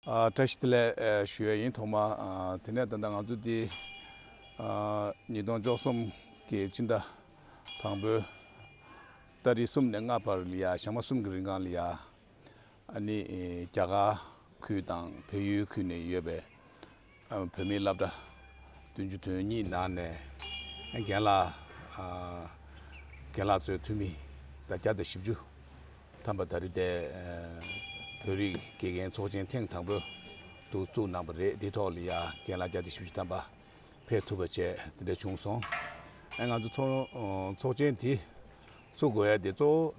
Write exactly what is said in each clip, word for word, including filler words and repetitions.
ཨ། བཀྲ་ཤིས་བདེ་ལེགས། ཨ། ཞུ་ཡས་ཡིན། ཐོག་མ། ཨ། དེ་ནས་ད་ལྟ་ང་ཚོ་འདི། ཨ། ཉིས་སྟོང་བཅུ་གསུམ་གྱི་སྤྱི་ཟླ་དང་པོའི་ཏ་རིག་གསུམ་ནས་ལྔ་བར་ལ་ཡ། ཞག་མ་གསུམ་གྱི་རིང་གང་ལ་ཡ། ཨ་ནི། ཨེ། རྒྱ་གར་ཁུལ་དང་བལ་ཡུལ་ཁུལ་ནས་ཡོད་པའི། ཨ། བོད་མིའི་སློབ་གྲྭ་བདུན་ཅུ་དོན་གཉིས་ནང་ནས་རྒན་ལགས། ཨ། རྒན་ལགས་ཚོའི་འཐུས་མི་ད་བརྒྱ་དང་བཞི་བཅུ་ཐམ་པ་ད་རེས་དེ། ཨ། བོད་རིགས་དགེ་རྒན་ཚོགས་ཆེན་ཐེངས་དང་པོ་དུ་བཙུགས་གནང་བ་རེད། དེའི་ཐོག་ལ་ཡ་རྒན་ལགས་བརྒྱ་དང་བཞི་བཅུ་ཐམ་པ་ཕེབས་ཐུབ་པ་བྱས། དེ་འདྲ་བྱུང་སོང་། ཨ། ང་ཚོ་ཚོགས། ཚོགས་ཆེན་དེ་ཚུགས་དགོས་ཡ་དེ་གཙོ་བོ་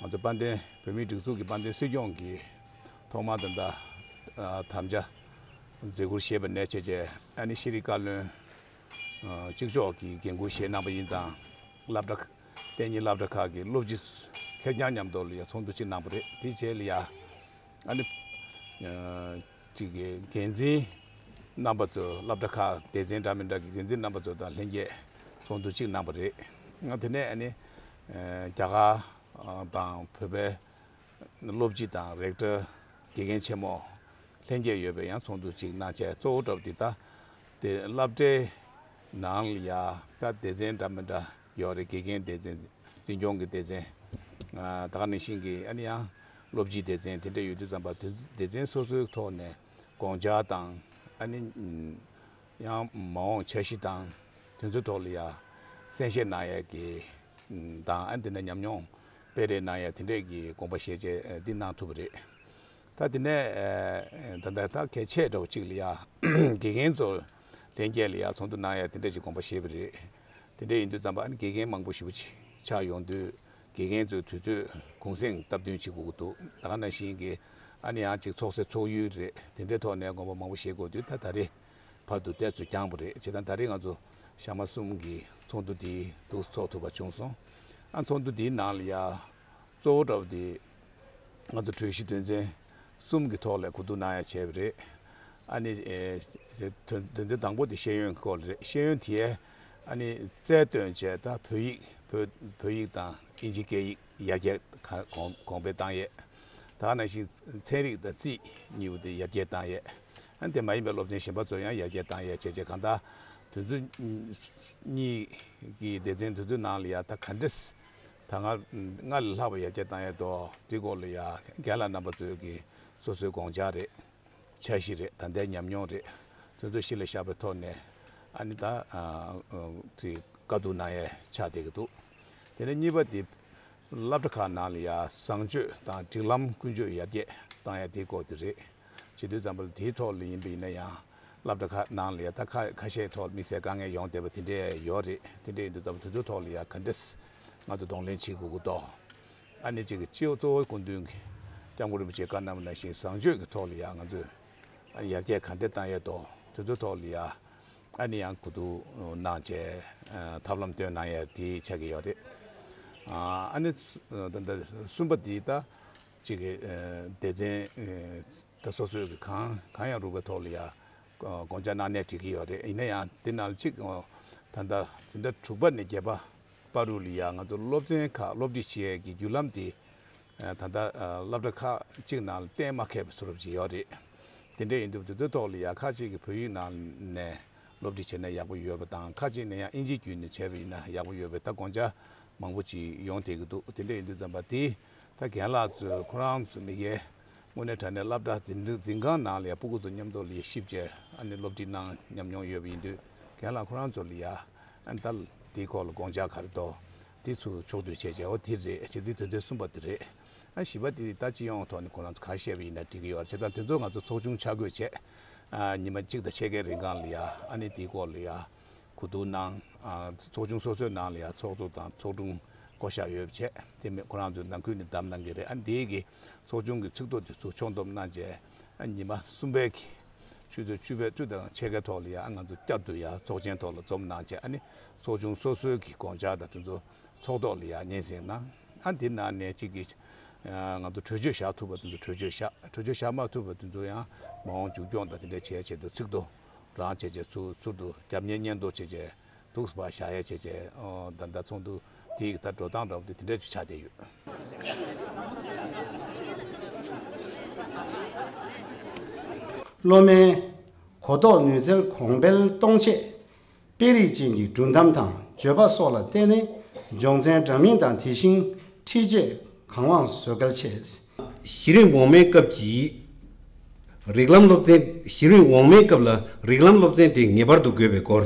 ང་ཚོ་དཔལ་ལྡན་བོད་མིའི་སྒྲིག་འཛུགས་ཀྱི་དཔལ་ལྡན་སྲིད་སྐྱོང་གིས་ཐོག་མར་ད་ལྟ། ཨ། དམ་བཅའ་མཛད་ཁུར་བཞེས་པ་ནས་བྱས་བྱས། ཨ་ནི་ཤེས་རིག་བཀའ་བློན། ཨ། གཅིག་ལྕོགས་ཀྱིས་འགན་འཁུར་བཞེས་གནང་བ་ཡིན་ཙང་། སློབ་གྲྭ། གཏན་ཉིན་སློབ་གྲྭ་ཁག་གི་སློབ་སྤྱི་ཁེར་རྐྱང་མཉམ་དུ་ལ་ཡ་ཚོགས་འདུ་གཅིག་གནང་བ་རེད། དེ་རྗེས་ལ་ཡ། ཨ་ནི། ཨ། གཅིག་གི་འགན་འཛིན་རྣམ་པ་ཚོ། སློབ་གྲྭ་ཁག་སྡེ་ཚན་འདྲ་མི་འདྲ་གི་འགན་འཛིན་རྣམ་པ་ཚོ་དང་ལྷན་རྒྱས་ཚོགས་འདུ་གཅིག་གནང་བ་རེད། ཨ། དེ་ནས་ཨ་ནི། ཨ། རྒྱ་གར་དང་བོད་པའི་སློབ་སྤྱི་དང་རེག་ཊར། དགེ་རྒན་ཆེན་མོ་ལྷན་རྒྱས་ཡོད་པའི་ཡང་ཚོགས་འདུ་གཅིག་གནང་བྱས། གཙོ་བོ་འདྲ་བོ་འདི་ད་དེ་སློབ་གྲྭའི་ནང་ལ་ཡ་ད་སྡེ་ཚན་འདྲ་མི་འདྲ་ཡོད་རེད། དགེ་རྒན་སྡེ་ཚན། འཛིན་སྐྱོང་གི་སྡེ་ཚན། ཨ། ད་ག་ནང་བཞིན་གྱི་ཨ་ནི་ཡང་སློབ་སྤྱིའི་སྡེ་ཚན་དེ་འདྲ་ཡོད་དུས་ཙམ་པ། དེ་སྡེ་ཚན་སོ་སོའི་ཐོག་ནས་དགོངས་འཆར་དང་། ཨ་ནི། ཨ། ཡང་མ་འོངས་འཆར་གཞི་དང་དེ་ཚོའི་ཐོག་ལ་ཡ་གསན་བཞེས་གནང་ཡས་ཀྱི་དང་། ཨ། དེ་ནས་ཉམས་མྱོང་སྤེལ་རེས་གནང་ཡས་དེ་འདྲས་ཀྱི་དགོངས་པ་བཞེས་བྱས། ཨ། འདི་གནང་ཐུབ་པ་རེད། ད་དེ་ནས། ཨ། ད་ལྟ་ད་གལ་ཆེ་འདྲ་བོ་གཅིག་ལ་ཡ་དགེ་རྒན་ཚོ་ལྷན་རྒྱས་ལ་ཡ་ཚོགས་འདུ་གནང་ཡས་དེ་འདྲས་ཀྱི་དགོངས་པ་བཞེས་པ་རེད། དེ་འདྲས་ཡིན་དུས་ཙམ་པ། ཨ་ནི་དགེ་རྒན་མང་པོ་ཞེ་པོ་ཅིག་ཆགས་ཡོང་དུས། དགེ་རྒན་ཚོའི་དུས་ཚོད་གུང་སེང་སྟབས་བསྟུན་བྱེད་དགོས་ཀྱི་འདུག་ད་ག་ནང་བཞིན་གྱི་ཨ་ནི་ཡང་ཅིག་ཚོགས་སའི་ཚོགས་ཡུལ་རེད། དེ་འདྲའི་ཐོག་ནས་དགོངས་པ་མང་པོ་བཞེས་དགོས་དུས། ད་ད་རེས་བར་དུ་ཏོག་ཙམ་འགྱངས་པ་རེད། བྱས་ཙང་ད་རེས་ང་ཚོ་ཞག་མ་གསུམ་གྱི་ཚོགས་འདུ་དེ་འདུག་ཚོགས་ཐུབ་པ་བྱུང་སོང་། ཨ། ཚོགས་འདུ་དེའི་ནང་ལ་ཡ་གཙོ་བོ་འདྲ་བོ་དེ་ང་ཚོ་གྲོས་གཞི་དོན་ཚན་གསུམ་གྱི་ཐོག་ལ་གོ་བསྡུར་གནང་ཡ་བྱས་པ་རེད། ཨ་ནི། ཨེ། དོན་དོན་ཚན་དང་པོ་དེ་ཤེས་ཡོན་གྱི་སྐོར་ལ་རེད། ཤེས་ཡོན་དེ་ཨ་ནི་རྩལ་བཏོན་བྱས། ད་བོད་ཡིག་བོད་བོད་ཡིག་དང་དབྱིན་ཇི་སྐད་ཡིག་ཡར་རྒྱས་ག་གོང་གོང་འཕེལ་བཏང་ཡས། ད་ག་ནང་བཞིན་ཚན་རིག་དང་རྩིས་གཉིས་པོ་དེ་ཡར་རྒྱས་བཏང་ཡས། ཨ། དེ་མ་ཡིན་པའི་སློབ་ཚན་གཞན་པ་ཚོ་ཡང་ཡར་རྒྱས་བཏང་ཡས་བྱས་བྱས། གང་ལྟར་དོན་ཚན་གཉིས་ཀྱི་སྡེ་ཚན་དེ་ཚོའི་ནང་ལ་ཡ་ད་ག་འདྲས། ད་སྔ་སྔར་ལས་ལྷག་པ་ཡར་རྒྱས་བཏང་ཡས་འདུག་དེའི་སྐོར་ལ་ཡ་རྒན་ལགས་རྣམ་པ་ཚོས་ཀྱི་སོ་སོའི་དགོངས་འཆར་རེད། འཆར་གཞི་རེད། ད་ལྟའི་ཉམས་མྱོང་རེད། དེ་ཚོ་གཞི་ལ་བཞག་པའི་ཐོག་ནས། ཨ་ནི་ད། ཨ། ཨ། དེ་བཀའ་བསྡུར་གནང་ཡས་ཆགས་བསྡད་ཀྱི་འདུག་དེ་ནས་གཉིས་པ་དེ་སློབ་གྲྭ་ཁག་ནང་ལ་ཡ་བཟང་སྤྱོད་དང་སྒྲིག་ལམ་ཀུན་སྤྱོད་ཡར་རྒྱས་བཏང་ཡས་དེའི་སྐོར་དེ་རེད། བྱེད་དུས་ཙམ་པ་ལ་དེའི་ཐོག་ལ་ཡིན་པ་ཡིན་ན་ཡང་། སློབ་གྲྭ་ཁག་ནང་ལ་ཡ་ད་ཁ་ཁ་ཤས་ཐོག་དམིགས་བསལ་དཀའ་ངལ་ཡོང་བསྡད་པ་དེ་འདྲས་ཡོད་རེད། དེ་འདྲས་ཡིན་དུས་ཙམ་པ་དེ་ཚོའི་ཐོག་ལ་ཡ་ག་འདྲས་ང་ཚོ་གདོང་ལེན་བྱེད་དགོས་ཀྱི་འདུག་ཨ་ནི་གཅིག་གི་སྤྱི་གཙོ་བོ་སྐུ་མདུན་གྱིས་སྐྱབས་མགོན་རིན་པོ་ཆེས་བཀའ་གནང་བ་ནང་བཞིན་བཟང་སྤྱོད་ཀྱི་ཐོག་ལ་ཡ་ང་ཚོས་ཨ་ནི་ཡར་རྒྱས་ག་འདྲས་བཏང་ཡས་འདུག་དེ་ཚོའི་ཐོག་ལ་ཡ་ཨ་ནི་ཡང་གོ་བསྡུར་གནང་བྱས། ཨ། ཐབས་ལམ་སྟོན་གནང་ཡས་དེ་ཆགས་ཀྱི་ཡོད་རེད། ཨ། ཨ་ནི་ད་ལྟ་གསུམ་པ་དེ་ད་གཅིག་གི། ཨ། སྡེ་ཚན། ཨ། ད་སོ་སོས་ཀྱི་གང་གང་ཡང་རུང་བའི་ཐོག་ལ་ཡ་དགོངས་འཆར་གནང་ནའི་འགྲིག་གི་ཡོད་རེད། ཡིན་ན་ཡང་དེ་ནང་ལ་གཅིག་ད་ལྟ་འཛིན་གྲྭ་དྲུག་པ་ནས་བརྒྱད་པ་བར་དུ་ལ་ཡ་ང་ཚོ་སློབ་ཚན་ཁག་སློབ་ཁྲིད་བྱེད་ཡས་ཀྱི་བརྒྱུད་ལམ་དེ། ཨ། ད་ལྟ། ཨ། སློབ་གྲྭ་ཁག་གཅིག་ནང་ལ་གཏན་མ་འཁེལ་བའི་བཟོ་འདྲ་ཅིག་ཡོད་རེད། དེ་འདྲ་ཡིན་དུས་དེ་ཚོའི་ཐོག་ལ་ཡ་ཁག་ཅིག་གིས་བོད་ཡིག་ནང་ནས་སློབ་ཁྲིད་བྱས་ན་ཡག་པོ་ཡོད་པ་དང་། ཁག་ཅིག་ནས་ཡང་དབྱིན་ཇི་བརྒྱུད་ནས་བྱས་པ་ཡིན་ན་ཡག་པོ་ཡོད་པའི་ད་དགོངས་འཆར་མང་པོ་ཅིག་ཡོང་བསྡད་ཀྱི་འདུག་དེ་འདྲ་ཡིན་དུས་ཙམ་པ་དེ་ད་རྒན་ལགས་ཚོས་ཁོ་རང་ཚོ་མི་སྒེར་དངོས་གནས་དྲང་གནས་སློབ་གྲྭ་འཛིན་འཛིན་ཁང་ནང་ལ་ཡ་སྤུ་གུ་ཚོ་མཉམ་དུ་ལ་ཡ་གཤིབ་བྱས་ཨ་ནི་སློབ་ཁྲིད་གནང་ཉམས་མྱོང་ཡོད་པ་ཡིན་དུས། རྒན་ལགས་ཁོ་རང་ཚོ་ལ་ཡ་ཨ་ནི་ད་དེའི་སྐོར་ལ་དགོངས་འཆར་ག་རེ་འདུག་དེ་ཚོ་ཕྱོགས་བསྡུས་བྱས་བྱས། འོ་དེ་རེད། བྱས་དེ་དོན་ཚན་གསུམ་པ་དེ་རེད། ཨ། བཞི་པ་དེ་ད་སྤྱི་ཡོངས་ཐོག་ནས་ཁོ་རང་ཚོ་ག་རེ་བཤད་པ་ཡིན་ན་འགྲིག་གི་ཡོད་རེད། བྱས་ཙང་དེ་ཚོ་ང་ཚོ་ཚོགས་ཆུང་ཆ་བགོས་བྱས། ཨ། ཉི་མ་གཅིག་དང་ཕྱེད་ཀའི་རིང་གང་ལ་ཡ་ཨ་ནི་དེའི་སྐོར་ལ་ཡ་གོ་བསྡུར་གནང་། ཨ། ཚོགས་ཆུང་སོ་སོའི་ནང་ལ་ཡ་ཚོགས་གཙོ་དང་ཚོགས་དྲུང་བསྐོ་བཞག་ཡོད་པ་བྱས། དེ་མིན་ཁོ་རང་ཚོའི་ནང་ཁུལ་ནས་བདམས་གནང་གི་རེད། ཨ་ནི་དེའི་གི་ཚོགས་ཆུང་གི་ཚིག་ཐོ་དེ་ཚོ་ཕྱོགས་བསྡོམས་གནང་བྱས། ཨ། ཉི་མ་གསུམ་པའི་གི་ཆུ་ཚོད་བཅུ་པའི་བཅུ་དང་ཕྱེད་ཀའི་ཐོག་ལ་ཡ་ཨ་ང་ཚོ་བསྐྱར་དུ་ཡ་ཚོགས་ཆེན་ཐོག་ལ་འཛོམས་གནང་བྱས། ཨ་ནི་ཚོགས་ཆུང་སོ་སོའི་གི་དགོངས་འཆར་དང་དེ་ཚོ་ཚོགས་ཐོག་ལ་ཡ་སྙན་སེང་གནང་། ཨ། དེ་ནང་ནས་གཅིག་གིས་ང་ཚོ་གྲོས་ཆོད་བཞག་ཐུབ་པ་དེ་ཚོ་གྲོས་ཆོད་བཞག་གྲོས་ཆོད་བཞག་མ་ཐུབ་པ་དེ་ཚོ་ཡང་མ་འོངས་མཇུག་སྐྱོང་དང་དེ་འདྲ་བྱས་བྱས་དུ་ཚིག་ཐོ་རང་བྱས་བྱས་ཚུར་ཚུར་དུ་རྒྱབ་གཉེར་སྙན་ཐོ་བྱས་བྱས་འདུག་སེ་ཕར་བཞག་ཡ་བྱས་བྱས། ཨོ། ད་ལྟ་ཚོགས་འདུ་དེའི་ད་འགྲོ་སྟངས་འདྲ་བོ་དེ་དེ་འདྲ་ཅིག་ཆགས་བསྡད་ཡོད། སློབ་མའི་གོ་རྟོགས་ནུས་རྩལ་གོང་འཕེལ་གཏོང་ཆེད། དཔེ་རིས་ཅན་གྱི་སྒྲུང་གཏམ་དང་བརྗོད་པ་སོགས་ལ་བརྟེན་ནས་སྦྱོང་ཚན་འདྲ་མིན་དང་དེ་བཞིན་འཁྲིད་བྱའི་གང་མང་བཟོ་གལ་ཆེ། གཞི་རིམ་འོག་མའི་སྐབས་ཀྱི་རིགས་ལམ་སློབ་ཚན། གཞི་རིམ་འོག་མའི་སྐབས་ལ་རིགས་ལམ་སློབ་ཚན་དེ་ངེས་པར་དུ་དགོས་པའི་སྐོར།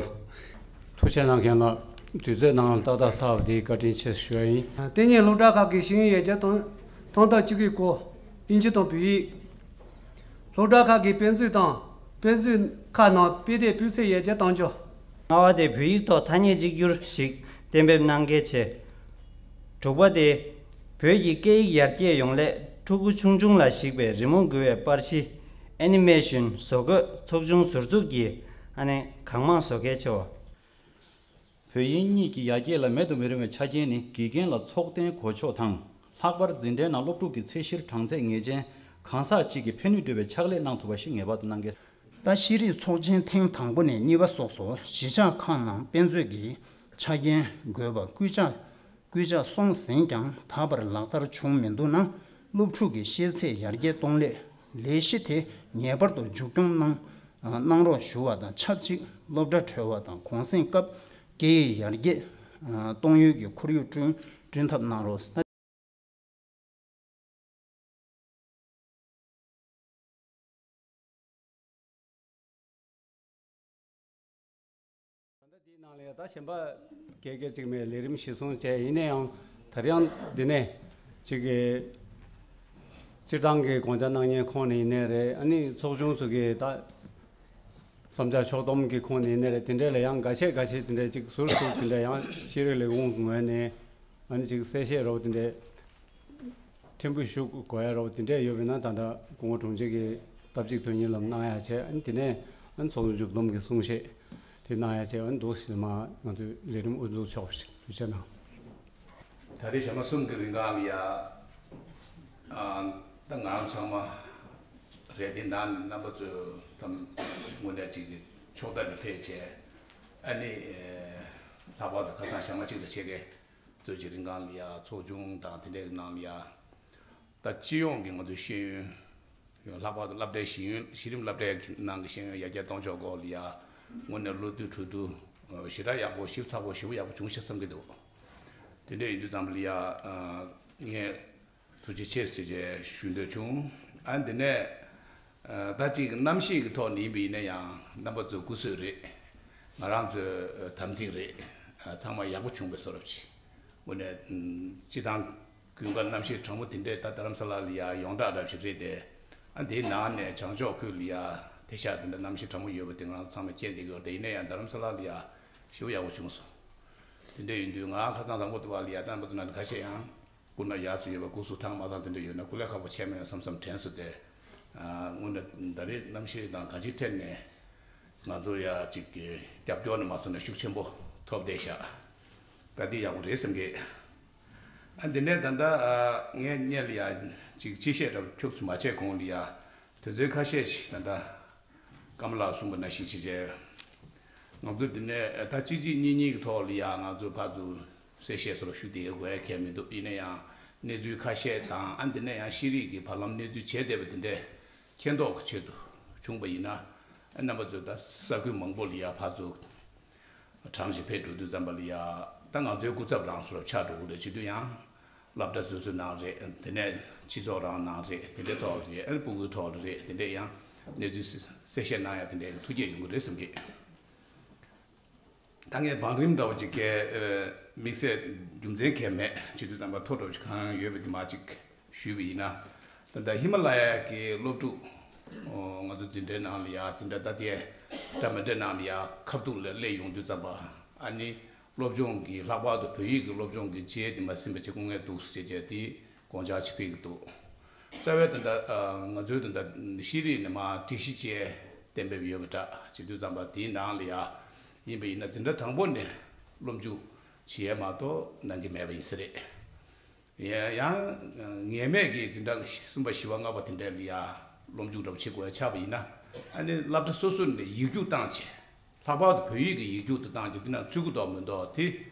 ཐུགས་རྗེ་གནང་མཁན་ལ་དུས་ཚོད་ནང་ཏག་ཏག་ཚར་བ་དེ་བཀའ་དྲིན་ཆེ་ཞུ་བ་ཡིན། དེ་ནས་སློབ་གྲྭ་ཁག་གི་ཤེས་ཡོན་ཡར་རྒྱས་གཏོང་ཐོག་མཐའ་གཅིག་གི་སྐོར། དབྱིན་ཇི་དང་བོད་ཡིག་སློབ་གྲྭ་ཁག་གི་དཔེ་མཛོད་དང་དཔེ་མཛོད་ཁག་ནང་དཔེ་དེབ་སྤུས་ཚད་ཡར་རྒྱས་གཏང་རྒྱུ། ལྔ་པ་དེ་བོད་ཡིག་ཐོག་ཐ་སྙད་གཅིག་གྱུར་ཞིག་གཏན་འབེབས་གནང་གལ་ཆེ། དྲུག་པ་དེ་བོད་ཀྱི་སྐད་ཡིག་ཡར་རྒྱས་ཡོང་སླད་ཕྲུ་གུ་ཆུང་ཆུང་ལ་གཞིགས་པའི་རི་མོ་འགུལ་བའི་པར་གཞི་ཨེ་ནི་མེ་ཤོན་བཟོ་འགོད་ཚོགས་ཆུང་ཟུར་འཛུགས་ཀྱིས་ཨ་ནི་གང་མང་བཟོ་གལ་ཆེ་བ། བོད་དབྱིན་གཉིས་ཀྱི་ཡར་རྒྱས་ལ་མེད་དུ་མི་རུང་བའི་ཆ་རྐྱེན་ནི་དགེ་རྒན་ལ་ཚོགས་ཐེངས་གོ་ཆོད་དང་། ལྷག་པར་འཛིན་གྲྭའི་ནང་སློབ་ཕྲུག་གི་ཚད་གཞིར་གྲངས་ཚད་ངེས་ཅན་གང་ཟག་གཅིག་གིས་ཕན་ནུས་སྤྲོད་པའི་ཕྱག་ལས་གནང་ཐུབ་པ་ཞིག་ངེས་པར་དུ་གནང་གལ། ད་ཤེས་རིག་ཚོགས་ཆེན་ཐེངས་དང་པོ་ནས་གཉིས་པ་སོགས་སུ་གཞིས་ཆགས་ཁག་ནང་དཔེ་མཛོད་ཀྱི་ཆ་རྐྱེན་དགོས་པ་སྐུལ་ལྕག་སྐུལ་ལྕག་སོང་ཟིན་ཀྱང་ད་བར་ལག་བསྟར་བྱུང་མི་འདུག་ན། སློབ་ཕྲུག་གི་ཤེས་ཚད་ཡར་རྒྱས་གཏོང་སླད་ལས་གཞི་དེ་ངེས་པར་དུ་མཇུག་སྐྱོང་གནང་གནང་རོགས་ཞུ་བ་དང་ཆབས་ཅིག་སློབ་གྲྭ་གྲོལ་བ་དང་གུང་སེང་སྐབས་སྐད་ཡིག་ཡར་རྒྱས་གཏོང་ཡུལ་གྱི་ཁོར་ཡུག་བསྐྲུན་བསྐྲུན་ཐབས་གནང་རོགས། ད་ལྟ་འདིའི་ནང་ལ་ཡ་ད་གཞན་པ་གལ་གལ་ཅིག་མེད། ལས་རིམ་གཞིར་བཟུང་བྱས། ཡིན་ན་ཡང་ད་རེས་ཡང་འདི་ནས་ཅིག་གི་སྤྱིར་བཏང་གི་དགོངས་འཆར་གནང་མཁན་ཁོངས་ནས་ཡིན་ནའི་རེད། ཨ་ནི་ཚོགས་ཆུང་ཚོ་གི་ད་བསམ་འཆར་ཕྱོགས་བསྡོམས་ཀྱི་ཁོངས་ནས་ཡིན་ནའི་རེད། དེ་འདྲས་ལ་ཡང་འགའ་ཤས་འགའ་ཤས་དེ་འདྲས་ཅིག་ཟུར་ཟུར་དེ་འདྲས་ཡང་ཤེས་རིག་ལས་ཁུངས་ངོས་ནས་ཨ་ནི་ཅིག་གསལ་བཤད་རོགས་དེ་འདྲས་ཕྲན་བུ་ཞུ་དགོས་ཡ་རོགས་དེ་འདྲས་ཡོད་པ་ཡིན་ན། ད་ལྟ་སྐུ་ངོ་དྲུང་ཆེ་གི་སྟབས་གཅིག་དོན་གཉིས་ལམ་གནང་ཡ་བྱས། ཨ་ནི་དེ་ནས་ཨ་ནི་ཚོགས་འདུ་མཇུག་བསྡོམས་ཀྱི་གསུང་བཤད་དེ་གནང་ཡ་བྱས། ཨ་ནི་འདུག་ཟེར་མ་ང་ཚོས་ལས་རིམ་དབུ་འཛུགས་ཆོག་པ་ཞིག་ཐུགས་རྗེ་གནང་། ད་རེས་ཞག་མ་གསུམ་གྱི་རིང་གང་ལ་ཡ། ཨ། ད་ང་རང་ཚང་མ་རེད། དེ་ནང་ནས་རྣམ་པ་ཚོས་དམ་དངོས་གནས་ཅིག་གི་ཕྱོགས་མཐའ་ནས་ཕེབས་བྱས། ཨ་ནི་ལྷག་པར་དུ་ཁ་སང་ཞག་མ་གཅིག་དང་ཕྱེད་ཀའི་ཚོད་ཀྱི་རིང་གང་ལ་ཡ་ཚོགས་ཆུང་དང་དེ་འདྲའི་ནང་ལ་ཡ། ད་སྤྱི་ཡོངས་ཀྱི་ང་ཚོའི་ཤེས་ཡོན། ལྷག་པར་དུ་སློབ་གྲྭའི་ཤེས་ཡོན། གཞི་རིམ་སློབ་གྲྭའི་ནང་གི་ཤེས་ཡོན་ཡར་རྒྱས་གཏོང་ཕྱོགས་སྐོར་ལ་ཡ། དངོས་གནས་བློ་བསྡུ་གྲོས་བསྡུར་ཞེ་དྲག་ཡག་པོ་ཞིབ་ཚགས་པོ་ཞེ་པོ་ཡག་པོ་བྱུང་ཤག་བསམ་གྱི་འདུག་དེ་འདྲ་ཡིན་དུས་ཙམ་པ་ལ་ཡ། ངས་ཐུགས་རྗེ་ཆེ་ཟེར་བྱས་ཞུ་འདོད་བྱུང་། ཨ། འདི་ནས་ད་ཅིག་རྣམ་ཤེས་ཀྱི་ཐོག་ནས་ཡིན་པ་ཡིན་ན་ཡང་རྣམ་པ་ཚོའི་སྐུ་གཟུགས་རེད། ང་རང་ཚོའི་དམ་ཚིག་རེད། ཚང་མ་ཡག་པོ་བྱུང་བའི་བཟོ་འདྲ་ཅིག་དངོས་གནས་སྤྱི་བཏང་། ཀུན་དགའ་རྣམ་ཤེས་གྲང་མོ་དེ་འདྲས་ད་རྡ་རམ་ས་ལ་ལ་ཡ་ཡོངས་གྲགས་འདྲ་ཞིག་རེད་དེ། ཨ། དེའི་ནང་ནས་བྱང་ཕྱོགས་ཁུལ་ལ་ཡ་དེ་ཤག་དེ་འདྲ་རྣམ་ཤེས་གྲང་མོ་ཡོད་པ་དེ་ང་རང་ཚང་མས་མཁྱེན་བསྡད་ཀྱི་ཡོད་རེད་དེ། ཡིན་ན་ཡང་རྡ་རམ་ས་ལ་ལ་ཡ་ཞེ་པོ་ཡག་པོ་བྱུང་སོང་། དེ་འདྲ་ཡིན་དུས་ང་ཁ་སང་དང་པོ་དུ་བ་ལ་ཡ་རྣམ་པ་ཚོ་ནང་ཁ་ཤས་ཡང་སྐུ་ན་ཡག་ཚོ་ཡོད་པ། སྐུ་གཟུགས་ཐང་མ་ཐང་དེ་འདྲ་ཡོད་ན་སྐུ་ལས་ཁག་པོ་ཆད་མེད་བསམ་བསམ་དྲན་སོང་སྟེ། ཨ། དངོས་གནས་ད་རེས་རྣམ་ཤེས་དང་གང་ཅིའི་ཐད་ནས་ང་ཚོ་ཡ་ཅིག་གི་སྐྱབས་སྐྱོར་ནས་མ་སོང་ན་ཤུགས་ཆེན་པོ་ཐོབ་བསྡད་ཤག་ད་འདི་ཡག་པོ་རེད་བསམ་གི། ཨ། འདི་ནས་ད་ལྟ། ཨ། ངས་སྔོན་ལ་ཡ་ཅིག་སྤྱི་བཤད་འདྲ་ཁྱུག་ཙམ་མ་བྱས་གོང་ལ་ཡ་དུས་ཚོད་ཁ་ཤས་ཤིག་ད་ལྟ་ཀརྨ་ལགས་གསུངས་པ་ནང་བཞིན་བྱས་བྱས། ང་ཚོ་འདི་ནས་ད་གཅིག་གཅིག་གཉིས་གཉིས་ཀྱི་ཐོག་ལ་ཡ་ང་ཚོ་ཕར་ཚུར་གསལ་བཤད་སོགས་ཞུ་བསྡད་དགོས་ཡ་གང་ཡང་མི་འདུག་ཡིན་ན་ཡང་གནས་ཚུལ་ཁ་ཤས་དང་། ཨ། འདི་ནས་ཡང་ཤེས་རིག་གི་བར་ལམ་གནས་ཚུལ་བྱས་བསྡད་པ་འདི་འདྲས་མཁྱེན་རྟོགས་ཀྱི་ཆེད་དུ་བྱུང་པ་ཡིན་ན། ཨ། རྣམ་པ་ཚོས་ད་ས་ཁུལ་མང་པོ་ལ་ཡ་ཕར་ཚུར་གྲངས་ཤིག་ཕེབས་འགྲོ་དུས་ཙམ་པ་ལ་ཡ། ད་ང་ཚོའི་སྐུ་ཚབ་རང་སོར་ཆགས་འགྲོ་གི་རེད། བྱེད་དུས་ཡང་སློབ་གྲྭ་སོ་སོའི་ནང་རེད། དེ་ནས་སྤྱི་ཚོགས་རང་ནང་རེད། དེ་འདྲའི་ཐོག་རེད། ཨ་ནི་སྤུ་གུའི་ཐོག་ལ་རེད། དེ་འདྲས་ཡང་གནས་ཚུལ་གསལ་བཤད་གནང་ཡ་དེ་འདྲའི་ཐུགས་བསྐྱེད་ཡོང་གི་རེད་བསམ་གི། ད་ངས་བང་རིམ་འདྲ་བོ་ཅིག་གི། ཨ། དམིགས་བསལ་རྒྱུ་མཚན་གང་ཡང་མེད། བྱེད་དུས་ཙམ་པ་ཐོ་འདྲ་བོ་ཅིག་གང་ཡོད་པ་དེ་མར་ཅིག་ཞུས་པ་ཡིན་ན། ད་ལྟ་ཧི་མ་ལ་ཡ་གི་སློབ་ཕྲུག་ཨོ། ང་ཚོ་འཛིན་གྲྭའི་ནང་ལ་ཡ། འཛིན་གྲྭ་ད་ལྟའི་འདྲ་མི་འདྲ་ནང་ལ་ཡ་ཁ་ཐུག་ལ་སླེབས་ཡོང་དུས་ཙམ་པ། ཨ་ནི་སློབ་སྦྱོང་གི། ལྷག་པར་དུ་བོད་ཡིག་གི་སློབ་སྦྱོང་གི་རྗེས་དེ་མ་ཟིན་པ་ཅིག་དཀའ་ངལ་འདུག་ཟེར་བྱས་དེ་དགོངས་འཆར་ཅིག་ཕེབས་ཀྱི་འདུག་རྩ་བའི་ད་ལྟ། ཨ། ང་ཚོའི་ད་ལྟ་ཤེས་རིག་ནས་མར་སྒྲིག་གཞི་བཅས་གཏན་འབེབས་ཡོད་པ་འདྲ། བྱེད་དུས་ཙམ་པ་དེའི་ནང་ལ་ཡ་ཡིན་པ་ཡིན་ན་འཛིན་གྲྭ་དང་པོ་ནས་སློབ་འཇུག་བྱེད་ཡས་མ་གཏོགས་གནང་གི་མེད་པ་ཡིན་ས་རེད། ཡ། ཡང་ངེས་མེད་ཀྱི་འཛིན་གྲྭ་གསུམ་པ་བཞི་པ་ལྔ་པ་དེ་འདྲ་ལ་ཡ་སློབ་འཇུག་འདྲ་པོ་བྱེད་དགོས་ཡ་ཆགས་པ་ཡིན་ན། ཨ་ནི་སློབ་གྲྭ་སོ་སོ་ནས་ཡིག་རྒྱུགས་བཏང་བྱས། ལྷག་པར་དུ་བོད་ཡིག་གི་ཡིག་རྒྱུགས་དེ་བཏང་རྒྱུ་དེ་ན་ཚུད་ཀྱི་འདུག་མི་འདུག་དེ་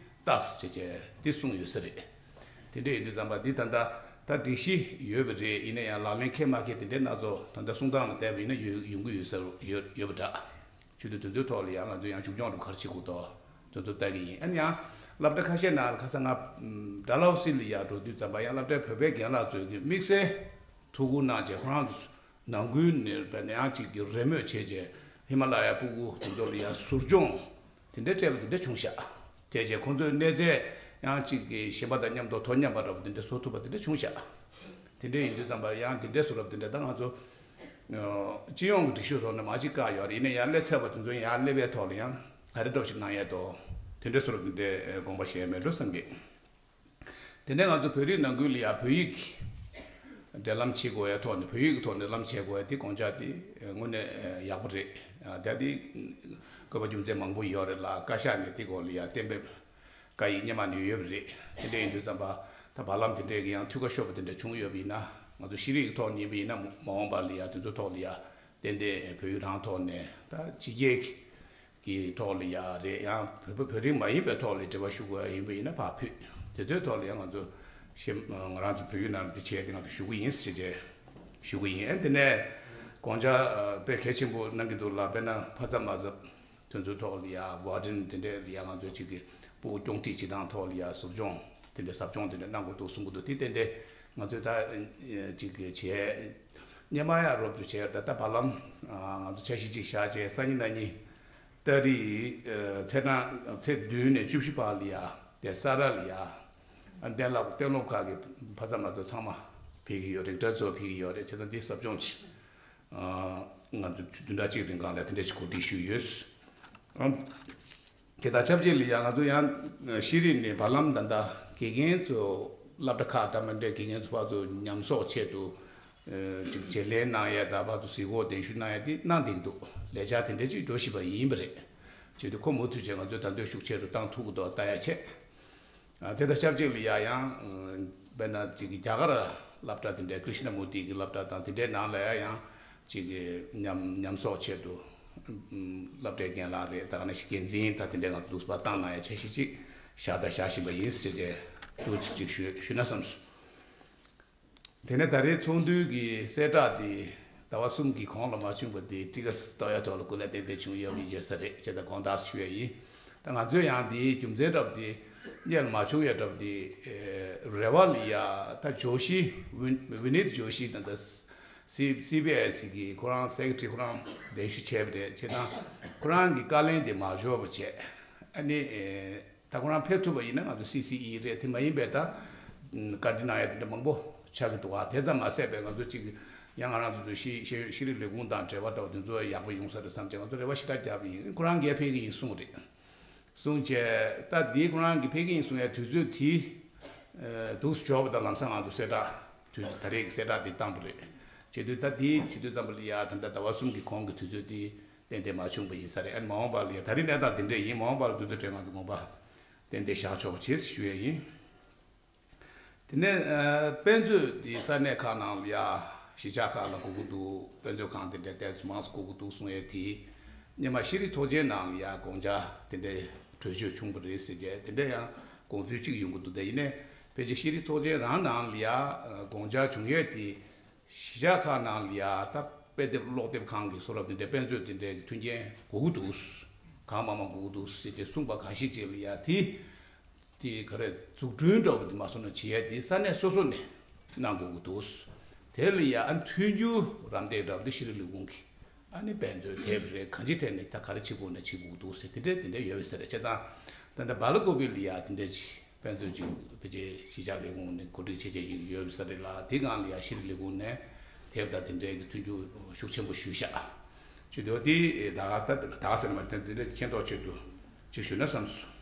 ལྟ་ཟེར་བྱས་དེ་གསུངས་ཡོད་ས་རེད། དེ་འདྲ་ཡིན་དུས་ཙམ་པ་འདི་ད་ལྟ་ ད་སྒྲིག་གཞི་ཡོད་པ་རེད། ཡིན་ན་ཡང་ལག་ལེན་འཁེལ་མ་འཁེལ་དེ་འདྲའི་སྣ་ཚོགས་ད་ལྟ་གསུང་སྟངས་ལ་བལྟས་པ་ཡིན་ན་ཡོད་ཡོང་གི་ཡོད་ས་རུ་ཡོད་ཡོད་པ་འདྲ། བྱས་དུས་དེ་ཚོའི་ཐོག་ལ་ཡང་ང་ཚོས་ཡང་མཇུག་སྐྱོང་རུ་ག་རེ་བྱེད་དགོས་དོ་དེ་ཚོ་ལྟ་གི་ཡིན། ཨ་ནི་ཡང་སློབ་གྲྭ་ཁ་ཤས་ནང་ལ་ཁ་སང་ང་ཌལ་ཧོ་སི་ལ་ཡར་འགྲོ་དུས་ཙམ་པ་ཡང་སློབ་གྲྭའི་བོད་པའི་རྒན་ལགས་ཚོས་ཀྱི་དམིགས་བསལ་ཐུགས་ཁུར་གནང་བྱས་ཁོ་རང་ཚོ་ནང་ཁུལ་ནས་བས་ན་ཡང་གཅིག་གི་རེ་མོས་བྱས་བྱས་ཧི་མ་ལ་ཡ་སྤུ་གུ་དེ་ཚོ་ལ་ཡང་ཟུར་སྦྱོང་དེ་འདྲའི་སྤྲད་པ་དེ་འདྲ་བྱུང་ཤག་དེ་རྗེས་ཁོང་ཚོའི་གནས་ཚད་ཡང་གཅིག་གི་གཞན་པ་དང་མཉམ་དུ་དོ་མཉམ་པ་འདྲ་པོ་དེ་འདྲ་བཟོ་ཐུབ་པ་དེ་འདྲ་བྱུང་ཤག་དེ་འདྲ་ཡིན་དུས་ཙམ་པར་ཡང་དེ་འདྲའི་བཟོ་རབས་དེ་འདྲ་ད་ང་ཚོ་སྤྱི་ཡོངས་ཀྱི་སྒྲིག་གཞི་ཐོག་ནས་མ་གཅིག་བཀག་ཡོད་རེད། ཡིན་ན་ཡང་སླེབས་ཚར་བ་དེ་ཚོ་ཡང་སླེབས་པའི་ཐོག་ལ་ཡང་ག་རེ་འདྲ་པོ་ཞིག་གནང་ཡས་དོ་དེ་འདྲའི་བཟོ་རབས་དེ་འདྲའི་དགོངས་པ་བཞེས་མེད་འགྲོ་བསམ་གི། དེ་ནས་ང་ཚོ་བོད་རིགས་ནང་ཁུལ་ལ་ཡང་བོད་ཡིག་འབྲེལ་ལམ་བྱེད་དགོས་ཡ་ཐོག་ནས་བོད་ཡིག་གི་ཐོག་ནས་ལམ་བྱེད་དགོས་ཡ་དེ་དགོངས་འཆར་དེ་དངོས་གནས་ཡག་པོ་རེད། ད་དེ་བཀོད་པ་རྒྱུ་མཚན་མང་པོ་ཡོད་རེད་ལ་བཀའ་ཤག་ནས་དེ་སྐོར་ལ་ཡང་གཏན་འབེབས་བཀའ་ཡིག་སྔོན་མ་ནས་ཡོད་པ་རེད། དེ་འདྲ་ཡིན་དུས་ཙམ་པ་ད་བར་ལམ་དེ་འདྲའི་གི་ཡང་འཐུས་ཀ་ཤོར་བ་དེ་འདྲ་བྱུང་ཡོད་པ་ཡིན་ན་ང་ཚོ་ཤེས་རིག་གི་ཐོག་ནས་ཡིན་པ་ཡིན་ན་མ་འོངས་པ་ལ་ཡང་དེ་ཚོ་ཐོག་ལ་ཡང་ཏན་ཏན་བོད་ཡིག་རང་ཐོག་ནས་ད་ཕྱི་རྒྱལ་གྱི་གི་ཐོག་ལ་ཡ་རེད། ཡང་བོད་པ་བོད་རིགས་མ་ཡིན་པའི་ཐོག་ལ་འབྲེལ་བ་ཞུ་དགོས་ཡ་ཡིན་པ་ཡིན་ན་ཕར་ཕུད་དེ་ཚོའི་ཐོག་ལ་ཡང་ང་ཚོ་ཤེས་ང་རང་ཚོ་བོད་ཡིག་ནང་ལ་འདི་བྱས་ཏེ་ང་ཚོ་ཞུ་གི་ཡིན་ཟེར་བྱས་ཞུ་གི་ཡིན། ཨ་དེ་ནས་དགོངས་འཆར་ཨ་དཔེ་གལ་ཆེན་པོ་གནང་གི་འདུག་ལ། དཔེར་ན་ཕ་ཚབ་མ་ཚབ་དེ་ཚོའི་ཐོག་ལ་ཡ་བར་འདྲེན་དེ་འདྲའི་ལ་ཡ་ང་ཚོ་གཅིག་གི་སྤུ་གུ་སྐྱོང་ཁྲིད་བྱེད་སྟངས་ཐོག་ལ་ཡ་ཟུར་སྦྱོང་དེ་འདྲའི་ཟབ་སྦྱོང་དེ་འདྲ་གནང་དགོས་འདུག་གསུང་གི་འདུག་དེ་ཏན་ཏན་ང་ཚོས་ད་ཨ་གཅིག་གི་བྱས་སྔོན་མ་ཡ་རོབ་ཏུ་བྱས་ད་ལྟ་བར་ལམ་ཨ་ང་ཚོ་འཆར་གཞི་གཅིག་བཞག་བྱས་སང་ཉིན་གནངས་ཉིན། ཏ་རིག་ཨ་ཚེས་གྲངས་ཚེས་བདུན་ནས་བཅུ་བཞི་བར་ལ་ཡ་དེ་ས་ར་ལ་ཡ་ཨ་གཏན་ལ་གཏན་སློབ་ཁག་གི་ཕ་ཚབ་མ་གཏོགས་ཚང་མ་ཕེབས་ཀྱི་ཡོད་རེད། རིག་གྲྭ་ཚོ་ཕེབས་ཀྱི་ཡོད་རེད། བྱས་ཙང་འདི་ཟབ་སྦྱོང་ཆེད་ཨ་ང་ཚོ་བདུན་ཕྲག་གཅིག་རིང་གང་ལ་དེ་འདྲ་ཞིག་གོ་སྒྲིག་ཞུས་ཡོད། ཨ་དེ་དང་ཆབས་ཅིག་ལ་ཡ་ང་ཚོ་ཡང་ཤེས་རིག་ནས་བར་ལམ་ད་ལྟ་དགེ་རྒན་ཚོ་སློབ་གྲྭ་ཁག་འདྲ་མི་འདྲའི་དགེ་རྒན་ཚོ་ཕར་ཚུར་ཉམས་གསོག་ཆེད་དུ། ཅིག་བརྗེ་ལེན་གནང་ཡས་དང་ཕར་ཚུར་གཟིགས་སྐོར་གདན་ཞུ་གནང་ཡས་དེ་གནང་བསྡད་ཀྱི་འདུག་ལས་འཆར་དེ་འདྲ་ཅིག་འགྲོ་བཞིན་པ་ཡིན་པ་རེད། བྱས་དུས་ཁོ་མུ་མཐུད་བྱས་ང་ཚོས་ད་འདོད་ཤུགས་ཆེ་རུ་བཏང་ཐུབ་ཀྱི་འདུག་ལྟ་ཡ་བྱས། དེ་དང་ཆབས་ཅིག་ལ་ཡ་ཡང་དཔེར་ན་ཅིག་རྒྱ་གར་སློབ་གྲྭ་དེ་འདྲའི་ཀྲི་ཤི་ན་མུར་ཏི་གི་སློབ་གྲྭ་དང་དེ་འདྲའི་ནང་ལ་ཡ་ཡང་ཅིག་ཉམས་ཉམས་གསོག་ཆེད་དུ་སློབ་གྲྭའི་རྒན་ལགས་རེད། ད་ག་ནང་བཞིན་འགན་འཛིན་དང་དེ་འདྲའི་ང་ཚོ་འདུག་སེ་བཏང་གནང་ཡ་འཆར་གཞི་ཅིག་བཞག་དང་བཞག་བཞིན་པ་ཡིན་ཟེར་བྱས་ཐུགས་རྗེ་ཆེ་ཞུ་ཞུས་ན་བསམས་སོང་། དེ་ནས་ད་རེས་ཚོགས་འདུའི་གི་གསལ་བསྒྲགས་དེ་ཟླ་བ་གསུམ་གྱི་གོང་ལ་མ་བྱུང་བ་དེ་ཊི་ཀ་གཏོང་ཡ་ཐོག་ལ་སྐུ་ལས་ཏན་ཏན་བྱུང་ཡོད་པ་ཡིན་ས་རེད་ཅེས་ད་དགོངས་དག་ཞུ་ཡ་ཡིན། ད་ང་ཚོས་ཡང་དེའི་རྒྱུ་མཚན་འདྲ་པོ་དེ་རྙེད་མ་བྱུང་ཡ་འདྲ་པོ་དེ་རེ་བ་ལ་ཡ་ད་ཇོ་ཤི་ཝི་ནིད་ཇོ་ཤི་དང་ད་སི་སི་བི་ཨེ་སི་གི་ཁོ་རང་སེ་ཀེ་ཊི་རི་ཁོ་རང་གདན་ཞུ་བྱས་པ་རེད། བྱས་ཙང་ཁོ་རང་གི་བཀའ་ལན་དེ་མ་འབྱོར་བ་བྱས་ཨ་ནི། ད་ཁོ་རང་ཕེབས་ཐུབ་པ་ཡིན་ན་ང་ཚོ་སི་སི་ཨི་རེད། དེ་མ་ཡིན་པའི་ད་བཀའ་འདྲི་གནང་ཡ་དེ་འདྲ་མང་པོ་ཆགས་ཀྱི་འདུག་ཨ། དེ་ཙམ་མ་ཟད་པའི་ང་ཚོ་གཅིག་ཡང་ང་རང་ཚོ་ཚོ་ཤེས་ཤེས་ཤེས་རིག་ལས་ཁུངས་དང་འབྲེལ་བ་འདྲ་བ་དེ་ཚོ་ཡག་པོ་ཡོང་ས་རེད་བསམ་བྱས་ང་ཚོ་རེ་བ་ཞེ་དྲག་བརྒྱབ་ཡིན། ཁོ་རང་གིས་ཕེབས་ཀྱི་ཡིན་གསུངས་རེད། གསུངས་བྱས་ད་འདི་ཁོ་རང་གིས་ཕེབས་ཀྱི་ཡིན་གསུངས་ཡ་དུས་ཚོད་དེ་འདུག་སེ་འབྱོར་བ་དང་ལམ་སང་ང་ཚོ་གསལ་བསྒྲགས་དུས་ད་རེས་ཀྱི་གསལ་བསྒྲགས་དེ་བཏང་པ་རེད། བྱེད་དུས་ད་དེའི་བྱེད་དུས་ཙམ་པ་ལ་ཡ་ད་ལྟ་ཟླ་བ་གསུམ་གྱི་གོང་གི་དུས་ཚོད་དེ། ཏན་ཏན་མ་བྱུང་བ་ཡིན་ས་རེད། ཨ་ནི་མ་འོངས་པ་ལ་ཡང་ད་རིང་གནས་སྟངས་དེ་འདྲས་ཡིན། མ་འོངས་པ་ལ་དུས་ཚོད་སྤྲད་ང་གི་དགོངས་པ་ཏན་ཏན་བཞག་ཆོག་པ་བྱེད་ཞུ་ཡས་ཡིན། དེ་ནས་ཨ་དཔེ་མཛོད་དེ་ས་གནས་ཁག་ནང་ལ་ཡ་གཞིས་ཆགས་ཁག་ལ་དགོས་ཀྱི་འདུག་དཔེ་མཛོད་ཁང་དེ་འདྲས་ཏོག་ཙམ་མང་ཙམ་དགོས་ཀྱི་འདུག་གསུང་ཡས་དེ་སྔོན་མ་ཤེས་རིག་ཚོགས་ཆེན་ནང་ལ་ཡ་དགོངས་འཆར་དེ་འདྲས་གྲོས་ཆོད་བྱུང་བ་རེད་ཟེར་གྱི་དེ་འདྲས་ཡང་དགོངས་ཚུལ་གཅིག་ཡོང་གི་འདུག་དེ་ཡིན་ནའི་ཕལ་ཆེར་ཤེས་རིག་ཚོགས་ཆེན་རང་ནང་ལ་ཡ་དགོངས་འཆར་བྱུང་ཡས་དེ། གཞིས་ཆགས་ཁག་ནང་ལ་ཡ་ད་དཔེ་དེབ་ཀློག་དེབ་ཁང་གི་བཟོ་རབས་དེ་འདྲའི་དཔེ་མཛོད་དེ་འདྲའི་མཐུན་རྐྱེན་དགོས་ཀྱི་འདུག་གང་མང་མང་དགོས་ཀྱི་འདུག་ཟེར་ཏེ་གསུངས་པ་གང་ཞིག་ཅིག་ལ་ཡ་དེ་དེ་ག་རེ་འཛུགས་སྐྲུན་འདྲ་བོ་དེ་མ་སོང་ན་བྱེད་ཡ་དེ་ས་གནས་སོ་སོ་ནས་གནང་དགོས་ཀྱི་འདུག་དེ་ལ་ཡ་ཨ་མཐུན་འགྱུར་རམ་འདེགས་འདྲ་བོ་དེ་ཤེས་རིག་ལས་ཁུངས་ཀྱི་ཨ་ནི་དཔེ་མཛོད་དེབ་རེད། གང་ཅིའི་ཐད་ནས་ད་ག་རེ་བྱེད་དགོས་ན་བྱེད་དགོས་ཀྱི་འདུག་ཟེར་དེ་འདྲའི་དེ་འདྲའི་ཡོད་པའི་ས་རེད། བྱས་ཙང་ད་ལྟ་སྦེལ་ཀོབ་ལ་ཡ་དེ་འདྲ་ཅིག་དཔེ་མཛོད་ཅིག་ཕལ་ཆེར་གཞིས་ཆགས་ལས་ཁུངས་ནས་གོ་སྒྲིག་བྱས་བྱས་ཅིག་ཡོད་པའི་ས་རེད་ལ། དེ་སྒང་ལ་ཡ་ཤེས་རིག་ལས་ཁུངས་ནས་དེབ་དང་དེ་འདྲའི་གི་མཐུན་འགྱུར་ཤུགས་ཆེན་པོ་ཞུས་ཤག་ཅིག་འདུག་དེ་ད་ག་ད་ག་ཟེར་ན་མ་དེ་འདྲ་མཁྱེན་རྟོགས་ཆེད་དུ་ཅིག་ཞུས་ན་བསམས་སོང་།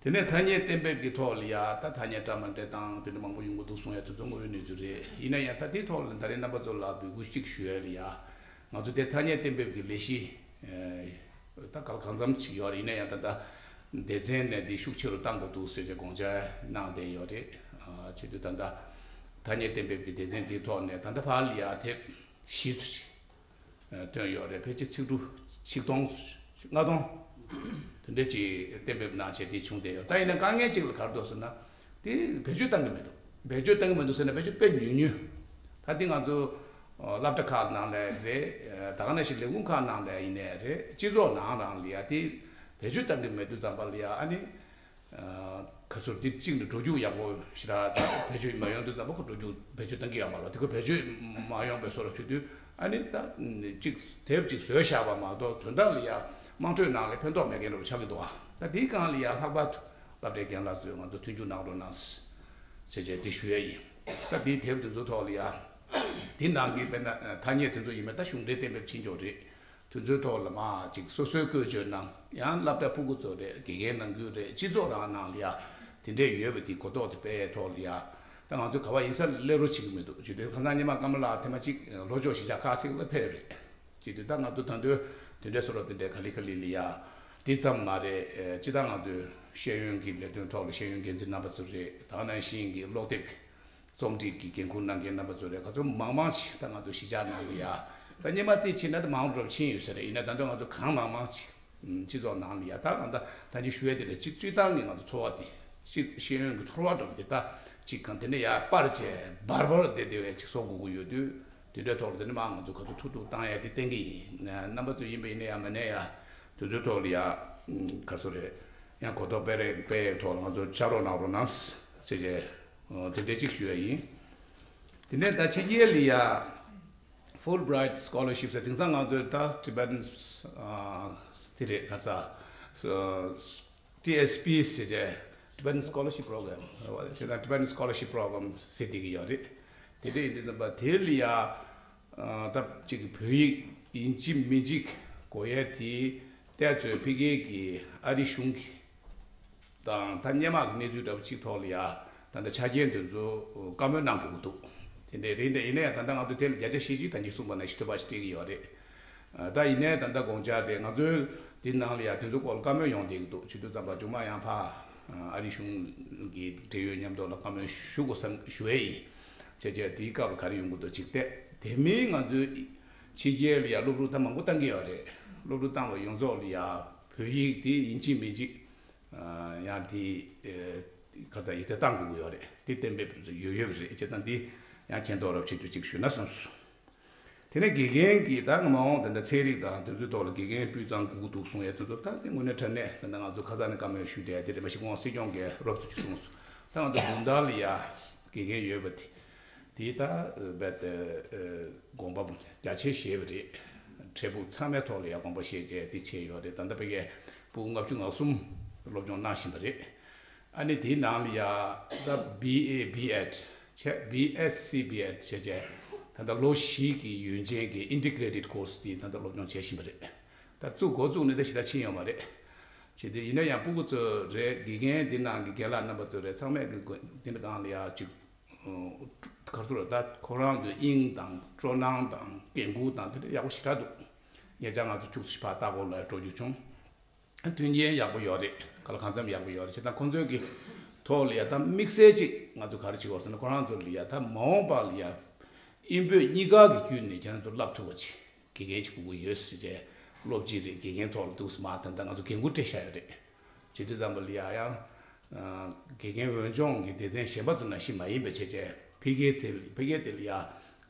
དེ་ནས་ཐ་སྙད་གཏན་འབེབས་ཀྱི་ཐོག་ལ་ཡ་ད་ཐ་སྙད་འདྲ་མ་འདྲ་དང་དེ་འདྲ་མང་པོ་ཡོང་གི་འདུག་གསུང་ཡ་དེ་ཚོ་དངོས་ཡོད་གནས་ཚུལ་རེད། ཡིན་ན་ཡང་ད་དེའི་ཐོག་ལ་ད་རེས་རྣམ་པ་ཚོ་ལ་འབོད་སྐུལ་གཅིག་ཞུ་ཡ་ལ་ཡ། ང་ཚོ་དེ་ཐ་སྙད་གཏན་འབེབས་ཀྱི་ལས་གཞི་ད་ག་ལ་གང་འཚམ་ཞིག་ཡོད་རེད། ཡིན་ན་ཡང་ད་ལྟ་སྡེ་ཚན་ནས་དེ་ཤུགས་ཆེ་རུ་གཏང་དགོས་འདུག་ཟེར་བྱས་དགོངས་འཆར་གནང་བསྡད་ཡོད་རེད། བྱས་དུས་ད་ལྟ་ཐ་སྙད་གཏན་འབེབས་ཀྱི་སྡེ་ཚན་དེའི་ཐོག་ནས་ད་ལྟ་བར་ལ་ཡ་དེབ་བཞི་ཙམ་ཞིག་བཏོན་ཡོད་རེད། ཕལ་ཆེར་ཚིག་འབྲུ་ཆིག་སྟོང་ལྔ་སྟོང་དེ་འདྲ་ཅིག་གཏན་འབེབས་གནང་བྱས་དེ་བྱུང་བསྡད་ཡོད། ད་ཡིན་ན་དཀའ་ངལ་ཅིག་ལ་ག་རེ་འདུག་ཟེར་ན་དེ་བེད་སྤྱོད་གཏང་གི་མི་འདུག་བེད་སྤྱོད་གཏང་གི་མི་འདུག་ཟེར་ན་བེད་སྤྱོད་དཔེ་ཉུང་ཉུང་། ད་འདི་ང་ཚོ་སློབ་གྲྭ་ཁག་ནང་ལ་རེད། ད་ག་ནང་བཞིན་ལས་ཁུངས་ཁག་ནང་ལ་ཡིན་ནའི་རེད། སྤྱི་ཚོགས་ནང་རང་ལ་ཡ་དེ་བེད་སྤྱོད་གཏང་གི་མེད་དུས་ཙམ་པ་ལ་ཡ་ཨ་ནི། ཁ་སོར་དེ་གཅིག་ནི་འགྲོ་རྒྱུག་ཡག་པོ་ཞེ་དྲག་བེད་སྤྱོད་མ་ཡོང་དུས་ཙམ་པ་ཁོ་འགྲོ་རྒྱུག་བེད་སྤྱོད་གཏང་གི་ཡོད་མ་རེད། དེ་ཁོ་བེད་སྤྱོད་མ་ཡོང་པའི་བཟོ་འདྲ་བྱེད་དུས་ཨ་ནི་ད་གཅིག་དེབ་གཅིག་བཟོས་བཞག་པ་མ་གཏོགས་དོན་དག་ལ་ཡ་དམངས་ཁྲོད་ནང་ལ་ཕན་ཐོགས་མེད་མཁན་འདྲ་པོ་ཆགས་ཀྱི་འདུག་ཨ་ད་དེའི་སྒང་ལ་ཡ་ལྷག་པར་དུ་སློབ་གྲྭའི་རྒན་ལགས་ཚོས་ང་ཚོ་མཐུན་འགྱུར་གནང་རོགས་གནང་ཟེར་བྱས་དེ་ཞུ་ཡ་ཡིན། ད་དེའི་དེབ་དེ་ཚོ་ཐོག་ལ་ཡ་དེ་ནང་གི་དཔེར་ན་ཐ་སྙད་དེ་ཚོ་ཡིན་པ་ད་གཞུང་འབྲེལ་གཏན་འབེབས་ཕྱིན་འགྱོག་རེད། དེ་ཚོའི་ཐོག་ལ་མ་ཅིག་སོ་སོའི་བཀོལ་སྤྱོད་གནང་། ཡང་སློབ་གྲྭ་ཕྲུ་གུ་ཚོ་རེད། དགེ་རྒན་ནང་ཁུལ་རེད། སྤྱི་ཚོགས་རང་ནང་ལ་ཡ་དེ་འདྲས་ཡོད་པ་དེ་གོ་རྟོགས་དེ་སྤེལ་ཡའི་ཐོག་ལ་ཡ་ད་ང་ཚོ་ག་བ་ཡིན་ས་སླེབས་རོགས་བྱེད་ཀྱི་མི་འདུག་ཅེས། དེ་ཁ་སང་ཉི་མ་ཀརྨ་ལགས་ཐེངས་མ་གཅིག་ལྷོ་ཕྱོགས་གཞིས་ཆགས་ཁག་ཅིག་ལ་ཕེབས་རེད། ཅེས་དུས་ད་ང་ཚོ་ད་དུང་དེ་འདྲས་བཟོ་འདྲ་དེ་འདྲས་ག་ལེ་ག་ལེ་ལ་ཡ་དེ་ཙམ་མ་རེད། སྤྱི་བཏང་ང་ཚོའི་ཤེས་ཡོན་གྱི་ལས་དོན་ཐོག་ལ་ཤེས་ཡོན་འགན་འཛིན་རྣམ་པ་ཚོ་རེད། ད་ག་ནང་བཞིན་གྱི་སློབ་དེབ་རྩོམ་སྒྲིག་གི་འགན་འཁུར་གནང་མཁན་རྣམ་པ་ཚོ་རེད། ཁ་ཚོ་མང་མང་ཞིག་ད་ང་ཚོ་གཞིས་ཆགས་ནང་ལ་ཡ་ད་སྔོན་མ་རྩིས་ཕྱིན་ན་ད་མང་རབས་ཕྱིན་ཡོད་ས་རེད། ཡིན་ན་ད་ལྟ་ང་ཚོ་གང་མང་མང་ཞིག་སྤྱི་ཚོགས་ནང་ལ་ཡ་ད་ང་ད་ད་ཅི་ཞུ་ཡ་དེ་ལ་སྤྱི་སྤྱི་བཏང་གི་ང་ཚོ་འཚོ་བ་དེ་སྤྱི་ཤེས་ཡོན་གྱི་ཚོར་བ་འདྲ་པོ་དེ་ད་ཅིག་གང་དེ་ནས་ཡ་སྤར་བྱས་འབར་འབར་བསྡད་བསྡད་པའི་ཅིག་བཟོ་དགོས་ཀྱི་ཡོད་དུས་དེ་འདྲའི་ཐོག་ལ་དེ་ནས་མ་ང་ཚོ་ག་ཚོད་ཐུབ་ཐུབ་བཏང་ཡ་དེ་བསྟན་གྱི་ཡིན། རྣམ་པ་ཚོ་ཡིན་པ་ཡིན་ན་ཡ་མ་ནས་ཡ་དེ་ཚོའི་ཐོག་ལ་ཡ་ག་ཚོད་རེད། ཡང་གོ་རྟོགས་སྤེལ་རེས་སྤེལ་ཡའི་ཐོག་ལ་ང་ཚོ་ཕྱག་རོགས་གནང་རོགས་གནང་ཟེར་བྱས། ཨོ། དེ་འདྲ་གཅིག་ཞུ་ཡ་ཡིན། དེ་ནས་ད་ཕྱི་རྒྱལ་ལ་ཡ་Fulbright Scholarship ཟེར་དེང་སང་ང་ཚོའི་ད་Tibetan ཨ་དེ་རེད་ག་ས་ཊི་ཨེས་པི་ཟེར་བྱས། Tibetan Scholarship Program ཟེར་བ་དེ་ད་Tibetan Scholarship Program ཟེར་བསྡད་ཀྱི་ཡོད་རེད། དེ་འདྲ་ཡིན་དུས་ཙམ་པ་དེ་ལ་ཡ་ཨ་ད་ཅིག་བོད་ཡིག་ཡིན་གཅིག་མིན་གཅིག་དགོས་ཡ་དེ་ཏོག་ཙམ་ཕ་གི་གི་ཨ་རི་གཞུང་གི་དང་ད་སྔོན་མ་གི་གནས་ཚུལ་འདྲ་པོ་གཅིག་ཐོག་ལ་ཡ་ད་ལྟ་ཆ་རྐྱེན་དེ་ཚོ་བཀའ་མོལ་གནང་དགོས་ཀྱི་འདུག་དེ་འདྲའི་རིགས་འདི་ཡིན་ན་ཡང་ད་ལྟ་ང་ཚོ་དེ་ལ་བརྒྱ་ཆ་བཞི་བཅུ་ད་གིན་གསུངས་པ་ནང་བཞིན་ཐོས་པ་ཞིག་སྤྲད་ཀྱི་ཡོད་རེད། ད་ཡིན་ནའི་ད་ལྟ་དགོངས་འཆར་རེད། ང་ཚོའི་འདི་ནང་ལ་ཡ་དེ་ཚོའི་སྐོར་ལ་བཀའ་མོལ་ཡོང་བསྡད་ཀྱི་འདུག་བྱེད་དུས་ཙམ་པ་མཇུག་མ་ཡང་ཕ་ཨ་རི་གཞུང་གི་འབྲེལ་ཡོད་མཉམ་དུ་ལ་བཀའ་མོལ་ཞུ་དགོས་བསམ་ཞུ་ཡས་ཡིན། བྱས་བྱས་དེའི་སྐབས་ལ་ག་རེ་ཡོང་གི་འདུག་ཅིག་བལྟས། དེ་མིན་ང་ཚོའི་ཕྱི་རྒྱལ་ལ་ཡ་སློབ་ཕྲུག་ད་མང་པོ་བཏང་གི་ཡོད་རེད། སློབ་ཕྲུག་བཏང་བ་ཡོངས་རྫོགས་ལ་ཡ་བོད་ཡིག་དེ་ཡིན་གཅིག་མིན་གཅིག་ཡང་དེ་ཁ་ཚ་ཡིག་ཚད་བཏང་དགོས་ཀྱི་ཡོད་རེད། དེ་གཏན་འབེབས་ཡོད་ཡོད་པ་རེད། བྱས་ཙང་འདི་ཡང་མཁྱེན་རྟོགས་རབ་བྱེད་རྒྱུ་གཅིག་ཞུས་ན་བསམས་སོང་། དེ་ནས་དགེ་རྒན་གྱི་ད་མ་འོངས་དེ་འདྲ་ཚན་རིག་དང་དེ་ཚོའི་ཐོག་ལ་དགེ་རྒན་སྤུས་གཙང་དགོས་ཀྱི་འདུག་གསུང་ཡས་དེ་ཚོ་ད་དེ་དངོས་གནས་དྲང་གནས་ད་ལྟ་ང་ཚོ་ཁ་སང་ནས་བཀའ་མོལ་ཞུས་བསྡད་དེ་རེད། མ་གཞི་ཁོང་སྲིད་སྐྱོང་གིས་རོབ་ཙམ་ཅིག་གསུངས་སོང་། ད་ང་ཚོ་དགོང་དག་ལ་ཡ་དགེ་རྒན་ཡོད་པ་དེ་དེ་ད་རྦད་དེ་དགོངས་པ་རྒྱ་ཆེ་བཞེས་པ་རེད། འབྲས་སྤུངས་ཚང་མའི་ཐོག་ལ་ཡ་དགོངས་པ་བཞེས་བྱས་དེ་བྱས་ཡོད་རེད། ད་ལྟ་ཕ་གིའི་ཕྲུ་གུ་ལྔ་བཅུ་ང་གསུམ་སློབ་སྦྱོང་གནང་བཞིན་པ་རེད། ཨ་ནི་དེའི་ནང་ལ་ཡ་ད་བི་ཨེ་བི་ཨེཌ་བྱས་བི་ཨེས་སི་བི་ཨེཌ་བྱས་བྱས་ད་ལྟ་ལོ་བཞི་གི་ཡུན་ཅན་གྱི་ཨིན་ཊི་གྷི་རེ་ཊེཌ་ཀོར་སི་དེ་ད་ལྟ་སློབ་སྦྱོང་བྱེད་བཞིན་པ་རེད། ད་བཙུགས་འགོ་བཙུགས་ནས་ད་ཞེ་དྲག་ཕྱིན་ཡོད་མ་རེད། བྱས་ཏེ་ཡིན་ན་ཡང་ཕྲུ་གུ་ཚོ་རེད། དགེ་རྒན་འདི་ནང་གི་རྒན་ལགས་རྣམ་པ་ཚོ་རེད། ཚང་མས་གི་དགོན་འདི་འདྲ་སྒང་ལ་ཡ་ཅིག་ག་རེ་ཟེར་ད་ཁོ་རང་ཚོའི་དབྱིངས་དང་སྤྲོ་སྣང་དང་འགན་ཁུར་དང་དེ་འདྲ་ཡག་པོ་ཞེ་དྲག་འདུག་ཉེ་ཆར་ང་ཚོ་ཁྱུག་ཙམ་ཕར་ལྟ་སྐོར་ལ་འགྲོ་རྒྱུ་བྱུང་། མཐུན་རྐྱེན་ཡག་པོ་ཡོད་རེད། ག་ལ་གང་འཚམ་ཡག་པོ་ཡོད་རེད། བྱས་ཙང་ཁོང་ཚོའི་གི་ཐོག་ལ་ཡ་ད་དམིགས་བསལ་ཅིག་ང་ཚོ་ག་རེ་བྱེད་དགོས་ཟེར་ན་ཁོ་རང་ཚོ་ལ་ཡ་ད་མ་འོངས་པ་ལ་ཡ་དབྱིན་བོད་གཉིས་ཀ་གི་བརྒྱུད་ནས་ཁྱེད་རང་ཚོ་བསླབ་ཐུབ་པ་ཅིག་དགེ་རྒན་ཅིག་དགོས་ཀྱི་ཡོད་ཟེར་བྱས་སློབ་སྤྱི་རེད། དགེ་རྒན་ཐོག་ལ་འདུག་སེ་མར་ད་ལྟ་ང་ཚོ་འགན་ཁུར་སྤྲད་བཞག་ཡོད་རེད། བྱེད་དུས་ཙམ་པ་ལ་ཡ་ཡང་དགེ་རྒན་འོས་སྦྱོང་གི་སྡེ་ཚན་གཞན་པ་ཚོ་ནང་བཞིན་མ་ཡིན་པ་བྱས་བྱས་ཕ་གིའི་དེ་ཕ་གིའི་དེ་ལ་ཡ་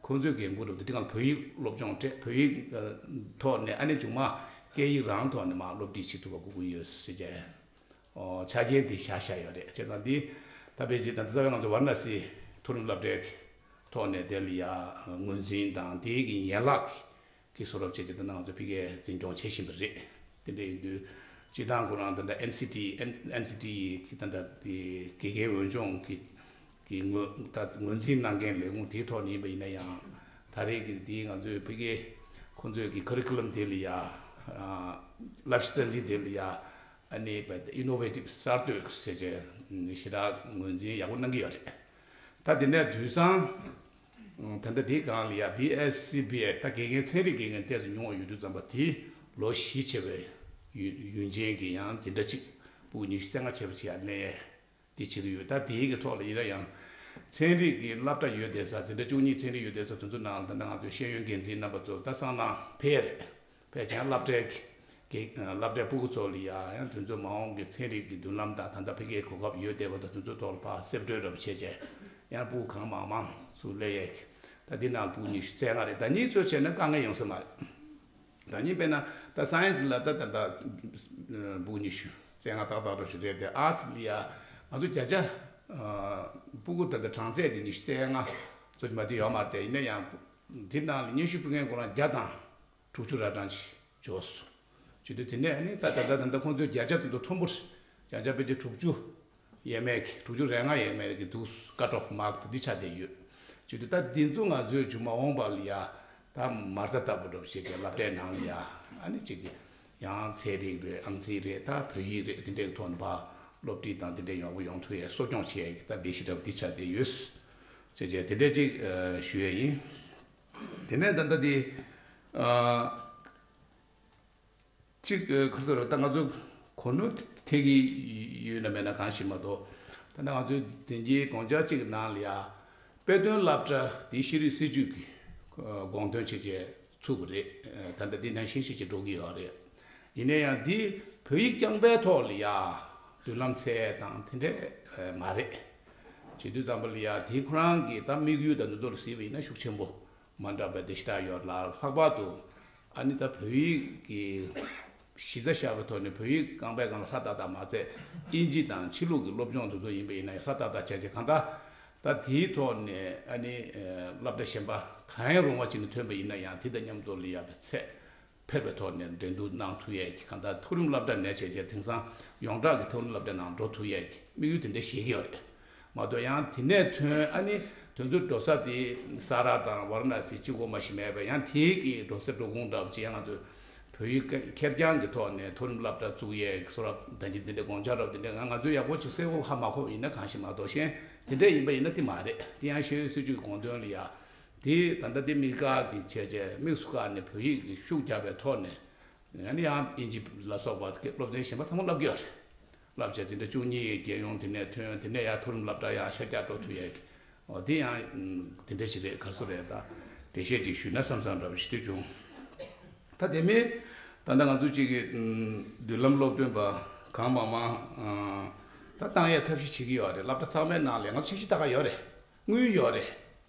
ཁོང་ཚོའི་འགན་ཁུར་རུ་དེ་སྒང་ལ་བོད་ཡིག་སློབ་སྦྱོང་སྤྲད། བོད་ཡིག་ཐོག་ནས་ཨ་ནི་མཇུག་མ་སྐད་ཡིག་རང་ཐོག་ནས་མར་སློབ་ཁྲིད་བྱེད་ཐུབ་པ་དགོས་ཀྱི་ཡོད་ཟེར་བྱས་ཆ་རྐྱེན་དེ་བཞག་བཞག་ཡོད་རེད། བྱས་ཙང་འདི་ད་ཕལ་ཆེར་ད་ལྟ་རྩ་བའི་ང་ཚོ་ཝཱ་ར་ཎ་སི་མཐོ་རིམ་སློབ་གྲྭའི་ཐོག་ནས་དེ་ལ་ཡ་ངོས་འཛིན་དང་དེའི་གི་ཡན་ལག་གི་གི་བཟོ་འདྲ་བྱས་བྱས་ད་ལྟ་ང་ཚོ་ཕ་གིར་འཛིན་སྐྱོང་བྱེད་བཞིན་པ་རེད། དེ་འདྲ་ཡིན་དུས་སྤྱིར་བཏང་ཁོ་རང་ད་ལྟ་ཨེན་སི་ཊི་ཨེན་སི་ཊི་ཨི་གི་ད་ལྟ་དེ་དགེ་རྒན་འོས་སྦྱོང་གི་གི་ངོས་ད་ངོས་འཛིན་གནང་མཁན་ལས་ཁུངས་དེའི་ཐོག་ནས་ཡིན་པ་ཡིན་ན་ཡང་ད་རེས་ཀྱི་དེའི་ང་ཚོའི་ཕ་གིའི་ཁོང་ཚོའི་གི་ཁ་རི་ཁུ་ལམ་དེ་ལ་ཡ་བསླབ་གཞི་རྩ་འཛིན་དེ་ལ་ཡ་ཨ་ནི་ཨིན་ནོ་ཝེ་ཊིབ་གསར་གཏོད་ཟེར་བྱས་ཞེ་དྲག་ངོས་འཛིན་ཡག་པོ་གནང་གི་ཡོད་རེད། ད་དེ་ནས་དུས་སང་ད་ལྟ་དེའི་སྒང་ལ་ཡ་བི་ཨེས་སི་བི་ཨེ་ད་དགེ་རྒན་ཚན་རིག་དགེ་རྒན་ཏོག་ཙམ་ཉུང་བ་ཡོད་དུས་ཙམ་པ་དེ་ལོ་བཞི་བྱས་པའི་ཡུན་ཡུན་ཅན་གྱི་ཡང་འཛིན་གྲྭ་གཅིག་ཕྲུ་གུ་ཉི་ཤུ་རྩ་ལྔ་བྱས་པ་ཅིག་ཡར་གནས་དེ་བྱེད་ཀྱི་ཡོད། ད་དེའི་གི་ཐོག་ལ་ཡིན་ན་ཡང་ཚན་རིག་གི་སློབ་གྲྭ་ཡོད་བསྡད་ས་འཛིན་གྲྭ་བཅུ་གཉིས་ཚན་རིག་ཡོད་བསྡད་ས་དེ་ཚོ་ནང་ལ་ད་ལྟ་ང་ཚོའི་ཤེས་ཡོན་འགན་འཛིན་རྣམ་པ་ཚོ་ད་སང་ནང་ཕེབས་རེད། ཕལ་ཆེར་སློབ་གྲྭའི་གི་སློབ་གྲྭའི་ཕྲུ་གུ་ཚོ་ལ་ཡ་ཡང་དེ་ཚོ་མ་འོངས་ཀྱི་ཚན་རིག་གི་མདུན་ལམ་དང་ད་ལྟ་ཕ་གིའི་གོ་སྐབས་ཡོད་བསྡད་པ་དང་དེ་ཚོའི་ཐོག་ལ་ཕར་གསེབ་བཀྲོལ་འདྲ་པོ་བྱས་བྱས་ ཡང་ཕྲུ་གུ་གང་མང་མང་ཚུར་སླེབས་ཡས་ཀྱི། ད་འདི་ནང་ཕྲུ་གུ་ཉི་ཤུ་རྩ་ལྔ་རེད། ཟླ་ཉིན་ཚོད་བྱས་ན་དཀའ་ངལ་ཡོང་ས་མ་རེད། ཟླ་ཉིན་དཔེར་ན་ད་སའེན་སི་ལ་ད་ད་ད་ཕྲུ་གུ་ཉི་ཤུ་རྩ་ལྔ་ཏག་ཏག་འགྲོ་ཞིག་རེད་དེ། ཨར་ཊི་སི་ལ་ཡ་ང་ཚོ་བརྒྱ་ཆ་ཕྲུ་གུ་ད་ད་གྲངས་ཚད་དེ་ཉི་ཤུ་རྩ་ལྔ་ཚོད་ཀྱི་མ་དེ་ཡོད་མ་རེད་དེ། ཡིན་ན་ཡང་འདི་ནང་ལ་སྙན་ཞུ་ཕུལ་མཁན་ཁོ་རང་བརྒྱ་དང་དྲུག་ཅུ་ར་གྲངས་ཤིག་འབྱོར་སོང་། བྱེད་དུས་དེ་ནས་ཨ་ནི་ད་ད་ད་ད་ད་ཁོང་ཚོའི་བརྒྱ་ཆ་དེ་ཚོ་མཐོན་པོ་རེད། བརྒྱ་ཆ་ཕལ་ཆེར་དྲུག་ཅུ་ཡས་མས་ཀྱི། དྲུག་ཅུ་རེ་ལྔ་ཡས་མས་ཀྱི་འདུག། ཀཊ་ཨོཕ་མཱརཀ་དེ་འདི་ཆགས་བསྡད་ཡོད། བྱེད་དུས་ད་འདི་ཚོ་ང་ཚོས་མཇུག་མ་འོངས་པ་ལ་ཡ་ད་མ་རྩ་ལྟ་བུ་འདྲ་བོ་ཞིག་གི་སློབ་གྲྭའི་ནང་ལ་ཡ་ཨ་ནི་གཅིག་གི་ཡང་ཚན་རིག་རེད། ཨང་རྩིས་རེད། ད་བོད་ཡིག་རེད། དེ་འདྲའི་ཐོག་ནས་ཕར་སློབ་ཁྲིད་དང་དེ་འདྲའི་ཡག་པོ་ཡོང་ཐུབ་ཡས་གསོ་སྐྱོང་བྱེད་ཡས་ཀྱི་ད་ལས་གཞི་འདྲ་བོ་འདི་ཆགས་བསྡད་ཡོད། ཟེར་བྱས་དེ་འདྲའི་གཅིག་ཨ་ཞུ་ཡས་ཡིན། དེ་ནས་ད་ལྟ་འདི་ཨ་གཅིག་ཨ་ཁ་ཐོར་ད་ང་ཚོ་གོ་ནོར་ཐེབས་ཀྱི་ཡོད་ན་མེད་ན་གང་ཤེས་མ་གཏོགས། ད་ལྟ་ང་ཚོའི་དེང་གི་དགོངས་འཆར་གཅིག་གི་ནང་ལ་ཡ་དཔེ་སྟོན་སློབ་གྲྭ་འདི་ཤེས་རིག་སྲིད་ཇུས་ཀྱི་ཨ་དགོངས་དོན་བྱས་བྱས་ཚུགས་པ་རེད། ཨ་ད་ལྟ་འདི་ནང་བཞིན་བྱས་བྱས་འགྲོ་གི་ཡོད་རེད། ཡིན་ན་ཡང་འདི་བོད་ཡིག་རྐྱང་པའི་ཐོག་ལ་ཡ་མདུན་ལམ་འཚོལ་ཡས་དང་དེ་འདྲས་ཨ་མ་རེད། བྱེད་དུས་ཙམ་པ་ལ་ཡ་དེ་ཁོ་རང་གི་ད་དམིགས་ཡུལ་དང་འདི་ཚོ་ལ་གཟིགས་པ་ཡིན་ན་ཤུགས་ཆེན་པོ་མ་འདྲ་བའི་དེ་ཞེ་དྲག་ཡོད་ལ། ལྷག་པར་དུ་ཨ་ནི་ད་བོད་ཡིག་གི་གཞི་རྩ་བཞག་པའི་ཐོག་ནས་བོད་ཡིག་རྐང་པའི་སྒང་ལ་ཧྲ་ཏག་ཏག་མ་ཚད། དབྱིན་ཇི་དང་ཕྱི་ལུགས་ཀྱི་སློབ་སྦྱོང་དེ་ཚོ་ཡིན་པ་ཡིན་ན་ཧྲ་ཏག་ཏག་བྱས་བྱས། གང་ལྟར་ད་དེའི་ཐོག་ནས་ཨ་ནི་ཨ་སློབ་གྲྭ་གཞན་པ་གང་ཡང་རུང་བ་ཅིག་ནས་ཐོན་པ་ཡིན་ན་ཡང་དེ་དང་མཉམ་དུ་ལ་ཡ་བའི་ཚད་འཕེར་བའི་ཐོག་ནས་འགྲན་བསྡུར་གནང་ཐུབ་ཡས་ཀྱི། གང་ལྟར་མཐོ་རིམ་སློབ་གྲྭ་ནས་བྱས་བྱས་དེང་སང་ཡོངས་གྲགས་ཀྱི་མཐོ་རིམ་སློབ་གྲྭ་ནང་འགྲོ་ཐུབ་ཡས་ཀྱི་དམིགས་ཡུལ་དེ་འདྲ་བཞེས་ཀྱི་ཡོད་རེད། མ་གཏོགས་ཡང་དེ་ནས་ཐོན་ཨ་ནི་དེ་ཚོའི་འགྲོ་ས་དེ་ས་རཱ་དང་ཝཱ་ར་ཎ་སི་གཅིག་པོ་མ་ཞིག་མེད་པས། ཡང་དེའི་གི་འགྲོ་ས་འགྲོ་ཁུངས་འདྲ་བོ་ཅིག་ཡང་ང་ཚོས་བོད་ཡིག་ཁེར་རྐྱང་གི་ཐོག་ནས་མཐོ་རིམ་སློབ་གྲྭ་བཙུགས་ཡས་ཀྱི་སོ་ར་ད་གིན་དེ་འདྲའི་དགོངས་འཆར་རབ་དེ་འདྲ་ང་ང་ཚོས་ཡག་པོ་ཅིག་གསལ་པོ་ཧ་མ་གོ་ཡིན་ན་གང་ཞིག་མ་གཏོགས། གཞན་དེ་འདྲ་ཡིན་པ་ཡིན་ན་དེ་མ་རེད། དེ་ཡང་ཤེས་ཡོན་སྲིད་བྱུས་དགོངས་དོན་ལ་ཡ་དེ་ད་ལྟ་དེ་དམིགས་བཀར་གྱི་བྱས་བྱས་དམིགས་སུ་བཀར་ནས་བོད་ཡིག་གི་ཤུགས་རྒྱབ་པའི་ཐོག་ནས། ཡང་ནི་ཡང་དབྱིན་ཇི་ལ་སོགས་པ་སློབ་ཚན་གཞན་པ་ཚང་མ་བསླབ་ཀྱི་ཡོད་རེད། བསླབ་བྱས་དེ་འདྲ་བཅུ་གཉིས་ཀྱི་རྒྱལ་ཡོངས་དེ་ནས་ཐོན། དེ་ནས་ཡང་མཐོ་རིམ་སློབ་གྲྭ་ཡང་ཤར་རྒྱག་འགྲོ་ཐུབ་ཡས་ཀྱི། འོ་དེ་ཡང་དེ་འདྲ་ཞིག་རེད། ག་རེ་ཟེར་རེད། ད་འགྲེལ་བཤད་ཅིག་ཞུས་ན་བསམ་བསམ་འདྲ་བོ་ཞིག་དེ་བྱུང་། ད་དེ་མིན་ད་ལྟ་ང་ཚོ་གཅིག་གི་མདུན་ལམ་སློབ་སྟོན་པ་གང་མང་མང་ད་བཏང་ཡས་ཐབས་ཤེས་བྱེད་ཀྱི་ཡོད་རེད། སློབ་གྲྭ་ཚང་མའི་ནང་ལ་ང་ཚོ་འཆར་གཞི་ད་ག་ཡོད་རེད། དངུལ་ཡོད་རེད།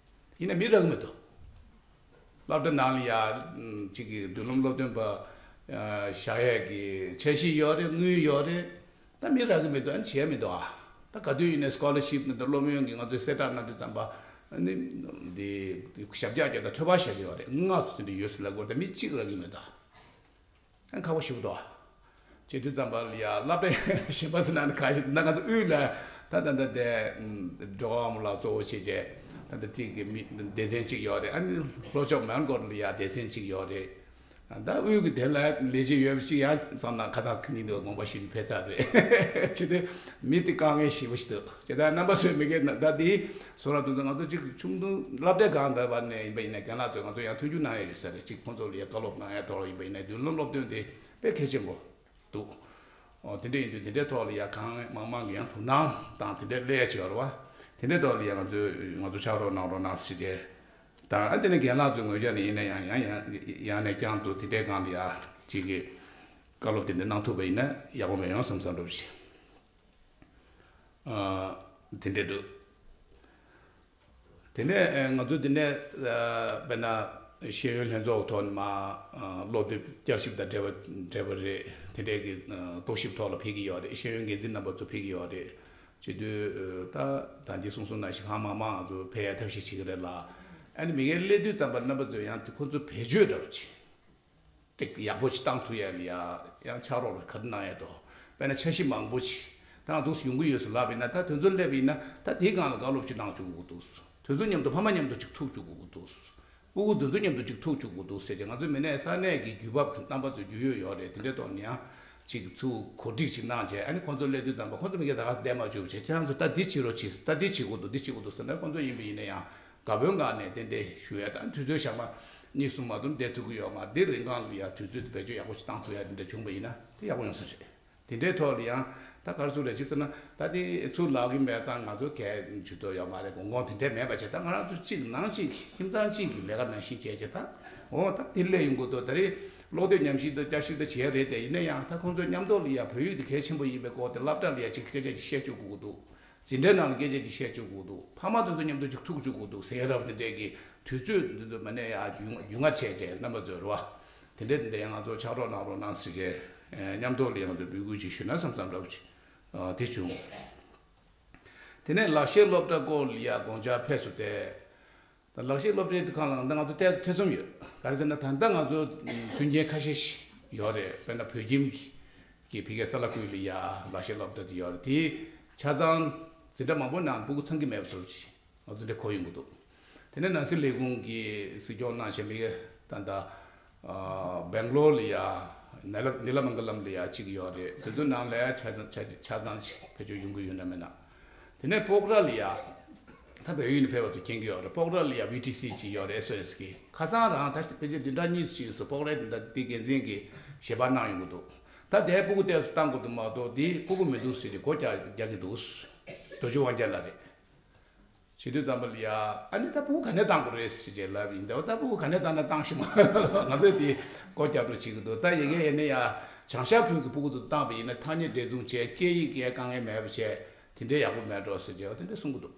ཡིན་ན་མི་རག་གི་མི་འདུག། སློབ་གྲྭ་ནང་ལ་ཡ་གཅིག་གི་མདུན་ལམ་སློབ་སྟོན་པ་བཞག་ཡས་ཀྱི་འཆར་གཞི་ཡོད་རེད། དངུལ་ཡོད་རེད། ད་མི་རག་གི་མི་འདུག། ཨ་ནི་བྱས་མི་འདུག་ཨ། ད་ག་དུས་ཡིན་ནའི་སི་ཀོ་ལར་ཤིབ་ནི་ད་སློབ་ཡོན་གྱི་ང་ཚོའི་གསལ་བསྒྲགས་གནང་དུས་ཙམ་པ་ཨ་ནི་འདི་ཞབས་བཀྱག་རྒྱག་ད་ཐོལ་པ་བཞག་གི་ཡོད་རེད། ང་ཚོ་དེ་འདྲ་ཡོད་ཟེར་ལབ་དགོས་རེད། ད་མི་གཅིག་རག་གི་མི་འདུག། ཨ་ཁག་པོ་ཞིག་འདུག། བྱེད་དུས་ཙམ་པ་ལ་ཡ་སློབ་གྲྭ་གཞན་པ་ཚོ་ནང་ནས་ཁ་ཤས་ད་ང་ཚོ་དབུས་ལ་ད་ད་ད་དེ་འགྲོ་བ་མོ་ལ་གཙོ་བོ་བྱེད་བྱས་ད་ད་ཐིག་གི་མི་སྡེ་ཚན་གཅིག་ཡོད་རེད། ཨ་ནི་ལྷོ་ཕྱོགས་མེལ་གོར་ལ་ཡ་སྡེ་ཚན་གཅིག་ཡོད་རེད། ད་དབུས་ཀྱི་དེ་ལ་ལས་བྱེད་ཡོད་པ་ཞིག་ཡང་ཚང་ན་ཁ་སང་ཁ་ཉིན་དུ་དགོངས་པ་ཞུས་ནས་ཕེབས་ཚར་རེད། བྱེད་དུས་མི་དེ་དཀའ་ངལ་ཞེ་པོ་ཞིག་འདུག། ཇི་ལྟར་རྣམ་པ་ཚོས་མི་སྒེར་ན་ད་དེ་སོ་ར་དུ་ང་ཚོ་གཅིག་ཆུང་དུ་སློབ་གྲྭའི་སྒང་དུ་བར་ནས་ཡིན་པ་ཡིན་ན་རྒན་ལགས་ཚོས་ང་ཚོ་ཡང་མཐུན་འགྱུར་གནང་ཡ་ཡོད་ས་རེད། གཅིག་ཁོང་ཚོ་ལ་ཡ་བཀའ་སློབ་གནང་ཡ་ཐོག་ལ་ཡིན་པ་ཡིན་ན་མདུན་ལམ་སློབ་སྟོན་དེ་དཔེ་གལ་ཆེན་པོ་འདུག། ཨོ་དེ་འདྲ་ཡིན་དུས་དེ་འདྲའི་ཐོག་ལ་ཡ་གང་མང་མང་གི་ཡང་དོ་སྣང་དང་དེ་འདྲའི་སླེབས་ཡ་ཅིག་ཡོད་རེད་བ། དེ་འདྲའི་ཐོག་ལ་ཡ་ང་ཚོས་ང་ཚོ་ཕྱག་རོགས་གནང་རོགས་གནང་ཟེར་གྱི་དང་། ཨ་དེ་ནས་རྒན་ལགས་ཚོའི་ངོས་ཀྱང་ནས་ཡིན་ན་ཡང་ཡང་ཡང་ཡང་ནས་བསྐྱར་དུ་དེ་འདྲའི་སྒང་ལ་ཡ་གཅིག་གི་བཀའ་སློབ་དེ་འདྲ་གནང་ཐུབ་པ་ཡིན་ན་ཡག་པོ་མེད་ཡོང་བསམ་བསམ་འདྲ་བོ་ཞིག་ཨ་དེ་འདྲ་འདུག། དེ་ནས་ཨ་ང་ཚོ་དེ་ནས་ཨ་དཔེར་ན་ཤེས་ཡོན་ལྷན་ཚོགས་ཐོག་ནས་མ་ཨ་སློབ་དེབ་བསྐྱར་ཞིབ་དང་འབྲེལ་བ་འབྲེལ་བ་རེད། དེ་འདྲའི་གི་ཨ་རྟོག་ཞིབ་ཐོག་ལ་ཕེབས་ཀྱི་ཡོད་རེད། ཤེས་ཡོན་འགན་འཛིན་རྣམ་པ་ཚོ་ཕེབས་ཀྱི་ཡོད་རེད། བྱེད་དུས་ཨ་ད་ད་གིན་གསུངས་གསུངས་ནང་བཞིན་གང་མང་མང་ང་ཚོ་ཕེབས་ཡ་ཐབས་ཤེས་བྱེད་ཀྱི་རེད་ལ། ཨ་ནི་མི་སྒེར་སླེབས་དུས་ཙམ་པ་རྣམ་པ་ཚོས་ཡང་དེ་ཁོ་ཚོ་བེད་སྤྱོད་འདྲ་བོ་ཅིག་ཏིག་ཡག་པོ་ཅིག་བཏང་ཐུབ་ཡ་ལ་ཡ་ཡང་ཕྱག་རོགས་ལ་ག་རེ་གནང་ཡ་འདུག། དཔེར་ན་འཆར་གཞི་མང་པོ་ཅིག་ད་ང་ཚོ་ཡོང་གི་ཡོད་ཟེར་ལབ་ཡིན་ན། ད་དེ་ཚོ་སླེབས་ཡིན་ན་ད་དེའི་སྒང་ལ་བཀའ་སློབ་ཅིག་གནང་བཅུག་དགོས་འདུག། དེ་ཚོ་མཉམ་དུ་ཕ་མ་མཉམ་དུ་ཅིག་ཐུག་བཅུག་དགོས་འདུག། སྤུ་གུ་དེ་ཚོ་མཉམ་དུ་ཅིག་ཐུག་བཅུག་དགོས་འདུག་ཟེར་ཏེ། ང་ཚོ་མི་སྣའི་ས་གནས་ཀྱི་རྒྱུ་བབ་ཀྱི་རྣམ་པ་ཚོ་རྒྱུས་ཡོད་ཡོད་རེད། དེ་འདྲའི་ཐོག་ནས་ཡང་ཅིག་ཚུར་གོ་སྒྲིག་ཅིག་གནང་བྱས། ཨ་ནི་ཁོང་ཚོ་སླེབས་དུས་ཙམ་པ་ཁོང་ཚོ་མི་སྒེར་ད་ག་བསྡད་མ་བཅུག་བྱས། ཁྱེད་རང་ཚོ་ད་འདི་བྱེད་རོགས་བྱེད། ད་འདི་བྱེད་དགོས་འདུག། འདི་བྱེད་དགོས་འདུག་ཟེར་ན། ཁོང་ཚོ་ཡིན་པ་ཡིན་ན་ཡང་སྒ་བོན་སྒང་ནས་ཏན་ཏན་ཞུ་ཡ་དང་། དུས་ཚོད་བཞག་མ་གཉིས་གསུམ་མ་གཏོགས་བསྡད་ཐུབ་ཀྱི་ཡོད་མ་རེད། དེ་རིང་གང་ལ་ཡ་དུས་ཚོད་དེ་བེད་སྤྱོད་ཡག་པོ་ཞིག་བཏང་ཐུབ་ཡ་དེ་འདྲ་བྱུང་བ་ཡིན་ན་དེ་ཡག་པོ་ཡོང་ས་རེད། དེ་འདྲའི་ཐོག་ལ་ཡང་ད་ག་རེ་ཟེར་རེད་ཅིག་ཟེར་ན། ད་དེ་ཚུར་ལབ་ཀྱི་མེད་ཙང་ང་ཚོ་གས་ཇུས་གཏོགས་ཡོད་མ་རེད། དགོངས་དགོངས་དེ་འདྲའི་མེད་པ་བྱས། ད་ང་རང་ཚོ་གཅིག་ནང་གཅིག་ཁྱིམ་ཚང་གཅིག་གི་ལས་ཀ་ནང་བཞིན་བྱས་བྱས། ད་འོ་ད་དེ་སླེབས་ཡོང་གི་འདུག། ད་རེས་ཀློག་དེབ་ཉམས་ཞིབ་དང་བསྐྱར་ཞིབ་དང་བྱས་རེད་དེ། ཡིན་ན་ཡང་ད་ཁོང་ཚོ་མཉམ་དུ་ལ་ཡ་བོད་ཡིག་དེ་གལ་ཆེན་པོ་ཡིན་པའི་སྐོར་དེ་སློབ་གྲྭ་ལ་ཡ་ཅིག་སྐད་ཆ་ཅིག་བཤད་བཅུག་དགོས་ཀྱི་འདུག། འཛིན་གྲྭའི་ནང་ལ་སྐད་ཆ་ཅིག་བཤད་བཅུག་དགོས་འདུག་ཕ་མ་དེ་ཚོ་མཉམ་དུ་ཅིག་ཐུག་བཅུག་དགོས་འདུག་ཟེར་རབས་དེ་འདྲས་ཀྱི་དུས་ཚོད་འདི་ཚོ་མ་ནས་ཡ་རྒྱུས་རྒྱུས་མངའ་བྱས་བྱས་རྣམ་པ་ཚོས་རེད་བ། དེ་འདྲས་དེ་འདྲས་ཡང་ང་ཚོ་ཕྱག་རོགས་གནང་རོགས་གནང་ཟེར་བྱས་མཉམ་དུ་ལ་ཡང་ང་ཚོས་འབོད་སྐུལ་ཅིག་ཞུས་ན་བསམ་བསམ་འདྲ་བོ་ཅིག་དེ་བྱུང་། དེ་ནས་ལག་ཤེས་སློབ་གྲྭ་སྐོར་ལ་ཡ་དགོངས་འཆར་ཕེབས་སོང་སྟེ། ད་ལག་ཤེས་སློབ་གྲྭའི་ཁང་ལ་ད་ང་ཚོ་ཐེ་ཐེ་ཚོམ་ཡོད། ག་རེ་ཟེར་ན་ད་ལྟ་ང་ཚོ་མཐུན་རྐྱེན་ཁ་ཤས་ཤིག་ཡོད་རེད། དཔེར་ན་བོད་ཁྱིམ་གྱི་ཕ་གིའི་ས་ལ་ཁུལ་ལ་ཡ་ལག་ཤེས་སློབ་གྲྭ་དེ་ཡོད་རེད། དེ་ཆ་ཚང་འཛིན་གྲྭ་མང་པོ་ནང་སྤུ་གུ་ཚང་གི་མེད་པ་བཟོ་ཅིག་ང་ཚོ་འདྲ་གོ་ཡོང་གི་འདུག་དེ་ནས་ནང་སྲིད་ལས་ཁུངས་ཀྱི་སྲིད་སྐྱོང་གནང་བྱས་མི་ད་ལྟ་སྦེང་ལོར་ལ་ཡ་ནི་ལ་ནི་ལ་མང་ག་ལམ་ལ་ཡ་གཅིག་ཡོད་རེད། དེ་ཚོ་ནང་ལ་ཡ་ཆ་ཚང་ཆ་ཆ་ཚང་ཅིག་བེད་སྤྱོད་ཡོང་གི་ཡོད་ན་མེད་ན། དེ་ནས་སྤོག་ར་ལ་ཡ། ད་བལ་ཡུལ་ནས་ཕེབས་པ་ཚོ་མཁྱེན་གྱི་ཡོད་རེད། སྤོག་ར་ལ་ཡ་བི་ཊི་སི་ཅིག་ཡོད་རེད། ཨེས་ཨོ་ཨེས་གི་ཁ་སང་རང་ད་ཕལ་ཆེར་བདུན་ཕྲག་གཉིས་ཅིག་སུ་སྤོག་རའི་དེ་འདྲ་དེ་འགན་འཛིན་གྱི་ཞལ་པར་གནང་ཡོང་གི་འདུག་ད་དེའི་སྤུ་གུ་ཏོག་ཙམ་བཏང་དགོས་འདུག་མ་གཏོགས་དེ་སྤུ་གུ་མི་འདུག་ཟེར་གྱི་སྒོ་རྒྱག་རྒྱག་གི་འདུག་རྡོ་རྗེ་དབང་རྒྱལ་ལགས་རེད། བྱེད་དུས་ཙམ་པ་ལ་ཡ་ཨ་ནི་ད་སྤུ་གུ་ག་ནས་བཏང་དགོས་རེད་ཟེར་བྱས་ལབ་ཡིན། ད་ད་སྤུ་གུ་ག་ནས་བཏང་ན་བཏང་ཤི་མ་ང་ཚོས་དེ་སྒོ་རྒྱག་འགྲོ་བྱེད་ཀྱི་འདུག་ད་ཡ་གི་ཡ་ནི་ཡ་བྱང་ཤར་ཁུལ་གྱི་སྤུ་གུ་ཚོ་བཏང་བ་ཡིན་ན་ཐག་ཉེ་འབྲེལ་མཚུངས་བྱས་སྐད་ཡིག་གི་དཀའ་ངལ་མེད་པ་བྱས། དེ་འདྲའི་ཡག་པོ་མེད་འགྲོ་ཟེར་གྱི་དེ་འདྲ་གསུང་གི་འདུག་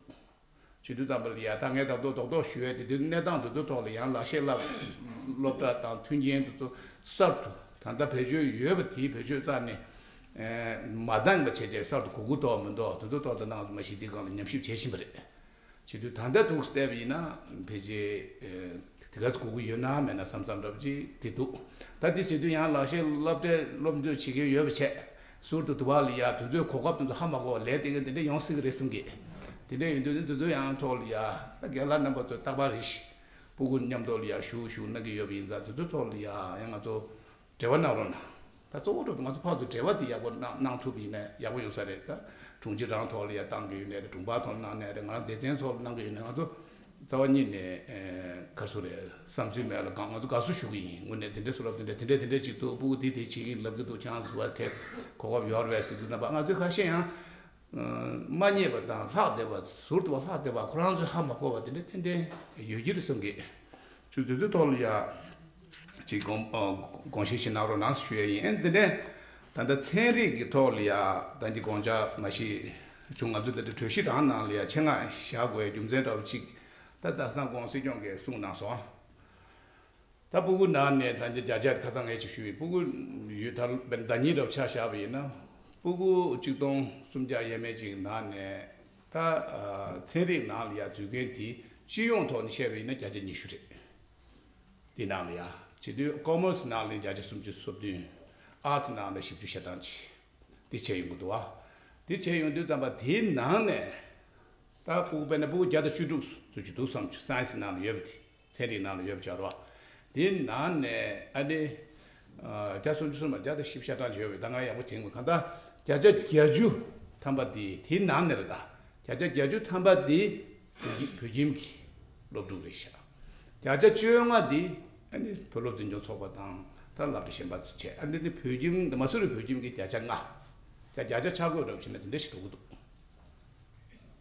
བྱེད་དུས་ཙམ་པ་ལ་ཡ་ད་ངས་ད་དུང་རྡོག་རྡོག་ཞུ་ཡས་དེ་དུས་གནས་སྟངས་དེ་ཚོ་ཐོག་ལ་ཡང་ལག་ཤེས་སློབ་སློབ་གྲྭ་དང་མཐུན་རྐྱེན་དེ་ཚོ་གསར་དུ་ད་ལྟ་བེད་སྤྱོད་ཡོད་པ་དེའི་བེད་སྤྱོད་རྩ་ནས་མ་འདང་པ་བྱས་རྗེས་གསར་དུ་གོ་དགོས་ཐོག་མི་འདུག་དེ་ཚོ་ཐོག་ལ་ནང་མ་གཞི་དེ་སྒང་ལ་ཉམས་ཞིབ་བྱེད་བཞིན་པ་རེད། བྱེད་དུས་ད་ལྟ་འདུག་བལྟས་པ་ཡིན་ན་ཕལ་ཆེར། དེ་ག་ཚོད་དགོས་ཀྱི་ཡོད་ན་མེད་ན་བསམ་བསམ་འདྲ་པོ་ཅིག་དེ་འདུག་ད་དེ་བྱེད་དུས་ཡང་ལག་ཤེས་སློབ་གྲྭའི་སློབ་འཇུག་བྱེད་མཁན་ཡོད་པ་བྱས། ཟུར་དུ་དུ་བ་ལ་ཡ་དུས་ཚོད་གོ་སྐབས་དེ་ཚོ་ཧ་མ་གོ་བ་ལས་དེ་ག་དེ་འདྲ་ཡོང་སྲིད་ཀྱི་རེད་བསམ་གི་དེ་འདྲ་ཡིན་དུས་ནི་དུས་ཚོད་ཡང་ཐོག་ལ་ཡ་ད་རྒན་ལགས་རྣམ་པ་ཚོ་རྟག་པར་རེ་ཞིག་སྤུ་གུ་མཉམ་དུ་ལ་ཡ་ཞུགས་ཞུགས་གནང་གི་ཡོད་པ་ཡིན་ཙང་དུས་ཚོད་ཐོག་ལ་ཡ་ཡང་ང་ཚོ་འབྲེལ་བ་གནང་རོགས་གནང་། ད་གཙོ་བོ་འགྲོ་ང་ཚོ་ཕར་ཚུར་འབྲེལ་བ་དེ་ཡག་པོ་གནང་གནང་ཐུབ་པ་ཡིན་ན་ཡག་པོ་ཡོང་ས་རེད། ད་དྲུང་ཆེ་རང་ཐོག་ལ་ཡ་བཏང་གི་ཡོད་ནའི་རེད། དྲུང་པ་ཐོག་གནང་ནའི་རེད། ང་རང་སྡེ་ཚན་ཚོ་ལ་གནང་གི་ཡོད་ནའི་ང་ཚོ་རྩ་བ་ཉིད་ནས་ཨེ་ག་རེ་ཟེར་རེད། བསམ་ཚུལ་མེད་ལ་གང་ང་ཚོ་དགའ་བསུ་ཞུ་གི་ཡིན། དངོས་གནས་དེ་འདྲས་སུ་ལབ་དེ་འདྲས་དེ་འདྲས་དེ་འདྲས་ཅིག་འདུག་སྤུ་གུ་དེ་དེ་བྱེད་ཀྱི་ལབ་ཀྱི་འདུག་ཁྱེད་རང་ཚོ་བ་དེ་གོ་སྐབས་ཡོད་རེད་ཟེར་དུས་ན་པ་ང་ཚོས་ཁ་ཤས་ཡང་མ་རྙེད་པ་དང་ལྷག་བསྡད་པ་ཟུར་དུ་བ་ལྷག་བསྡད་པ་ཁོ་རང་ཚོས་ཧ་མ་གོ་བ་དེ་འདྲས་ཏན་ཏན་ཡོད་ཀྱི་རེད་བསམ་གི་ཆུ་ཚོད་དུས་ཐོག་ལ་ཡ། ཅིག་དགོངས་ཨ་དགོངས་བཞེས་ཤིག་གནང་རོགས་གནང་ཞུ་ཡ་ཡིན། ཨེ་འདི་ནས་ད་ལྟ་ཚན་རིག་གི་ཐོག་ལ་ཡ་ད་འདི་དགོངས་འཆར་མ་གཞི་བྱུང་། ང་ཚོ་ད་ལྟ་གྲོས་གཞི་དང་ནང་ལ་ཡ་ཆེད་མངགས་བཞག་དགོས་རྒྱུ་མཚན་འདྲ་བོ་ཅིག་ད་ད་སང་དགོང་སྲིད་སྐྱོང་གིས་གསུངས་གནང་སོང་། ད་སྤུ་གུ་ནང་ནས་ད་འདི་བརྒྱ་ཆ་ཁ་སང་ངས་ཅིག་ཞུས་ཡིན། སྤུ་གུ་ཡོད་ད་ཟླ་ཉིན་འདྲ་བོ་ཆ་བཞག་པ་ཡིན་ན་སྤུ་གུ་གཅིག་སྟོང་སུམ་བརྒྱ་ཡས་མས་ཅིག་ནང་ནས་ད་ཚན་རིག་ནང་ལ་ཡ་འཛུལ་མཁན་དེ་སྤྱི་ཡོངས་ཐོག་ནས་བཤད་པ་ཡིན་ན་བརྒྱ་ཆ་ཉི་ཤུ་རེད། དེ་ནང་ལ་ཡ། བྱེད་དུས་ཀོ་མར་སི་ནང་ལ་བརྒྱ་ཆ་སུམ་ཅུ་སོ་བདུན། ཨར་ཊི་སི་ནང་ལ་བཞི་བཅུ་ཞེ་གྲངས་ཅིག་དེ་བྱས་ཡོང་གི་འདུག་བ། དེ་བྱས་ཡོང་དུས་ཙམ་པ་དེའི་ནང་ནས། ད་སྤུ་གུ་དཔེར་ན་སྤུ་གུ་བརྒྱ་དང་བཅུ་དྲུག་ཙམ་ཅིག་འདུག་བསམ་བྱུང་། སའེན་སི་ནང་ལ་ཡོད་པ་དེ། ཚན་རིག་ནང་ལ་ཡོད་པ་ཆགས་རོགས། དེའི་ནང་ནས་ཨ་ནི། བརྒྱ་སུམ་ཅུ་སུམ་བརྒྱ་དང་བཞི་བཅུ་ཞེ་གྲངས་ཅིག་ཡོད་པས་ད་ང་ཡག་པོ་དྲན་གི་མེད། གང་ལྟར་བརྒྱ་ཆ་བརྒྱད་ཅུ་ཐམ་པ་དེ་དེའི་ནང་ནས་རེད་ད། བརྒྱ་ཆ་བརྒྱད་ཅུ་ཐམ་པ་དེ་བོད་ཁྱིམ་གྱི་སློབ་ཕྲུག་རེད་ཤག་བརྒྱ་ཆ་བཅོ་ལྔ་དེ་ཨ་ནི་བོད་སློབ་འཛིན་སྐྱོང་ཚོགས་པ་དང་ད་སློབ་གྲྭ་གཞན་པ་ཚོ་བྱས། ཨ་ནི་དེ་བོད་ཁྱིམ་དེ་མ་སུ་རི་བོད་ཁྱིམ་གྱི་བརྒྱ་ཆ་ལྔ། བརྒྱ་ཆ་ཆ་བགོས་རབ་བྱས་ན་དེ་འདྲ་ཞིག་འགྲོ་གི་འདུག་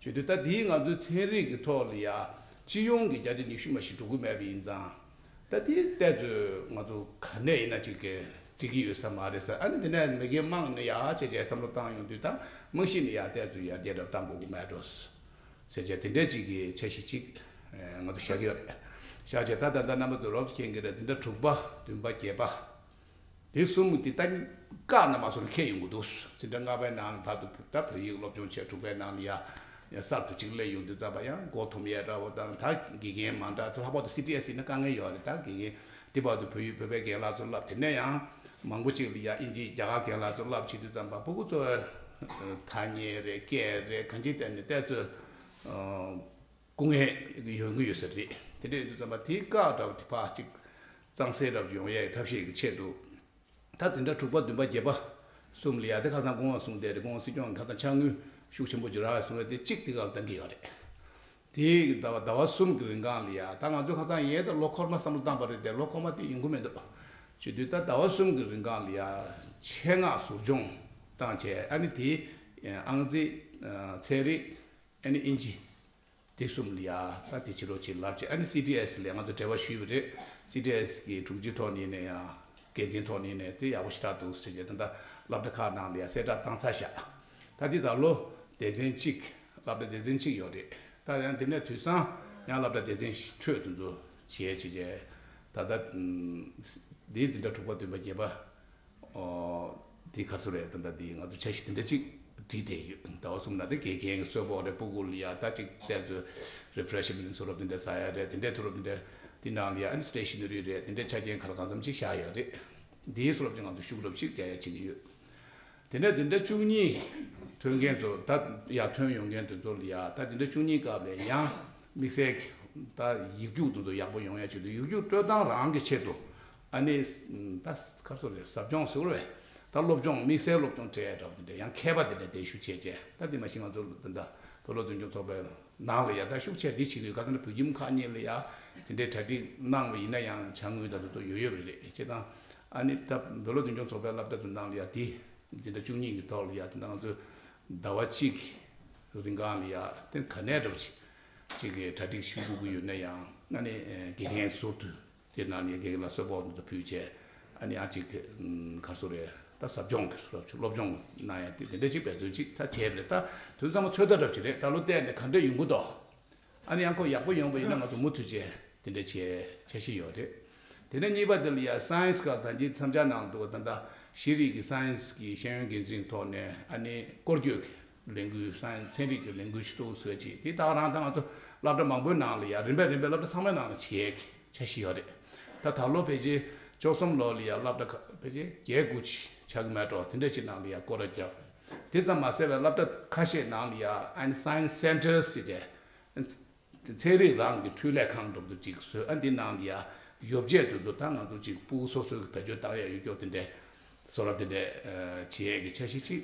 བྱེད་དུས་ད་དེའི་ང་ཚོའི་ཚན་རིག་གི་ཐོག་ལ་ཡ་སྤྱི་ཡོངས་ཀྱི་བརྒྱ་ཆ་ཉི་ཤུ་མ་ཞིག་འགྲོ་གི་མེད་པ་ཡིན་ཙང་། ད་དེ་ཏོག་ཙམ་ང་ཚོ་ག་ནས་ཡིན་ན་ཅིག་གི་འགྲིག་གི་ཡོད་ས་མ་རེད་ཟེར། ཨ་ནི་དེ་ནས་མི་རྒན་དམངས་ནས་ཡ་བྱས་བྱས་བསམ་བློ་བཏང་ཡོང་དུས་ད་རྨང་གཞི་ནས་ཡ་ཏོག་ཙམ་ཡར་རྒྱས་རབ་བཏང་དགོས་ཀྱི་མེད་འགྲོ་ཟེར་བྱས་དེ་འདྲས་ཅིག་གི་འཆར་གཞི་ཅིག་ང་ཚོ་བཞག་གི་ཡོད་རེད། བཞག་བྱས་ད་ད་ལྟ་རྣམ་པ་ཚོ་རོབ་ཀྱི་མཁྱེན་གྱི་རེད། འཛིན་གྲྭ་དྲུག་པ་བདུན་པ་བརྒྱད་པ། དེ་གསུམ་དེ་ད་བཀག་ན་མ་སོང་ན་ཁེལ་ཡོང་གི་འདུག་འཛིན་གྲྭ་ལྔ་པའི་ནང་ལ་བར་དུ་ད་བོད་ཡིག་སློབ་སྦྱོང་བྱས། དྲུག་པའི་ནང་ལ་ཡ་ཡ་གསར་དུ་གཅིག་སླེབས་ཡོང་དུས་ཙམ་པ་ཡང་མགོ་འཐོམ་ཡས་འདྲ་བོ་དང་། ད་དགེ་རྒན་མ་འདྲ་ད་ལྷག་པར་དུ་སི་ཊི་ཨེས་ཡིན་ན་དཀའ་ངལ་ཡོད་རེད། ད་དགེ་རྒན་དེ་བར་དུ་བོད་ཡིག་བོད་པའི་རྒན་ལགས་ཚོ་བསླབ། དེ་ནས་ཡང་མང་པོ་ཅིག་ལ་ཡ་ཨིན་ཇི་རྒྱ་གར་རྒན་ལགས་ཚོ་བསླབ་བྱེད་དུས་ཙམ་པ་སྤུ་གུ་ཚོ་ཐ་སྙད་རེད་སྐད་རེད་གང་ཅི་བལྟས་ནས་ཏོག་ཙམ་སྐུ་ངལ་ཡོང་གི་ཡོད་ས་རེད། དེ་འདྲ་ཡིན་དུས་ཙམ་པ་དེའི་བཀག་འདྲ་བོ་དེ་ཕར་ཅིག་གཙང་སེལ་འདྲ་བོ་ཡོང་ཡས་ཐབས་ཤེས་ཀྱི་ཆེད་དུ། ད་འཛིན་གྲྭ་དྲུག་པ་བདུན་པ་བརྒྱད་པ་གསུམ་ལ་ཡ་དེ་ཁ་སང་སྐུ་ངོ་གསུངས་བསྡད་རེད། སྐུ་ངོ་སྲིད་སྐྱོང་གིས་ཁ་སང་ཕྱག་དངུལ་ཤུགས་ཆེན་པོ་ཅིག་རག་ཡོད་གསུངས་པས་དེ་གཅིག་དེ་ག་ལ་གཏང་གི་ཡོད་རེད། དེ་ཟླ་བ་ཟླ་བ་གསུམ་གྱི་རིང་གང་ལ་ཡ་ད་ང་ཚོས་ཁ་སང་ཡས་ད་ལོ་འཁོར་མ་བསམ་བློ་བཏང་པ་རེད་དེ་ལོ་འཁོར་མ་དེ་ཡོང་གི་མི་འདུག་བྱེད་དུས་ད་ཟླ་བ་གསུམ་གྱི་རིང་གང་ལ་ཡ་ཆེད་མངགས་ཟུར་སྦྱོང་བཏང་བྱས། ཨ་ནི་དེ་ཨང་རྩིས་ཚན་རིག་ཨ་ནི་ཨིན་ཇི། དེ་གསུམ་ལ་ཡ་ད་དེ་བྱེད་རོགས་བྱེད་ལབ་བྱས། ཨ་ནི་སི་ཊི་ཨེས་ལ་ང་ཚོ་འབྲེལ་བ་ཞུས་པ་རེད། སི་ཊི་ཨེས་ཀྱི་དྲུང་ཆེ་ཐོག་ནས་ནས་ཡང་འགན་འཛིན་ཐོག་ནས་ནས་དེ་ཡག་པོ་ཞེ་དྲག་འདུག་ཟེར་བྱས་ད་ལྟ་སློབ་གྲྭ་ཁག་ནང་ལ་ཡ་གསལ་བསྒྲགས་བཏང་ཚར་ཤག་ད་དེ་ད་ལོ་སྡེ་ཚན་གཅིག་ སློབ་གྲྭ་སྡེ་ཚན་གཅིག་ཡོད་རེད། ད་ཡང་དེ་ནས་དུས་སང་ཡང་སློབ་གྲྭ་སྡེ་ཚན་ཁྲོད་དེ་ཚོ་བྱས་བྱས་བྱས། ད་ལྟ་འདིའི་འཛིན་གྲྭ་དྲུག་པ་བདུན་པ་བརྒྱད་པ་འདི་ག་ཚོད་རེད། ད་ལྟ་འདི་ང་ཚོ་འཆར་གཞི་དེ་འདྲ་གཅིག་བསྒྲིགས་བསྡད་ཡོད། ཟླ་བ་གསུམ་ནང་དེ་དགེ་རྒན་གྱི་གསོལ་ཕོགས་རེད། སྤུ་གུ་ལ་ཡ་ད་གཅིག་བལྟས་ཚོད་refreshment་སོགས་རབ་དེ་འདྲ་ཟ་ཡ་རེད། དེ་འདྲའི་ཐུ་རབ་དེ་འདྲ་དེ་ནང་ལ་ཡ་ཨ་ནི་stationery་རེད། དེ་འདྲའི་ཆ་རྐྱེན་ག་ལ་གང་འཚམ་ཅིག་བཞག་ཡོད་རེད། འདིའི་སོགས་རབ་ཅིག་ང་ཚོ་ཤུགས་རབ་ཅིག་རྒྱག་ཡ་བྱེད་ཀྱི་ཡོད། དེ་ནས་འཛིན་གྲྭ་བཅུ་གཉིས་ཐོན་མཁན་ཚོ་ད་ཡར་ཐོན་ཡོང་མཁན་དེ་ཚོ་ལ་ཡ་ད་འཛིན་གྲྭ་བཅུ་གཉིས་སྐབས་ལ་ཡང་དམིགས་བསལ་གྱི་ད་ཡིག་རྒྱུགས་དེ་ཚོ་ཡག་པོ་ཡོང་ཡ་ཆེད་དུ་ཡིག་རྒྱུགས་སྤྲོད་སྟངས་རང་གི་ཆེད་དུ་ཨ་ནི་ད་ག་རེ་ཟེར་རེད། ཟབ་སྦྱོང་ཟེར་བས་ད་སློབ་སྦྱོང་དམིགས་བསལ་སློབ་སྦྱོང་སྤྲད་ཡ་འདྲ་བ་དེ་འདྲ་ཡང་མཁས་པ་དེ་འདྲ་དེ་ཞུ་བྱས་བྱས། ད་དེ་མ་གཞི་ང་ཚོ་ད་ལྟ་བོད་སློབ་འཛིན་སྐྱོང་ཚོགས་པའི་ནང་ལ་ཡ་ད་ཤུགས་ཆེ་འདི་བྱེད་ཀྱི་ཡོད། ཁ་སང་ནས་བོད་ཁྱིམ་ཁག་གཉིས་ལ་ཡ་དེ་འདྲའི་གྲ་སྒྲིག་གནང་བ་ཡིན་ན་ཡང་དྲ་ངོས་ད་དུ་ཡོད་ཡོད་རེད། བྱས་ཙང་ཨ་ནི་ད་བོད་སློབ་འཛིན་སྐྱོང་ཚོགས་པའི་སློབ་གྲྭ་ཚོ་ནང་ལ་ཡ་དེ་འཛིན་གྲྭ་བཅུ་གཉིས་ཀྱི་ཐོག་ལ་ཡ་དེ་ང་ཚོས་ཟླ་བ་གཅིག་རིང་གང་ལ་ཡ་དེ་ག་ནས་འགྲོ་ཅིག་ཅིག་གི་གྲ་སྒྲིག་ཞུ་དགོས་ཀྱི་ཡོད་ན་ཡང་ཨ་ནི་དགེ་རྒན་ཟུར་དུ་དེ་ནང་ལ་ཡ་དགེ་རྒན་ལ་གསོལ་ཕོགས་འདི་ཚོ་ཕུལ་བྱས་ཨ་ནི་ཡང་ཅིག་ག་རེ་ཟེར་རེད། ད་ཟབ་སྦྱོང་གི་སློབ་སྦྱོང་གནང་ཡ་དེ་དེ་འདྲ་ཅིག་འབད་བརྩོན་ཅིག་ད་བྱས་པ་རེད། ད་དུས་ཚང་མ་ཚོད་ལྟ་འདྲ་ཅིག་རེད། ད་ལོ་བལྟས་ནས་ག་འདྲ་ཡོང་གི་འདུག་ཨ་ནི་ཡང་ཁོ་ཡག་པོ་ཡོང་བ་ཡིན་ན་ང་ཚོ་མུ་མཐུད་བྱས་དེ་འདྲ་བྱས་འཆར་གཞི་ཡོད་རེད། དེ་ནས་གཉིས་པ་དེ་ལ་ཡ་science་སྐབས་ད་ལྟའི་མཚམས་འཇོག་གནང་འདུག་ད་ལྟ་ཤེས་རིག་གི་science་གི་ཤེས་ཡོན་འགན་འཛིན་ཐོག་ནས་ཨ་ནི་སྐོར་སྐྱོད་ཀྱི་ལས་འགུལ་science་ཚན་རིག་གི་ལས་འགུལ་ཞིག་འདུག་བཟོས་ཅིག་དེ་ད་ག་རང་ད་ང་ཚོ་སློབ་གྲྭ་མང་པོའི་ནང་ལ་ཡ་རིམ་པས་རིམ་པས་སློབ་གྲྭ་ཚང་མའི་ནང་ལ་བྱེད་ཀྱི་འཆར་གཞི་ཡོད་རེད། ད་ད་ལོ་ཕལ་ཆེར་བཅུ་གསུམ་ལོ་ལ་ཡ་སློབ་གྲྭ་ཁག་ཕལ་ཆེར་བརྒྱད་དགུ་ཅིག་ཆགས་ཀྱི་མེད་འགྲོ། དེ་འདྲ་ཅིག་ནང་ལ་ཡ་སྐོར་ར་བརྒྱབ། དེ་ཙམ་མ་ཟད་པའི་སློབ་གྲྭ་ཁ་ཤས་ནང་ལ་ཡ་ཨ་ནི་science centres་ཟེར་བྱས། ཚན་རིག་རང་གི་འཕྲུལ་ལས་ཁང་འདྲ་པོ་ཅིག་བཟོས། ཨ་འདི་ནང་ལ་ཡ་ཡོ་བྱད་དེ་ཚོ་ད་ང་ཚོ་ཅིག་སྤུ་གུ་སོ་སོའི་གི་བེད་སྤྱོད་བཏང་ཡ་ཡོད་སྐྱོ་དེ་འདྲའི་བཟོ་རབས་དེ་འདྲའི་བྱེད་ཡས་ཀྱི་འཆར་གཞི་ཅིག་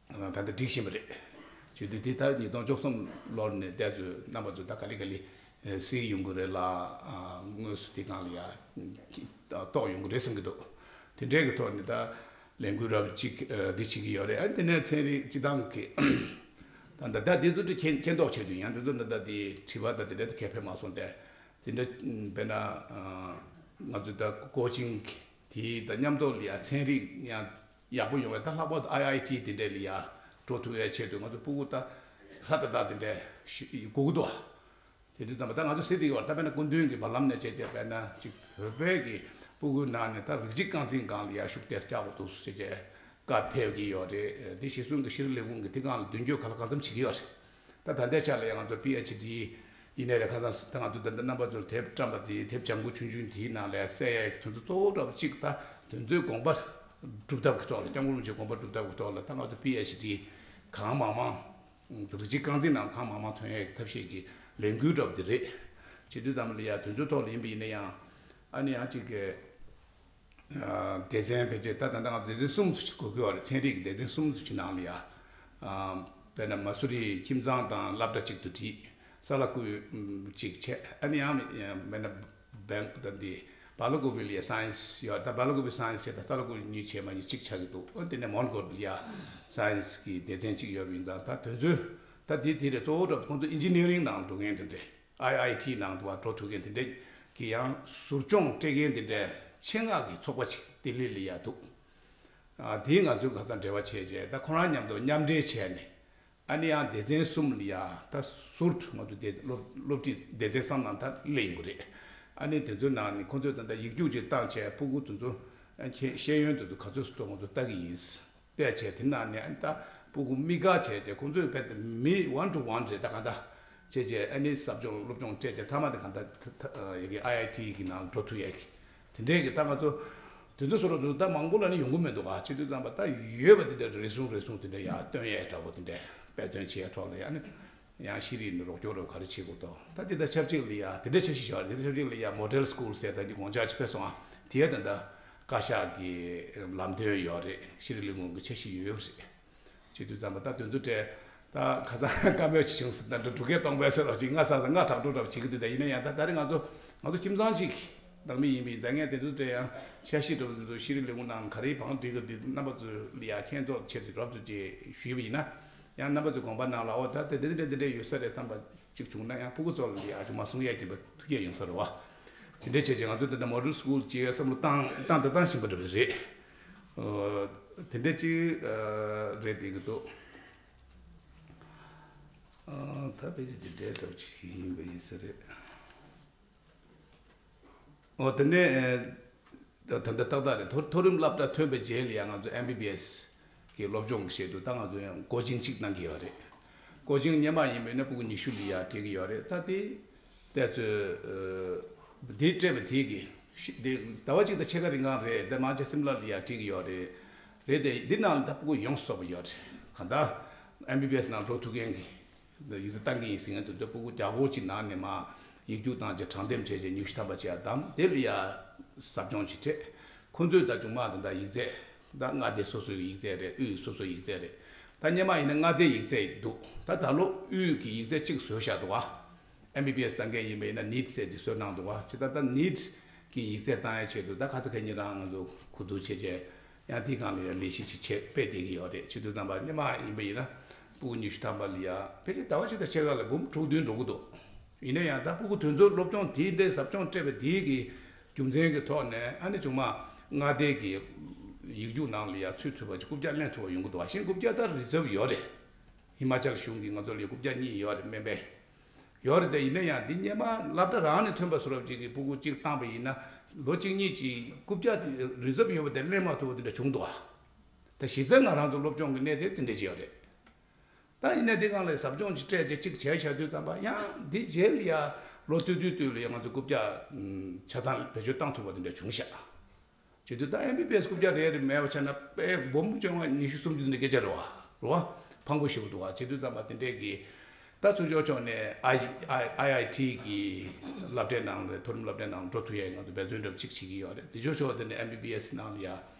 ད་ལྟ་སྒྲིག་བཞིན་པ་རེད། བྱེད་དུས་དེ་ད་ཉིས་སྟོང་བཅུ་གསུམ་ལོར་ནས་བལྟས་ཚོད་རྣམ་པ་ཚོ་ད་ག་ལེ་ག་ལེ་གཟིགས་ཡོང་གི་རེད་ལ། དངོས་སུ་དེ་སྒང་ལ་ཡ་གཏོགས་ཡོང་གི་རེད་བསམ་གྱི་འདུག་དེ་འདྲའི་གི་ཐོག་ནས་ད། ལས་འགུལ་རབ་ཅིག་འདི་བྱེད་ཀྱི་ཡོད་རེད། ཨ་དེ་ནས་ཚན་རིག་སྤྱི་བཏང་གི་ད་ད་ལྟ་འདི་ཚོ་འདི་མཁྱེན་མཁྱེན་རྟོགས་བྱེད་དུས་ཡང་འདི་ཚོ་ད་ལྟ་འདི་དྲི་བ་ད་དེ་འདྲ་ད་གལ་ཕེབས་མ་སོང་སྟེ། དེ་འདྲ་དཔེར་ན་ང་ཚོ་ད་ཀོ་ཅིང་དེ་ད་མཉམ་དུ་ལ་ཡ་ཚན་རིག་ཡང་ཡག་པོ་ཡོང་བའི་ད་ལྷག་པར་དུ་ཨའི་ཨའི་ཊི་དེ་འདྲ་ལ་ཡ་འགྲོ་ཐུབ་ཡ་ཆེད་དུ་ང་ཚོ་སྤུ་གུ་ད་ཧྲ་ད་ད་དེ་འདྲ་དགོས་ཀྱི་འདུག་དེ་དུས་ཙམ་པ་ད་ང་ཚོ་ཟེར་དེ་ཡོད་ད་དཔེར་ན་སྐུ་མདུན་གྱི་བར་ལམ་ནས་བྱས་བྱས་དཔེར་ན་ཅིག་བོད་པའི་གི་སྤུ་གུའི་ནང་ནས་ད་རིགས་གཅིག་རྐང་འཛིན་སྒང་ལ་ཡ་ཤུགས་ཏོག་ཙམ་རྒྱག་དགོས་འདུག་ཟེར་བྱས་བཀའ་ཕེབས་ཀྱི་ཡོད་རེད། དེ་གཞི་བཟུང་གི་ཤེས་རིག་ལས་ཁུངས་ཀྱི་དེ་སྒང་ལ་མདུན་སྐྱོད་ག་ལ་གང་འཚམ་བྱེད་ཀྱི་ཡོད་རེད། ད་ད་ལྟའི་ཆ་ལ་ཡང་ང་ཚོ་པི་ཨེཆ་ཌི་ཡིན་ནའི་རེད། ཁ་སང་ད་ང་ཚོ་ད་ལྟ་རྣམ་པ་ཚོར་དེབ་བཀྲམ་པ་དེ་དེབ་ལྗང་ཁུ་ཆུང་ཆུང་དེའི་ནང་ལ་གསལ་ཡ་གི་དོན་དུ་གཙོ་བོ་འདྲ་པོ་གཅིག་ད་དེ་ཚོའི་དགོངས་པ་སྒྲུབ་ཐབས་ཀྱི་ཐོག་ལ་སྐྱབས་མགོན་རིན་པོ་ཆེའི་དགོངས་པ་སྒྲུབ་ཐབས་ཀྱི་ཐོག་ལ་ད་ང་ཚོ་པི་ཨེཆ་ཌི་གང་མང་མང་། རིགས་གཅིག་རྐང་འཛིན་ནང་གང་མང་མང་ཐོན་ཡས་ཀྱི་ཐབས་ཤེས་ཀྱི་ལས་འགུལ་འདྲ་པོ་དེ་རེད། བྱེད་དུས་ཙམ་ལ་ཡ་དོན་ཚུལ་ཐོག་ལ་ཡིན་པ་ཡིན་ན་ཡང་ཨ་ནི་ཡང་གཅིག་གི་སྡེ་ཚན་ཕལ་ཆེར་ད་ད་ལྟ་ང་ཚོ་སྡེ་ཚན་གསུམ་ཙམ་ཞིག་དགོས་ཀྱི་ཡོད་རེད། ཚན་རིག་གི་སྡེ་ཚན་གསུམ་ཙམ་ཞིག་ནང་ལ་ཡ་དཔེར་ན་མ་སུ་རི་ཁྱིམ་ཚང་དང་སློབ་གྲྭ་གཅིག་ཏུ་སྒྲིལ། ས་ལ་ཁུལ་གཅིག་བྱས། ཨ་ནི་ཡང་དཔེར་ན། བན་ད་འདི་སྦེལ་ཀོབ་ལ་ཡ་སའེན་སི་ཡོད། ད་སྦེལ་ཀོབ་སའེན་སི་བྱས་ད་ས་ལ་ཁུལ་གཉིས་བྱས་མ་གཉིས་གཅིག་ཆགས་ཀྱི་འདུག་ཨ་དེ་ནས་མོན་གྷོ་ལ་ཡ་སའེན་སི་གི་སྡེ་ཚན་གཅིག་ཡོད་པ་ཡིན་ཙང་ད་དོན་ཚོད་ད་འདི་དེ་རེད། གཙོ་བོ་འདྲ་ཁོང་ཚོ་ཨིན་ཇི་ནི་ཡ་རིང་ནང་འགྲོ་མཁན་དེ་འདྲས་ཨའི་ཨའི་ཊི་ནང་དུ་བ་འགྲོ་ཐུབ་མཁན་དེ་འདྲས་ཀྱི་ཡང་ཟུར་སྦྱོང་སྤྲད་མཁན་དེ་འདྲས་ཆེད་མངགས་ཀྱི་ཚོགས་པ་ཅིག་ལྡི་ལི་ལ་ཡ་འདུག་ཨ་དེས་ང་ཚོའི་ཁ་སང་འབྲེལ་བ་བྱས་རྗེས་ད་ཁོ་རང་མཉམ་དུ་མཉམ་འབྲེལ་བྱས་ནས། ཨ་ནི་ཡང་སྡེ་ཚན་གསུམ་ལ་ཡ་ད་ཟུར་དུ་ང་ཚོ་སྡེ་སློབ་སློབ་ཁྲིད་སྡེ་ཚན་གསུམ་ནང་ད་སླེབས་ཡོང་གི་རེད། ཨ་ནི་དེ་ཚོའི་ནང་ནས་ཁོང་ཚོས་ད་ལྟ་ཡིག་རྒྱུགས་ཅིག་བཏང་བྱས་སྤུ་གུ་དེ་ཚོ་ཨ་ཁྱེད་ཤེས་ཡོན་དེ་ཚོ་ག་ཚོད་སུ་གཏོང་ང་ཚོ་ལྟ་གི་ཡིན། བལྟས་བྱས་དེ་ནང་ནས་ཨ་ནི་ད་སྤུ་གུ་དམིགས་བཀར་བྱས་བྱས་ཁོང་ཚོས་རྦད་དེ་མི་one to one་རེད། ད་ག་ད་བྱས་བྱས་ཨ་ནི་ཟབ་སྦྱོང་སློབ་སྦྱོང་སྤྲད་བྱས་མཐའ་མ་དེ་ག་ད་ད་ད་ཡ་གི་ཨའི་ཨའི་ཊི་གི་ནང་འགྲོ་ཐུབ་ཡ་གི། དེ་འདྲས་ཀྱི་ད་ང་ཚོ་དེ་ཚོ་སོ་ར་དེ་ཚོ་ད་མང་པོ་ལ་ནི་ཡོང་གི་མི་འདུག་ག་བྱེད་དུས་ཙམ་པ་ད་ཡོད་པ་དེ་འདྲ་རེ་ཟུང་རེ་ཟུང་དེ་འདྲ་ཡར་སྟོན་ཡས་འདྲ་པོ་དེ་འདྲ་དཔེ་སྟོན་བྱེད་ཡས་ཐོག་ལ་ཡ་ནི་ཡང་ཤེས་རིག་ནི་རོགས་སྐྱོར་རོགས་ག་རེ་བྱེད་དགོས་དོ། ད་དེ་ད་ཆབས་ཅིག་ལ་ཡ་དེ་འདྲ་འཆར་གཞི་བཞག་རེད། དེ་ཆབས་ཅིག་ལ་ཡ་མོ་ཌེལ་སི་ཀུལ་ཟེར་ད་ནི་དགོངས་འཆར་ཅིག་ཕེབས་སོང་ཨ། དེ་ད་ད་བཀའ་ཤག་གི་ལམ་སྟོན་ཡོད་རེད། ཤེས་རིག་ལས་ཁུངས་ཀྱི་འཆར་གཞི་ཡོད་རེད། བྱེད་དུས་ཙམ་པ་ད་དོན་ཚུལ་སྤྲད་ད་ཁ་སང་བཀའ་མོལ་ཅིག་བྱུང་སོང་། ད་འགྲོ་འགྲུལ་སྐད་གཏོང་བས་ཟེར་ལོ་ཅིག་སྔ་ས་ས་སྔ་དྲག་འགྲོ་འདྲ་བ་བྱེད་ཀྱི་འདུག་ད་ཡིན་ན་ཡང་ད་ད་རེས་ང་ཚོ་ང་ཚོ་ཁྱིམ་ཚང་གཅིག་ནང་མི་ཡིན་པ་ཡིན་ཙང་ངས་དེ་ཚོ་སྤྲད་ཡང་འཆར་གཞི་འགྲོ་འདུག་ཤེས་རིག་ལས་ཁུངས་ནང་ག་རེ་བང་སྒྲིག་གི་འདུག་རྣམ་པ་ཚོ་ལ་ཡ་མཁྱེན་རྟོགས་ཆེད་དུ་རོབ་ཙམ་ཅིག་ཞུས་པ་ཡིན་ན་ཡང་རྣམ་པ་ཚོ་དགོངས་པ་གནང་ལ་འོ་ད་དེ་འདྲ་འདྲ་འདྲ་ཡོད་ས་རེད་བསམ་པ་ཅིག་བྱུང་ན་ཡང་ཕྲུ་གུ་ཚོ་ལ་ཡ་ཅུང་མ་གསུང་ཡས་ཀྱི་ཐུགས་བསྐྱེད་ཡོང་ས་རེད་བ། དེ་འདྲ་བྱས་ཀྱི་ང་ཚོ་འདི་འདྲ་མོ་ཌེལ་སི་ཀུལ་ཅིག་བསམ་བློ་བཏང་བཏང་དང་བཏང་བཞིན་པ་འདྲ་བ་རེད། ཨོ། དེ་འདྲ་ཅིག་ཨ། རེད་བསྡད་ཀྱི་འདུག་ཨ། ད་དཔེ་ཆ་འདི་འདྲའི་འདྲ་པོ་ཅིག་ཡིན་པ་ཡིན་ས་རེད། ཨོ་དེ་ནས་ད་ད་ལྟ་ཏག་ཏག་རེད། མཐོ་མཐོ་རིམ་སློབ་གྲྭ་ཐོན་པའི་རྗེས་ལ་ཡང་ང་ཚོ་ཨེམ་བི་བི་ཨེས་གི་སློབ་སྦྱོང་གི་ཆེད་དུ་ད་ང་ཚོ་ཡང་ཀོ་ཅིང་གཅིག་གནང་གི་ཡོད་རེད། ཀོ་ཅིང་སྔོན་མ་ཡིན་པས་ན་ཕྲུ་གུ་ཉི་ཤུ་ལ་ཡར་སྤྲད་ཀྱི་ཡོད་རེད། ད་དེ་དེ་ཚོས་དེ་སྤྲད་པ་དེ་གི་ཤི་དེ་ཟླ་བ་གཅིག་དང་ཕྱེད་ཀ་རིང་གང་རེད། དེ་མང་ཆེ་སིམ་ལ་ལ་ཡར་སྤྲད་ཀྱི་ཡོད་རེད། རེད་དེ་འདི་ནང་ལ་ད་ཕྲུ་གུ་ཡོངས་སུ་རྫོགས་པ་ཡོད་རེད། གང་ལྟར་ཨེམ་བི་བི་ཨེས་ནང་འགྲོ་ཐུབ་མཁན་གི་ཡིག་ཚད་བཏང་གི་ཡིན་ཟེར་མཁན་དེ་ཚོ་ཕྲུ་གུ་བརྒྱ་སྐོར་ཅིག་ནང་ནས་མར་ཡིག་རྒྱུགས་བཏང་བྱས་དྲང་འདེམས་བྱས་བྱས་ཉི་ཤུ་ཐམ་པ་བྱས་ཡ་བདམས། དེ་ལ་ཡ་ཟབ་སྦྱོང་ཅིག་སྤྲད། ཁོ་ཚོས་ད་ཆུང་མ་དེ་འདྲ་ཡིག་ཚད་ད་མངའ་སྡེ་སོ་སོའི་ཡིག་ཚད་རེད། དབུས་སོ་སོའི་ཡིག་ཚད་རེད། ད་སྔོན་མ་ཡིན་ན་མངའ་སྡེའི་ཡིག་ཚད་འདུག་ད་ད་ལོ་དབུས་ཀྱི་ཡིག་ཚད་གཅིག་བཟོས་བཞག་འདུག་བ། ཨེམ་བི་བི་ཨེས་བཏང་མཁན་ཡིན་པ་ཡིན་ན་ནིཊ་ཟེར་དེ་བཟོས་གནང་འདུག་བ། ཇི་ལྟར་ད་ནིཊ་གི་ཡིག་ཚད་བཏང་ཡ་ཆེད་དུ་ད་ཁ་ཚ་ཁ་ཉིན་རང་ང་ཚོ་གོ་བསྡུར་བྱས་བྱས་ཡང་དེའི་སྒང་ལ་ཡང་ལས་གཞི་ཅིག་བྱས་སྤེལ་བསྡད་ཀྱི་ཡོད་རེད། བྱེད་དུས་ཙམ་པ་སྔོན་མ་ཡིན་པ་ཡིན་ན་ཕྲུ་གུ་ཉི་ཤུ་ཐམ་པ་ལ་ཡ་ཕལ་ཆེར་ཟླ་བ་གཅིག་དང་ཕྱེད་ཀ་ལ་འབུམ་དྲུག་བདུན་འགྲོ་གི་འདུག་ཡིན་ན་ཡང་ད་ཕྲུ་གུ་དེ་ཚོ་སློབ་སྦྱོང་དེའི་འདྲའི་ཟབ་སྦྱོང་སྤྲད་པ་དེའི་གི་རྒྱུ་མཚན་གྱི་ཐོག་ནས་ཨ་ནི་ཆུང་མ་མངའ་སྡེ་གི་ཡིག་རྒྱུགས་ནང་ལ་ཡ་ཚུད་ཐུབ་པ་ཅིག་རྐུབ་བཀྱག་ལེན་ཐུབ་པ་ཡོང་གི་འདུག་བ། གཞན་རྐུབ་བཀྱག་ད་རི་ཛརབ་ཡོད་རེད། ཧི་མ་ཅལ་གཞུང་གིས་ང་ཚོ་ལ་རྐུབ་བཀྱག་གཉིས་ཡོད་རེད། སྨན་པའི་ཡོད་རེད་དེ། ཡིན་ན་ཡང་འདི་སྔོན་མ་སློབ་གྲྭ་རང་ནས་ཐོན་པ་བཟོ་འདྲ་ཅིག་གི་ཕྲུ་གུ་གཅིག་བཏང་པ་ཡིན་ན་ལོ་གཅིག་གཉིས་ཀྱི་རྐུབ་བཀྱག་དེ་རི་ཛརབ་ཡོད་པ་དེ་ལེན་མ་ཐུབ་པ་དེ་འདྲ་བྱུང་འདུག་ཨ། ད་གཞི་རྩའི་ང་རང་ཚོ་སློབ་སྦྱོང་གི་གནས་ཚད་དེ་འདྲ་ཅིག་ཡོད་རེད། ད་ཡིན་ན་འདི་སྒང་ལ་ཟབ་སྦྱོང་ཅིག་སྤྲད་རྗེས་གཅིག་བྱས་བཞག་དུས་ཙམ་པ་ཡང་འདི་རྗེས་ལ་ཡ་ལོ་སྟོད་དུས་སྟོད་ལ་ཡ་ང་ཚོ་རྐུབ་བཀྱག་ཆ་ཚང་བེད་སྤྱོད་བཏང་ཐུབ་པ་དེ་འདྲ་བྱུང་ཤག་བྱེད་དུས་ད་ཨེམ་བི་བི་ཨེས་རྐུབ་བཀྱག་རེ་རེ་མེད་པ་བྱས་ན་དཔེ་འབུམ་བཅོ་ལྔ་ཉི་ཤུ་སུམ་ཅུ་འདི་སྐད་ཆ་རེད་བ། རེད་བ། ཕངས་པོ་ཞེ་པོ་འདུག་བ། བྱེད་དུས་ཙམ་པ་དེ་འདྲས་ཀྱི་ད་ཚུར་ཕྱོགས་ཕྱོགས་ནས་ཨའི་ཨའི་ཨའི་ཨའི་ཊི་གི་སློབ་གྲྭའི་ནང་ལ་མཐོ་རིམ་སློབ་གྲྭའི་ནང་འགྲོ་ཐུབ་ཡས་ང་ཚོ་འབད་བརྩོན་འདྲ་པོ་ཅིག་བྱེད་ཀྱི་ཡོད་རེད། དེ་ཕྱོགས་ཕྱོགས་དེ་ནས་ཨེམ་བི་བི་ཨེས་ནང་ལ་ཡ་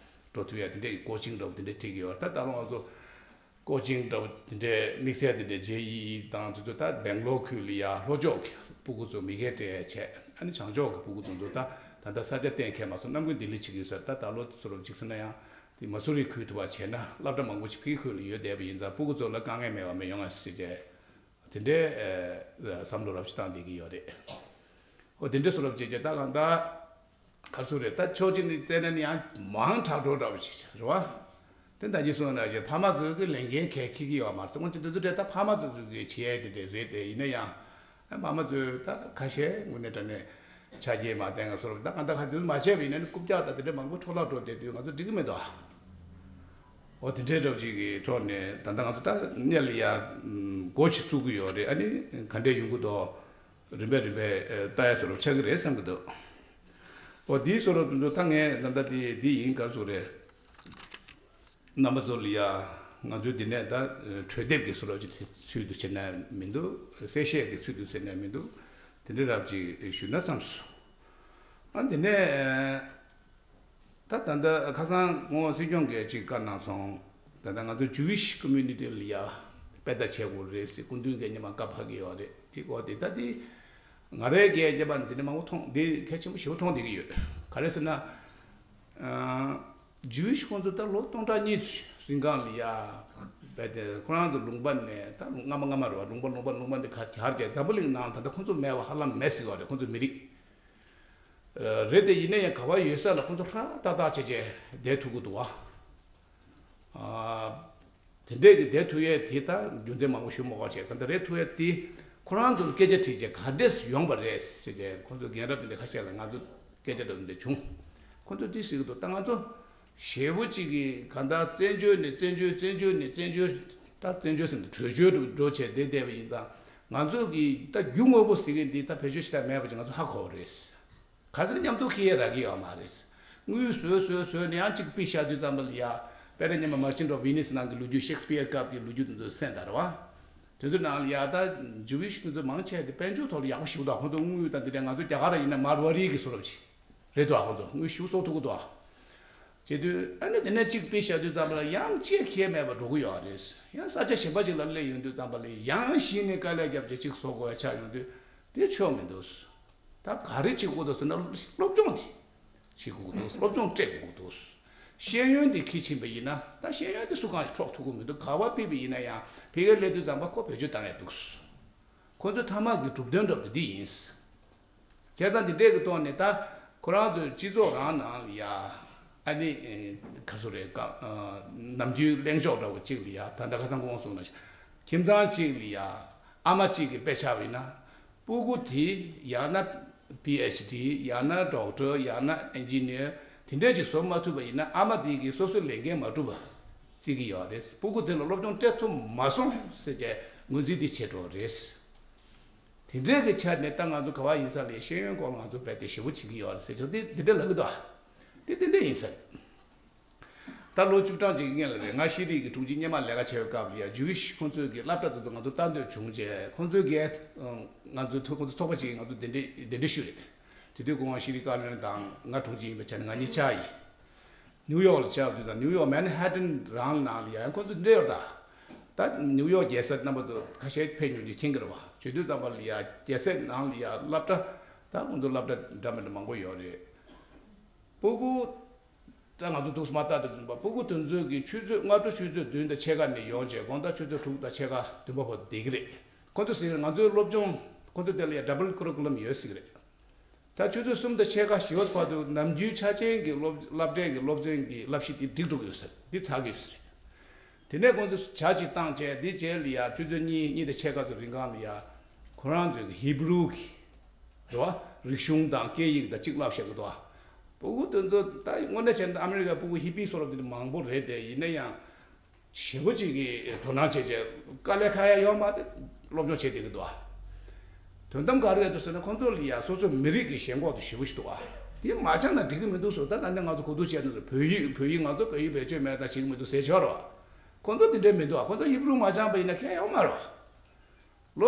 འགྲོ་ཐུབ་ཡས་དེ་འདྲས་ཀྱི་ཀོ་ཅིང་འདྲ་པོ་དེ་འདྲས་སྤྲད་ཀྱི་ཡོད་རེད། ད་ད་ལོ་ང་ཚོ་ཀོ་ཅིང་འདྲ་པོ་དེ་འདྲའི་དམིགས་བསལ་དེ་འདྲའི་ཇེ་ཨི་ཨི་དང་དེ་ཚོ་ད་སྦེང་ལོར་ཁུལ་ལ་ཡ་ལྷོ་ཕྱོགས་ཀྱི་སྤུ་གུ་ཚོ་མི་སྒེར་སྤྲད་བྱས། ཨ་ནི་བྱང་ཕྱོགས་ཀྱི་སྤུ་གུ་དེ་ཚོ་ད་ད་ལྟ་ས་ཆ་གཏན་འཁེལ་མ་སོང་། གནམ་དགུན་ལྡི་ལི་ཕྱིན་གྱི་ཡོད་ས་རེད། ད་ད་ལོ་བཟོ་འདྲ་ཅིག་ཟེར་ན་ཡང་དེ་མ་སུ་རི་ཁུལ་དུ་བ་བྱས་ན་སློབ་གྲྭ་མང་པོ་ཞིག་ཕ་གི་ཁུལ་ལ་ཡོད་བསྡད་པ་ཡིན་ཙང་སྤུ་གུ་ཚོ་ལ་དཀའ་ངལ་མེད་པ་མི་ཡོང་ང་ཟེར་བྱས་དེ་འདྲའི་ཨ་བསམ་བློ་རབ་ཞིག་བཏང་བསྡད་ཀྱི་ཡོད་རེད། ཨོ་དེ་འདྲའི་བཟོ་འདྲ་བྱས་བྱས་ད་གང་ལྟར། ག་རེ་ཟེར་རེད། ད་ཕྱོགས་གཅིག་ནས་བལྟས་ན་ནི་ཡང་མང་དྲགས་འགྲོ་འདྲ་བོ་ཞིག་རེད་བ། དེ་ད་གིན་གསུངས་ནང་བཞིན་ཕ་མ་ཚོས་ཀྱི་ལས་འགན་གལ་འཁེལ་གྱི་ཡོད་མ་རེད། སྔོན་ཆད་དེ་ཚོ་དེ་ད་ཕ་མ་ཚོ་ཚོས་ཀྱི་བྱེད་ཡས་དེ་འདྲ་རེད་དེ། ཡིན་ན་ཡང་ཕ་མ་ཚོས་ད་ཁ་ཤས་དངོས་གནས་དྲང་གནས་ཆ་རྐྱེན་མ་ལྡན་པ་བཟོ་འདྲ། ད་གང་ལྟར་ཁ་དེ་ཚོ་མ་བྱས་པ་ཡིན་ན་ནི་རྐུབ་བཀྱག་ད་དེ་འདྲ་མང་པོ་འཕྲོ་བརླག་འགྲོ་བསྡད་དུས་ང་ཚོ་འགྲིག་གི་མི་འདུག་ཨ། འོ་དེ་འདྲའི་འདྲ་བོ་ཅིག་གི་ཐོག་ནས་ད་ལྟ་ང་ཚོ་ད་སྔོན་ལ་ཡ་འགོ་ཞིག་བཙུགས་ཀྱི་ཡོད་རེད། ཨ་ནི་ག་འདྲས་ཡོང་གི་འདུག་རིམ་པས་རིམ་པས་ཨེ་ལྟ་ཡ་བཟོ་འདྲ་ཆགས་ཀྱི་རེད་བསམ་གྱི་འདུག་འོ་འདིའི་བཟོ་འདྲ་དེ་ཚོ་ད་ངས་ད་ལྟ་འདི་འདི་ཡིན་ག་རེ་ཟེར་རེད། རྣམ་པ་ཚོ་ལ་ཡ་ང་ཚོའི་འདི་ནས་ད་གྲོས་འདེབས་ཀྱི་བཟོ་འདྲ་ཅིག་ཚུལ་དུ་བྱེད་ན་མི་འདུག་གསལ་བཤད་ཀྱི་ཚུལ་དུ་བྱེད་ན་མི་འདུག་དེ་འདྲ་རབ་ཅིག་ཞུས་ན་བསམས་སོང་། ཨ་འདི་ནས་ད་ད་ལྟ་ཁ་སང་ངོ་སྲིད་སྐྱོང་གིས་ཅིག་བཀའ་གནང་སོང་། ད་ལྟ་ང་ཚོ་ཇུ་ཝིཤ་ཀོ་མུ་ནི་ཊི་ལ་ཡ་དཔེ་ལྟ་བྱེད་དགོས་རེད་ཟེར་སྐུ་མདུན་གྱིས་ཉི་མ་བཀའ་ཕབ་ཀྱི་ཡོད་རེད། དེ་གོ་དེ་ད་དེ་ང་རའི་སྒེར་རྒྱབ་པ་འདི་ནས་མང་པོ་མཐོང་། འདི་གལ་ཆེན་པོ་ཞེ་པོ་མཐོང་བསྡད་ཀྱི་ཡོད། ག་རེ་ཟེར་ན། ཇུ་ཝིཤ་ཁོང་ཚོ་ད་ལོ་སྟོང་ཕྲག་གཉིས་རིང་གང་ལ་ཡ་བས་ཏེ་ཁོ་རང་ཚོ་ལུང་པ་ནས་ད་སྔ་མ་སྔ་མ་རེད་བ། ལུང་པ་ལུང་པ་ལུང་པ་འདི་ག་གར་བྱས་འཛམ་བུ་གླིང་ནང་ད་ལྟ་ཁོང་ཚོ་མེད་པ་ཧ་ལམ་མེད་ཟེར་བ་རེད། ཁོང་ཚོ་མི་རིགས་རེད་དེ། ཡིན་ན་ཡང་ག་བ་ཡོད་ས་ལ་ཁོང་ཚོ་ཧྲ་ཏག་ཏག་བྱས་བྱས་བསྡད་ཐུབ་ཀྱི་འདུག་བ། དེ་འདྲས་ཀྱི་བསྡད་ཐུབ་ཡས་དེ་ད་རྒྱུ་མཚན་མང་པོ་ཞུ་མ་དགོས་བྱས། ད་ལྟ་རེད་ཐུབ་ཡས་དེ་ཁོ་རང་ཚོར་སྐད་ཆ་དྲིས་བྱས་ག་འདྲས་ཡོང་བ་རེད་ཟེར་བྱས་ཁོང་ཚོ་རྒན་རབས་དེ་འདྲས་ཁ་ཤས་ལ་ང་ཚོ་སྐད་ཆ་འདྲ་འདྲ་བྱུང་། ཁོང་ཚོ་དེ་ཟེར་གྱི་འདུག་ད་ང་ཚོ་ཞེ་པོ་གཅིག་གིས་གང་ལྟར་བཙན་བྱོལ་ནས་བཙན་བྱོལ་བཙན་བྱོལ་ནས་བཙན་བྱོལ་ད་བཙན་བྱོལ་ཟེར་ན་བྲོས་བྱོལ་དུ་འགྲོ་བྱས་བསྡད་བསྡད་པ་ཡིན་ཙང་ང་ཚོ་གིས་ད་རྒྱུ་དངོས་པོ་ཟེར་མཁན་འདི་ད་བེད་སྤྱོད་ཞེ་དྲག་མེད་པ་ཅིག་ང་ཚོ་ཧ་གོ་བ་རེད། ག་ཚོད་མཉམ་དུ་ཁྱེར་ཡས་རག་གི་ཡོད་མ་རེད། དངུལ་བཟོས་བཟོས་བཟོས་ནས་ཡང་གཅིག་ཕུད་བཞག་དུས་ཙམ་པ་ལ་ཡ། དཔེར་ན་སྔོན་མ་མར་ཆེན་ཌི་ཨོཕ་ཝི་ནིས་ནང་གི་ལོ་རྒྱུས། ཤེག་སི་པི་ཡར་སྐབས་ཀྱི་ལོ་རྒྱུས་དེ་ཚོ་གསན་དང་། རེད་བ། དེ་ཚོའི་ནང་ལ་ཡ་ད་ཇུ་ཝིཤ་དེ་ཚོ་མང་ཆེ་དེ་དཔལ་འབྱོར་ཐོག་ལ་ཡག་པོ་ཞེ་པོ་འདུག་ཁོང་ཚོ་དངུལ་དང་དེ་འདྲ་ང་ཚོ་རྒྱ་གར་ཡིན་ན་མར་ཝ་རི་གི་བཟོ་འདྲ་ཅིག་རེད་འདུག་ཁོང་ཚོ་དངུལ་ཞེ་པོ་གསོག་ཐུབ་ཀྱི་འདུག་བྱེད་དུས་ཨ་ནི་དེ་ནས་གཅིག་ཕུད་བཞག་དུས་ཙམ་པ་ལ་ཡང་གཅིག་ཁྱད་མེད་པར་འགྲོ་གི་ཡོད་རེད། ཡང་ས་ཆ་གཞན་པ་ཅིག་ལ་སླེབས་ཡོང་དུས་ཙམ་པ་ལ་ཡང་གཞི་ནས་དཀའ་ལས་བརྒྱབ་བྱས་གཅིག་བཟོ་དགོས་ཡ་ཆགས་ཡོང་དུས་དེ་ཆོག་མི་འདུག་ད་ག་རེ་བྱེད་དགོས་འདུག་ཟེར་ན་སློབ་སྦྱོང་དེ་བྱེད་དགོས་འདུག་སློབ་སྦྱོང་སྤྲད་དགོས་འདུག་ཤེས་ཡོན་དེ་འཁྱེར་ཕྱིན་པ་ཡིན་ན་ད་ཤེས་ཡོན་དེ་སུ་གང་ཞིག་འཕྲོག་ཐུབ་ཀྱི་མི་འདུག་ག་བ་ཕུད་པ་ཡིན་ན་ཡང་ཕ་གིར་སླེབས་དུས་ཙམ་པ་ཁོ་བེད་སྤྱོད་བཏང་ཡ་འདུག་ཁོ་ཚོའི་མཐའ་མ་གི་གྲུབ་དོན་འདྲ་པོ་དེ་འདི་ཡིན། བྱས་ཙང་འདི་འདྲས་ཀྱི་ཐོག་ནས་ད་ཁོ་རང་ཚོའི་སྤྱི་ཚོགས་རང་ནང་ལ་ཡ་ཨ་ནི་ཨེ་ག་ཚོད་རེད་ཀ་ཨ་ནམ་རྒྱུན་གླེང་ཕྱོགས་འདྲ་བོ་གཅིག་ལ་ཡ་ད་ལྟ་ཁ་སང་ཁོང་གསུངས་ན་ཁྱིམ་ཚང་གཅིག་ལ་ཡ་ ཨ་མ་གཅིག་གིས་དཔེ་ཆ་བྱས་ན། སྤུ་གུ་དེ་ཡང་ན་པི་ཨེཆ་ཌི། ཡང་ན་ཌོག་ཊར། ཡང་ན་ཨིན་ཇི་ནི་ཡར་དེ་འདྲས་ཅིག་བཟོ་མ་ཐུབ་པ་ཡིན་ན། ཨ་མ་དེ་གིས་སོ་སོའི་ལས་འགན་མ་འགྲུབ་པ་བརྩི་གི་ཡོད་རེད། སྤུ་གུ་དེ་ལ་སློབ་སྦྱོང་སྤྲད་ཐུབ་མ་སོང་ཟེར་བྱས་ངོས་འཛིན་དེ་བྱེད་འགྲོ་རེད། དེ་འདྲས་ཀྱི་ཆ་ནས་ད་ང་ཚོ་ག་བ་ཡིན་ས་ལ་ཤེས་ཡོན་སྐོར་ལ་ང་ཚོ་རྦད་དེ་ཞེ་པོ་བྱེད་ཀྱི་ཡོད་རེད་ཟེར་ཆོག་དེ་དེ་འདྲས་ལབ་ཀྱི་འདུག་དེ་དེ་འདྲས་ཡིན་ས་རེད། ད་ལོ་བཅུ་གྲངས་ཅིག་གི་སྔོན་ལ་རེད། ང་ཤེས་རིག་གི་དྲུང་ཆེ་སྔོན་མ་ལས་ཀ་བྱེད་པའི་སྐབས་ལ་ཡ་ཇུ་ཝིཤ་ཁོང་ཚོས་ཀྱི་སློབ་གྲྭ་དེ་ཚོ་ང་ཚོ་ལྟ་འདོད་བྱུང་རྗེས། ཁོང་ཚོས་ཀྱི་ང་ཚོའི་ཐོག་ཁོང་ཚོ་ཚོགས་པ་ཅིག་ང་ཚོ་གདན་འདྲེ་གདན་འདྲེ་ཞུས་རེད། དེ་དུས་ཁོང་ཤེས་རིག་བཀའ་བློན་དང་ང་དྲུང་ཆེ་ཡིན་པའི་ཆ་ནས་ང་གཉིས་བཅར་ཡིན། ནིའུ་ཡོག་ལ་བཅར་དུས་དང་། ནིའུ་ཡོག་མན་ཧ་ཊན་རང་ནང་ལ་ཡ་ཁོང་ཚོ་འདྲེ་ཡོད་ད། ད་ནིའུ་ཡོག་རྒྱལ་ས་རྣམ་པ་ཚོ་ཁ་ཤས་ཕེབས་མྱོང་རྒྱུ་མཁྱེན་གྱི་རེད་བ། བྱེད་དུས་ཙམ་པ་ལ་ཡ་རྒྱལ་ས་ནང་ལ་ཡ་སློབ་གྲྭ། ད་ཁོང་ཚོ་སློབ་གྲྭ་འདྲ་མི་འདྲ་མང་པོ་ཡོད་རེད། སྤུ་གུ། ད་ང་ཚོ་འདུག་སེ་མ་བལྟས་དུས་ཙམ་པ་སྤུ་གུ་དེ་ཚོ་གི་ཆུ་ཚོད། སྔ་དྲོ་ཆུ་ཚོད་བདུན་དང་ཕྱེད་ཀ་ནས་ཡོང་བྱས་དགོང་དག་ཆུ་ཚོད་དྲུག་དང་ཕྱེད་ཀ་བདུན་པ་བར་བསྡད་ཀྱི་རེད། ཁོ་ཚོ་ཟེར་ང་ཚོའི་སློབ་སྦྱོང་ཁོ་ཚོ་དེ་ལ་ཡ་ཌབ་ལ་ཀུ་རི་ཀུ་ལམ་ཡོད་ཟེར་གྱི་རེད། ད་ཆུ་ཚོད་གསུམ་དང་ཕྱེད་ཀ་བཞི་པ་བར་དུ་ནམ་རྒྱུན་ཆ་ཅན་གྱི་སློབ་སློབ་གྲྭའི་གི་སློབ་ཚན་གྱི་བསླབ་གཞི་དེ་འགྲིག་འགྲོ་གི་ཡོད་ཟེར། འདི་ཚར་གི་ཡོད་ཟེར། དེ་ནས་ཁོང་ཚོས་ཇ་ཅིག་བཏང་བྱས། འདི་རྗེས་ལ་ཡ་ཆུ་ཚོད་གཉིས། གཉིས་དང་ཕྱེད་ཀ་ཙམ་རིང་གང་ལ་ཡ་ཁོ་རང་ཚོའི་གི་ཧི་བྷུ་རུ་གི་རེད་བ། རིག་གཞུང་དང་སྐད་ཡིག་དང་གཅིག་བསླབ་བཞག་གི་འདུག་བ། སྤུ་གུ་དེ་ཚོ་ད་དངོས་གནས་བྱས་ན་ཨ་མི་རི་ཀའི་སྤུ་གུ་ཧི་པི་བཟོ་འདྲ་དེ་འདྲ་མང་པོ་རེད་དེ། ཡིན་ན་ཡང་ཞེ་པོ་ཅིག་གིས་དོ་སྣང་བྱས་བྱས་དཀའ་ལས་ཁག་ཡ་ཡོད་མ་རེད། སློབ་སྦྱོང་བྱེད་བསྡད་ཀྱི་འདུག་བ། དོན་དམ་ག་རེ་རེད་འདུག་ཟེར་ན། ཁོང་ཚོ་ལ་ཡ་སོ་སོའི་མི་རིགས་ཀྱི་ཞེན་ཁོག་དེ་ཞེ་པོ་ཞིག་འདུག་བ། དེ་མ་སྦྱངས་ན་འགྲིག་གི་མི་འདུག་ཟེར། ད་ད་ནི་ང་ཚོ་གོ་བསྡུར་བྱས་ན་བོད་ཡིག་བོད་ཡིག་ང་ཚོ་བོད་ཡིག་བེད་སྤྱོད་མེད་དང་བྱེད་ཀྱི་མི་འདུག་ཟེར་ཆོག་རེད་བ། ཁོང་ཚོ་དེ་འདྲའི་མི་འདུག་བ། ཁོང་ཚོ་ཧི་བྷུ་རུ་མ་སྦྱངས་པ་ཡིན་ན་ཁྱད་ཡོད་མ་རེད་བ། ལོ་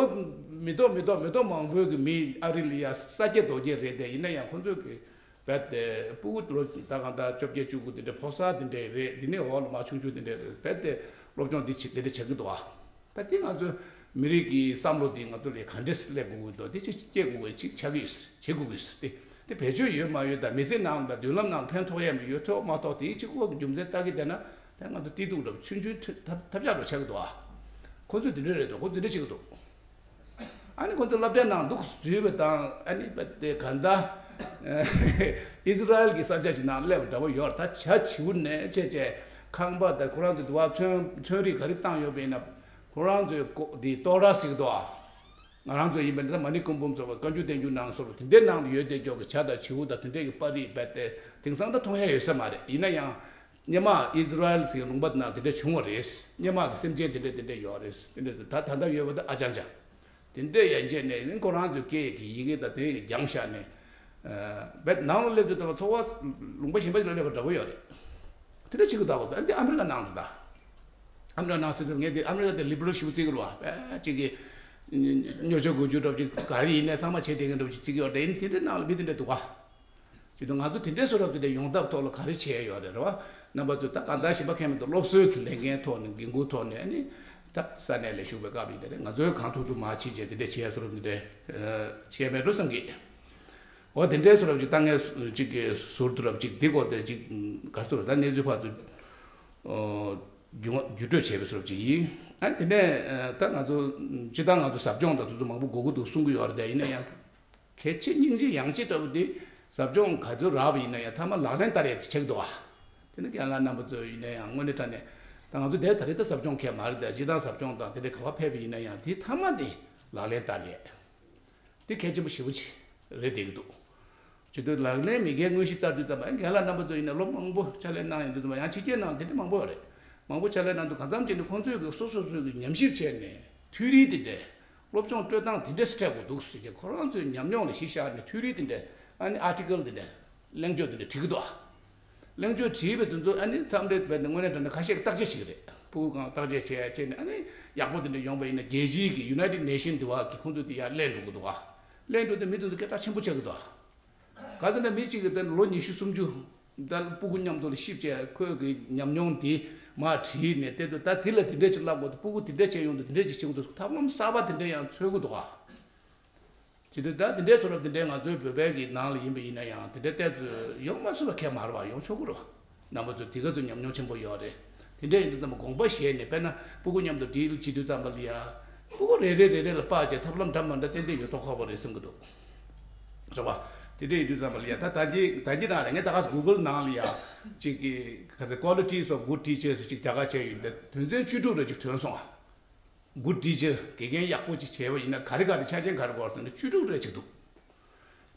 མི་ཐོག་མི་ཐོག་མི་ཐོག་མང་པོའི་གི་མི་ཨ་རི་ལ་ཡ་ས་སྐྱེས་རྡོ་སྐྱེས་རེད་དེ། ཡིན་ན་ཡང་ཁོང་ཚོས་གི་རྦད་དེ་སྤུ་གུ་ལོ་ད་གང་ལྟར་བཅོ་བརྒྱད་བཅུ་དགུ་དེ་འདྲའི་ཕོ་གསར་དེ་འདྲའི་རེད། དེ་ནས་འོག་ལ་མ་ཆུང་ཆུང་དེ་འདྲའི་རེད། རྦད་དེ་སློབ་སྦྱོང་འདི་བྱེད་དེ་འདྲ་བྱེད་ཀྱི་འདུག་བ། ད་དེ་ང་ཚོའི་མི་རིགས་ཀྱི་བསམ་བློ་འདི་ང་ཚོ་ལ་ག་འདྲས་སླེབས་དགོས་ཀྱི་འདུག་དེ་ཅིག་སྐྱེ་དགོས་ཀྱི་ཅིག་ཆགས་ཀྱི་ཡོད་ཟེར། བྱེད་དགོས་ཀྱི་ཡོད་ཟེར། དེ་དེ་བེད་སྤྱོད་ཡོད་མ་ཡོད་དང་མི་ཚེ་ནང་ལ་མདུན་ལམ་ནང་ཕན་ཐོགས་ཡས་མི་ཡོད་ཐོགས་མ་ཐོགས་དེའི་གཅིག་པོ་གི་རྒྱུ་མཚན་ལྟ་གི་བསྡད་ན། ད་ང་ཚོ་དེ་འདུག་འདྲ་ཆུང་ཆུང་ཐབས་ཐབས་ཆག་འགྲོ་ཆགས་ཀྱི་འདུག་ཨ། ཁོ་ཚོས་དེ་འདྲ་རེད་འདུག་ཁོ་ཚོ་དེ་འདྲ་བྱེད་ཀྱི་འདུག་ཨ་ནི་ཁོ་ཚོ་སློབ་གྲྭའི་ནང་འདུག་འཛུལ་བ་དང་། ཨ་ནི་དེ་ག་འདྲ་ཨི་ཛི་རལ་གྱི་ས་ཆ་ཞིག་ནང་སླེབས་པ་འདྲ་པོ་ཡོད་རེད། ད་ཇ་བྱིའུ་ནས་བྱས་བྱས་ཁང་པ་དང་ཁོ་རང་ཚོ་དུ་བ་ཚོན་ཚོན་རིས་ག་རེ་བཏང་ཡོད་པ་ཡིན་ན། ཁོ་རང་ཚོའི་ཀོ་དེ་ཏོ་ར་ཟེར་གྱི་འདུག་ཨ། ང་རང་ཚོ་ཡིན་པ་ནི་ད་མ་ཎི་སྐུ་འབུམ་ཚོགས་པ་བཀའ་འགྱུར་བསྟན་འགྱུར་ནང་སོགས་དེ་འདྲའི་ནང་དུ་ཡོད་དེ་ཀྱོག་གི་ཇ་དང་བྱིའུ་དང་དེ་འདྲའི་གི་པར་རིས་རྦད་དེ་དེང་སང་ད་མཐོང་ཡ་ཡོད་ས་མ་རེད། ཡིན་ན་ཡང་སྔོན་མ་ཨི་ཛི་རལ་ཟེར་ལུང་པ་ནང་དེ་འདྲ་བྱུང་བ་རེད། སྔོན་མ་གི་སེམས་ཅན་དེ་འདྲ་དེ་འདྲ་ཡོད་རེད། དེ་འདྲ་ད་ད་ལྟ་ཡོད་པ་ད་ཨ་ཅང་ཅང་དེ་འདྲ་ཡན་ཆད་ནས་ནི་ཁོ་རང་ཚོའི་སྐད་ཀྱི་ཡི་གེ་དང་དེ་སྦྱངས་བཞག་ནས། རྦད་ནང་ལ་སླེབས་དུས་ད་ཚོགས་པ་ལུང་པ་གཞན་པ་ཞིག་ལ་སླེབས་པ་འདྲ་པོ་ཡོད་རེད། དེ་འདྲ་བྱེད་ཀྱི་འདུག་གོ། ད་འདི་ཨ་མི་རི་ཀ་ནང་དུ་ད། ཨ་མི་རི་ཀ་ནང་ཟེར་དུས་ངས་འདི་ཨ་མི་རི་ཀ་དེ་ལི་བྷི་རལ་ཞེ་པོ་བརྩི་གི་རེད་བ། དཔེ་གཅིག་གི་སྨྱོ་ཆོས་དགུ་བཅུ་འདྲ་པོ་ཅིག་ག་རེ་ཡིན་ནའི་ཚང་མ་བྱེད་བསྡད་མཁན་འདྲ་པོ་ཅིག་བརྩི་གི་ཡོད་རེད། དེ་འདྲའི་ནང་ལ་མི་དེ་འདྲ་འདུག་ག། བྱེད་དུས་ང་ཚོ་དེ་འདྲའི་བཟོ་འདྲ་པོ་དེ་འདྲ་ཡོང་ཐབས་ཐོག་ལ་ག་རེ་བྱས་ཡོད་རེད། རེད་བ། རྣམ་པ་ཚོས་ད་གང་ལྟར་གཞན་པ་མཁས་མི་འདུག་སློབ་གསོའི་གི་ལས་འགན་ཐོག་ནས་འགན་འཁུར་ཐོག་ནས་ཨ་ནི་ད་ས་གནས་ལ་བཞུགས་པའི་སྐབས་ཡིན་ད་རེད། ང་ཚོས་གང་ཐུབ་ཐུབ་མར་ཕྱིན་བྱས་དེ་འདྲ་བྱས་བཟོ་འདྲ་པོ་དེ་འདྲ་བྱས་མེད་འགྲོ་བསམ་གི། འོ་དེ་འདྲའི་བཟོ་འདྲ་པོ་ཅིག་ད་ངས་ཅིག་གི་ཟུར་དུ་འདྲ་པོ་ཅིག་འདི་སྐོར་དེ་ཅིག་ག་ཚོད་ད་གནས་ཚུལ་ཕར་ཚུར་བརྒྱུད་བརྒྱུད་སྤྲོད་བྱས་པའི་བཟོ་འདྲ་པོ་ཅིག་ཡིན། ཨ་དེ་ནས་ད་ང་ཚོ་སྤྱིར་བཏང་ང་ཚོ་ཟབ་སྦྱོང་དང་དེ་ཚོ་མང་པོ་དགོས་ཀྱི་འདུག་གསུང་གི་ཡོད་རེད་དེ། ཡིན་ན་ཡང་གལ་ཆེ་སྙིང་རྗེ་ཡང་ཆེ་འདྲ་པོ་དེ་ཟབ་སྦྱོང་ག་ཚོད་རག་པ་ཡིན་ན་ཡང་མཐའ་མ་ལག་ལེན་བསྟར་ཡས་དེ་ཆགས་ཀྱི་འདུག་བ། དེ་ནི་རྒན་ལགས་རྣམ་པ་ཚོ་ཡིན་ན་ཡང་དངོས་གནས་དྲང་གནས་ད་ང་ཚོ་དེ་ད་རེས་ད་ཟབ་སྦྱོང་མཁན་མ་རེད་དེ། སྤྱིར་བཏང་ཟབ་སྦྱོང་དང་དེ་འདྲའི་ག་པར་ཕེབས་པ་ཡིན་ན་ཡང་དེ་མཐའ་མ་དེ་ལག་ལེན་བསྟར་ཡས། དེ་གལ་ཆེན་པོ་ཞེ་པོ་ཅིག་རེད་བསྡད་ཀྱི་འདུག་བྱེད་དུས་ལག་ལེན་མེད་མཁན་དངོས་གཞི་ལྟར་དུས་ཙམ་པ། རྒན་ལགས་རྣམ་པ་ཚོ་ཡིན་ན་ལོ་མང་པོ་ཕྱག་ལས་གནང་ཡོང་དུས་ཙམ་པ། ཡང་ཕྱི་རྒྱལ་ནང་དེ་འདྲ་མང་པོ་ཡོད་རེད། མང་པོ་ཕྱག་ལས་གནང་དུས་གང་འཚམ་བྱས་ནས་ཁོང་ཚོས་ཀྱི་སོ་སོ་སོས་ཀྱི་ཉམས་ཞིབ་བྱས་ནས་ཐིའོ་རི་དེ་འདྲས། སློབ་སྦྱོང་སྤྲོད་སྟངས་དེ་འདྲས་སུ་སྤྲད་དགོས་འདུག་ཟེར་གྱི་ཁོ་རང་ཚོའི་ཉམས་མྱོང་ལ་གཞི་བཞག་ནས་ཐིའོ་རི་དེ་འདྲས། ཨ་ནི་ཨར་ཊི་ཀལ་དེ་འདྲས། གླེང་བརྗོད་དེ་འདྲ་བྲིས་ཀྱི་འདུག་གླེང་བརྗོད་བྲིས་པའི་དེ་ཚོ་ཨ་ནི་མཚམས་རེ་རྦད་དེ་དངོས་གནས་དྲང་གནས་ཁ་ཤས་ཀྱིས་བརྟག་དཔྱད་བྱེད་ཀྱི་རེད། ཕྲུ་གུ་གང་བརྟག་དཔྱད་བྱས་བྱས་ནས་ཨ་ནི་ཡག་པོ་དེ་འདྲ་ཡོང་པ་ཡིན་ན་རྒྱལ་སྤྱིའི་གི་United Nation དེ་བ་གི་ཁོང་ཚོ་དེ་ཡར་གླེང་འགྲོ་གི་འདུག་ག། གླེང་འགྲོ་དུས་མི་དེ་ཚོ་སྐད་གྲགས་ཆེན་པོ་ཆགས་ཀྱི་འདུག་ག། ག་ཟེར་ན་མི་གཅིག་གིས་ད་ལོ་ཉི་ཤུ་སུམ་ཅུ་ད་ཕྲུ་གུ་མཉམ་དུ་ལ་གཤིབ་བྱས་ཁོའི་གི་ཉམས་མྱོང་དེ་མར་བྲིས་ནས་བལྟས་དུས། ད་དེ་ལ་དེ་འདྲས་ཅིག་བསླབ་དགོས་འདུག་ཕྲུ་གུ་དེ་འདྲས་བྱས་ཡོང་དུས་དེ་འདྲས་ཅིག་བྱེད་དགོས་འདུག་ཐབས་ལམ་གསར་པ་དེ་འདྲས་ཡང་འཚོལ་གྱི་འདུག་ག། བྱེད་དུས་ད་དེ་འདྲའི་བཟོ་འདྲ་དེ་འདྲའི་ང་ཚོའི་བོད་པའི་གི་ནང་ལ་ཡིན་པ་ཡིན་ན་ཡང་དེ་འདྲའི་ཏོག་ཙམ་ཡོང་མ་ཐུབ་པ་ཁྱད་མ་རེད་བ། ཡོང་ཆོག་གི་རེད་བ། རྣམ་པ་ཚོ་དེ་ག་ཚོད་ཉམས་མྱོང་ཆེན་པོ་ཡོད་རེད། དེ་འདྲ་ཡིན་དུས་ཙམ་པ་དགོངས་པ་བཞེས་ནས། དཔེར་ན་ཕྲུ་གུ་མཉམ་དུ་ཌིལ་བྱེད་དུས་ཙམ་པ་ལ་ཡ། ཕྲུ་གུ་རེ་རེ་རེ་རེ་ལ་དཔག་བྱས་ཐབས་ལམ་འདྲ་མ་འདྲ་ཏན་ཏན་ཡོད་མདོག་ཁ་པོ་རེད་བསམ་གྱི་འདུག་རེད་བ། དེ་འདྲ་ཡིན་དུས་ཙམ་པ་ལ་ཡ། ད་ད་གིན་ད་གིན་རང་རེད། ངས་ད་ག་སེ་Google ནང་ལ་ཡ་ཅིག་གི་ག་རེ་Qualities of Good Teachers ཅིག་རྒྱ་གར་བྱས་ཡོད་དེ། དོན་ཚན་བཅུ་དྲུག་རེ་ཅིག་ཐོན་སོང་ཨ། good teacher དགེ་རྒན་ཡག་པོ་ཅིག་བྱས་པ་ཡིན་ན་ག་རེ་ག་རེ་ཆ་རྐྱེན་ག་རེ་དགོས་ཟེར་ན་བཅུ་དྲུག་རེ་ཅིག་འདུག་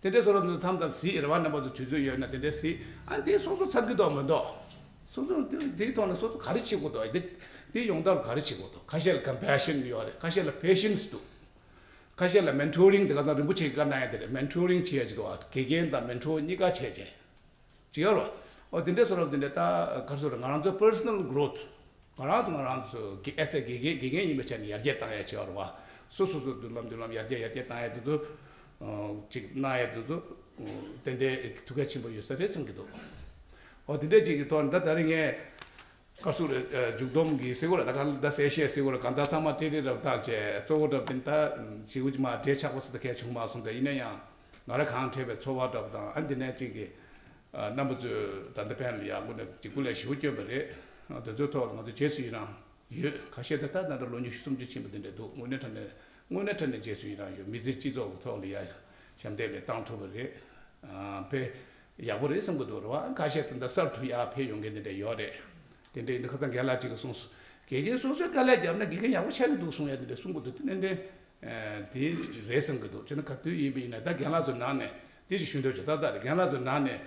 དེ་འདྲའི་བཟོ་འདྲ་མཚམས་མཚམས་གཟིགས་རེ་བ་རྣམ་པ་ཚོ་དུས་ཚོད་ཡོད་ན་དེ་འདྲའི་གཟིགས་ཨ་འདི་སོ་སོ་ཚང་གི་འདུག་མི་འདུག་སོ་སོ་དེ་དེའི་ཐོག་ནས་སོ་སོ་ག་རེ་བྱེད་དགོས་འདུག་དེ་དེ་ཡོང་ཐབས་ག་རེ་བྱེད་དགོས་འདུག་ཁ་ཤས་ལ་compassion ཡོད་རེད། ཁ་ཤས་ལ་patience འདུག་ཁ་ཤས་ལ་mentoring དེ་ག་ཚང་རིན་པོ་ཆེ་གི་བཀའ་གནང་ཡ་དེ་རེད། mentoring བྱེད་ཡ་ཅིག་འདུག་དགེ་རྒན་དང་mentor གཉིས་ཀ་བྱས་བྱས། ཅི་ཡོད་རོ། ཨོ་དེ་འདྲའི་བཟོ་འདྲ་དེ་འདྲའི་ད་ག་རེ་ཟེར་ང་རང་ཚོ་personal growth ང་རང་ཚོ་ང་རང་ཚོ་གི་ཨེ་སེ་དགེ་རྒན་དགེ་རྒན་ཡིན་པའི་ཆ་ནས་ཡར་རྒྱས་བཏང་ཡ་ཅི་ཡོད་རོ་བ། སོ་སོ་སོ་མདུན་ལམ་མདུན་ལམ་ཡར་རྒྱས་ཡར་རྒྱས་བཏང་ཡ་དེ་ཚོ་ཅིག་གནང་ཡ་དེ་ཚོ་དེ་འདྲའི་ཐུགས་གལ་ཆེན་པོ་ཡོད་ས་རེད་བསམ་གྱི་འདུག་ཨོ་དེ་འདྲའི་ཅིག་གི་ཐོག་ད་ད་རིང་ངས་བཀའ་ཟུར་མཇུག་སྡོམ་གྱི་སེ་གོ་ལ་ད་ག་ད་གསལ་བཤད་སེ་གོ་ལ་གང་ལྟར་ཚང་མ་ཏྲེ་ཏྲེ་རབ་བཏང་བྱས་གཙོ་བོ་རབ་བསྟན་ད་ཞེ་གུ་ཅི་མ་གྲས་ཆག་པོ་སུ་ད་གལ་བྱུང་མ་སོང་། ད་ཡིན་ན་ཡང་ང་ར་གང་འཕྲད་པའི་ཚོར་བ་འདྲ་པོ་དང་ཨ་འདི་ནས་ཅིག་གི་རྣམ་པ་ཚོས་ད་ལྟ་ཕན་ལ་ཡག་པོ་ནས་ཅིག་སྐུ་ལས་ཞེ་པོ་བསྐྱོན་པ་རེད། དེ་ཚོའི་ཐོག་ལ་ང་ཚོ་རྗེས་སུ་ཡི་རང་ཡོད། ཁ་ཤས་ད་ལྟ་ད་ལྟ་ལོ་ཉི་ཤུ་སུམ་ཅུ་ཕྱིན་པ་འདི་འདྲ་འདུག་དངོས་གནས་དྲང་གནས་དངོས་གནས་དྲང་གནས་རྗེས་སུ་ཡི་རང་ཡོད། མི་ཚེ་སྤྱི་ཚོགས་ཀྱི་ཐོག་ལ་ཡ་ཞབས་འདེགས་ལས་བཏང་ཐུབ་པ་རེད། ཨ་དཔེ་ཡག་པོ་རེད་བསམ་གྱི་འདུག་རེད་བ། ཁ་ཤས་ད་ལྟ་གསར་དུ་ཡར་ཕེབས་ཡོང་མཁན་དེ་འདྲ་ཡོད་རེད། དེ་འདྲ་ཡིན་དུས་ཁ་སང་རྒན་ལགས་གཅིག་གིས་གསུངས་སོང་། དགེ་རྒན་སོ་སོས་དཀའ་ལས་བརྒྱབ་ན་དགེ་རྒན་ཡག་པོ་ཆགས་ཀྱི་འདུག་གསུངས་ཡ་དེ་འདྲ་གསུང་གི་འདུག་དེ་ནན་ཏན་དེ་རེད་བསམ་གྱི་འདུག་བྱས་ན་ག་དུས་ཡིན་པ་ཡིན་ན་ད་རྒན་ལགས་ཚོའི་ནང་ནས་དེ་ཅིག་ཞུ་འདོད་བྱུང་། ཏག་ཏག་རེད། རྒན་ལགས་ཚོའི་ནང་ནས་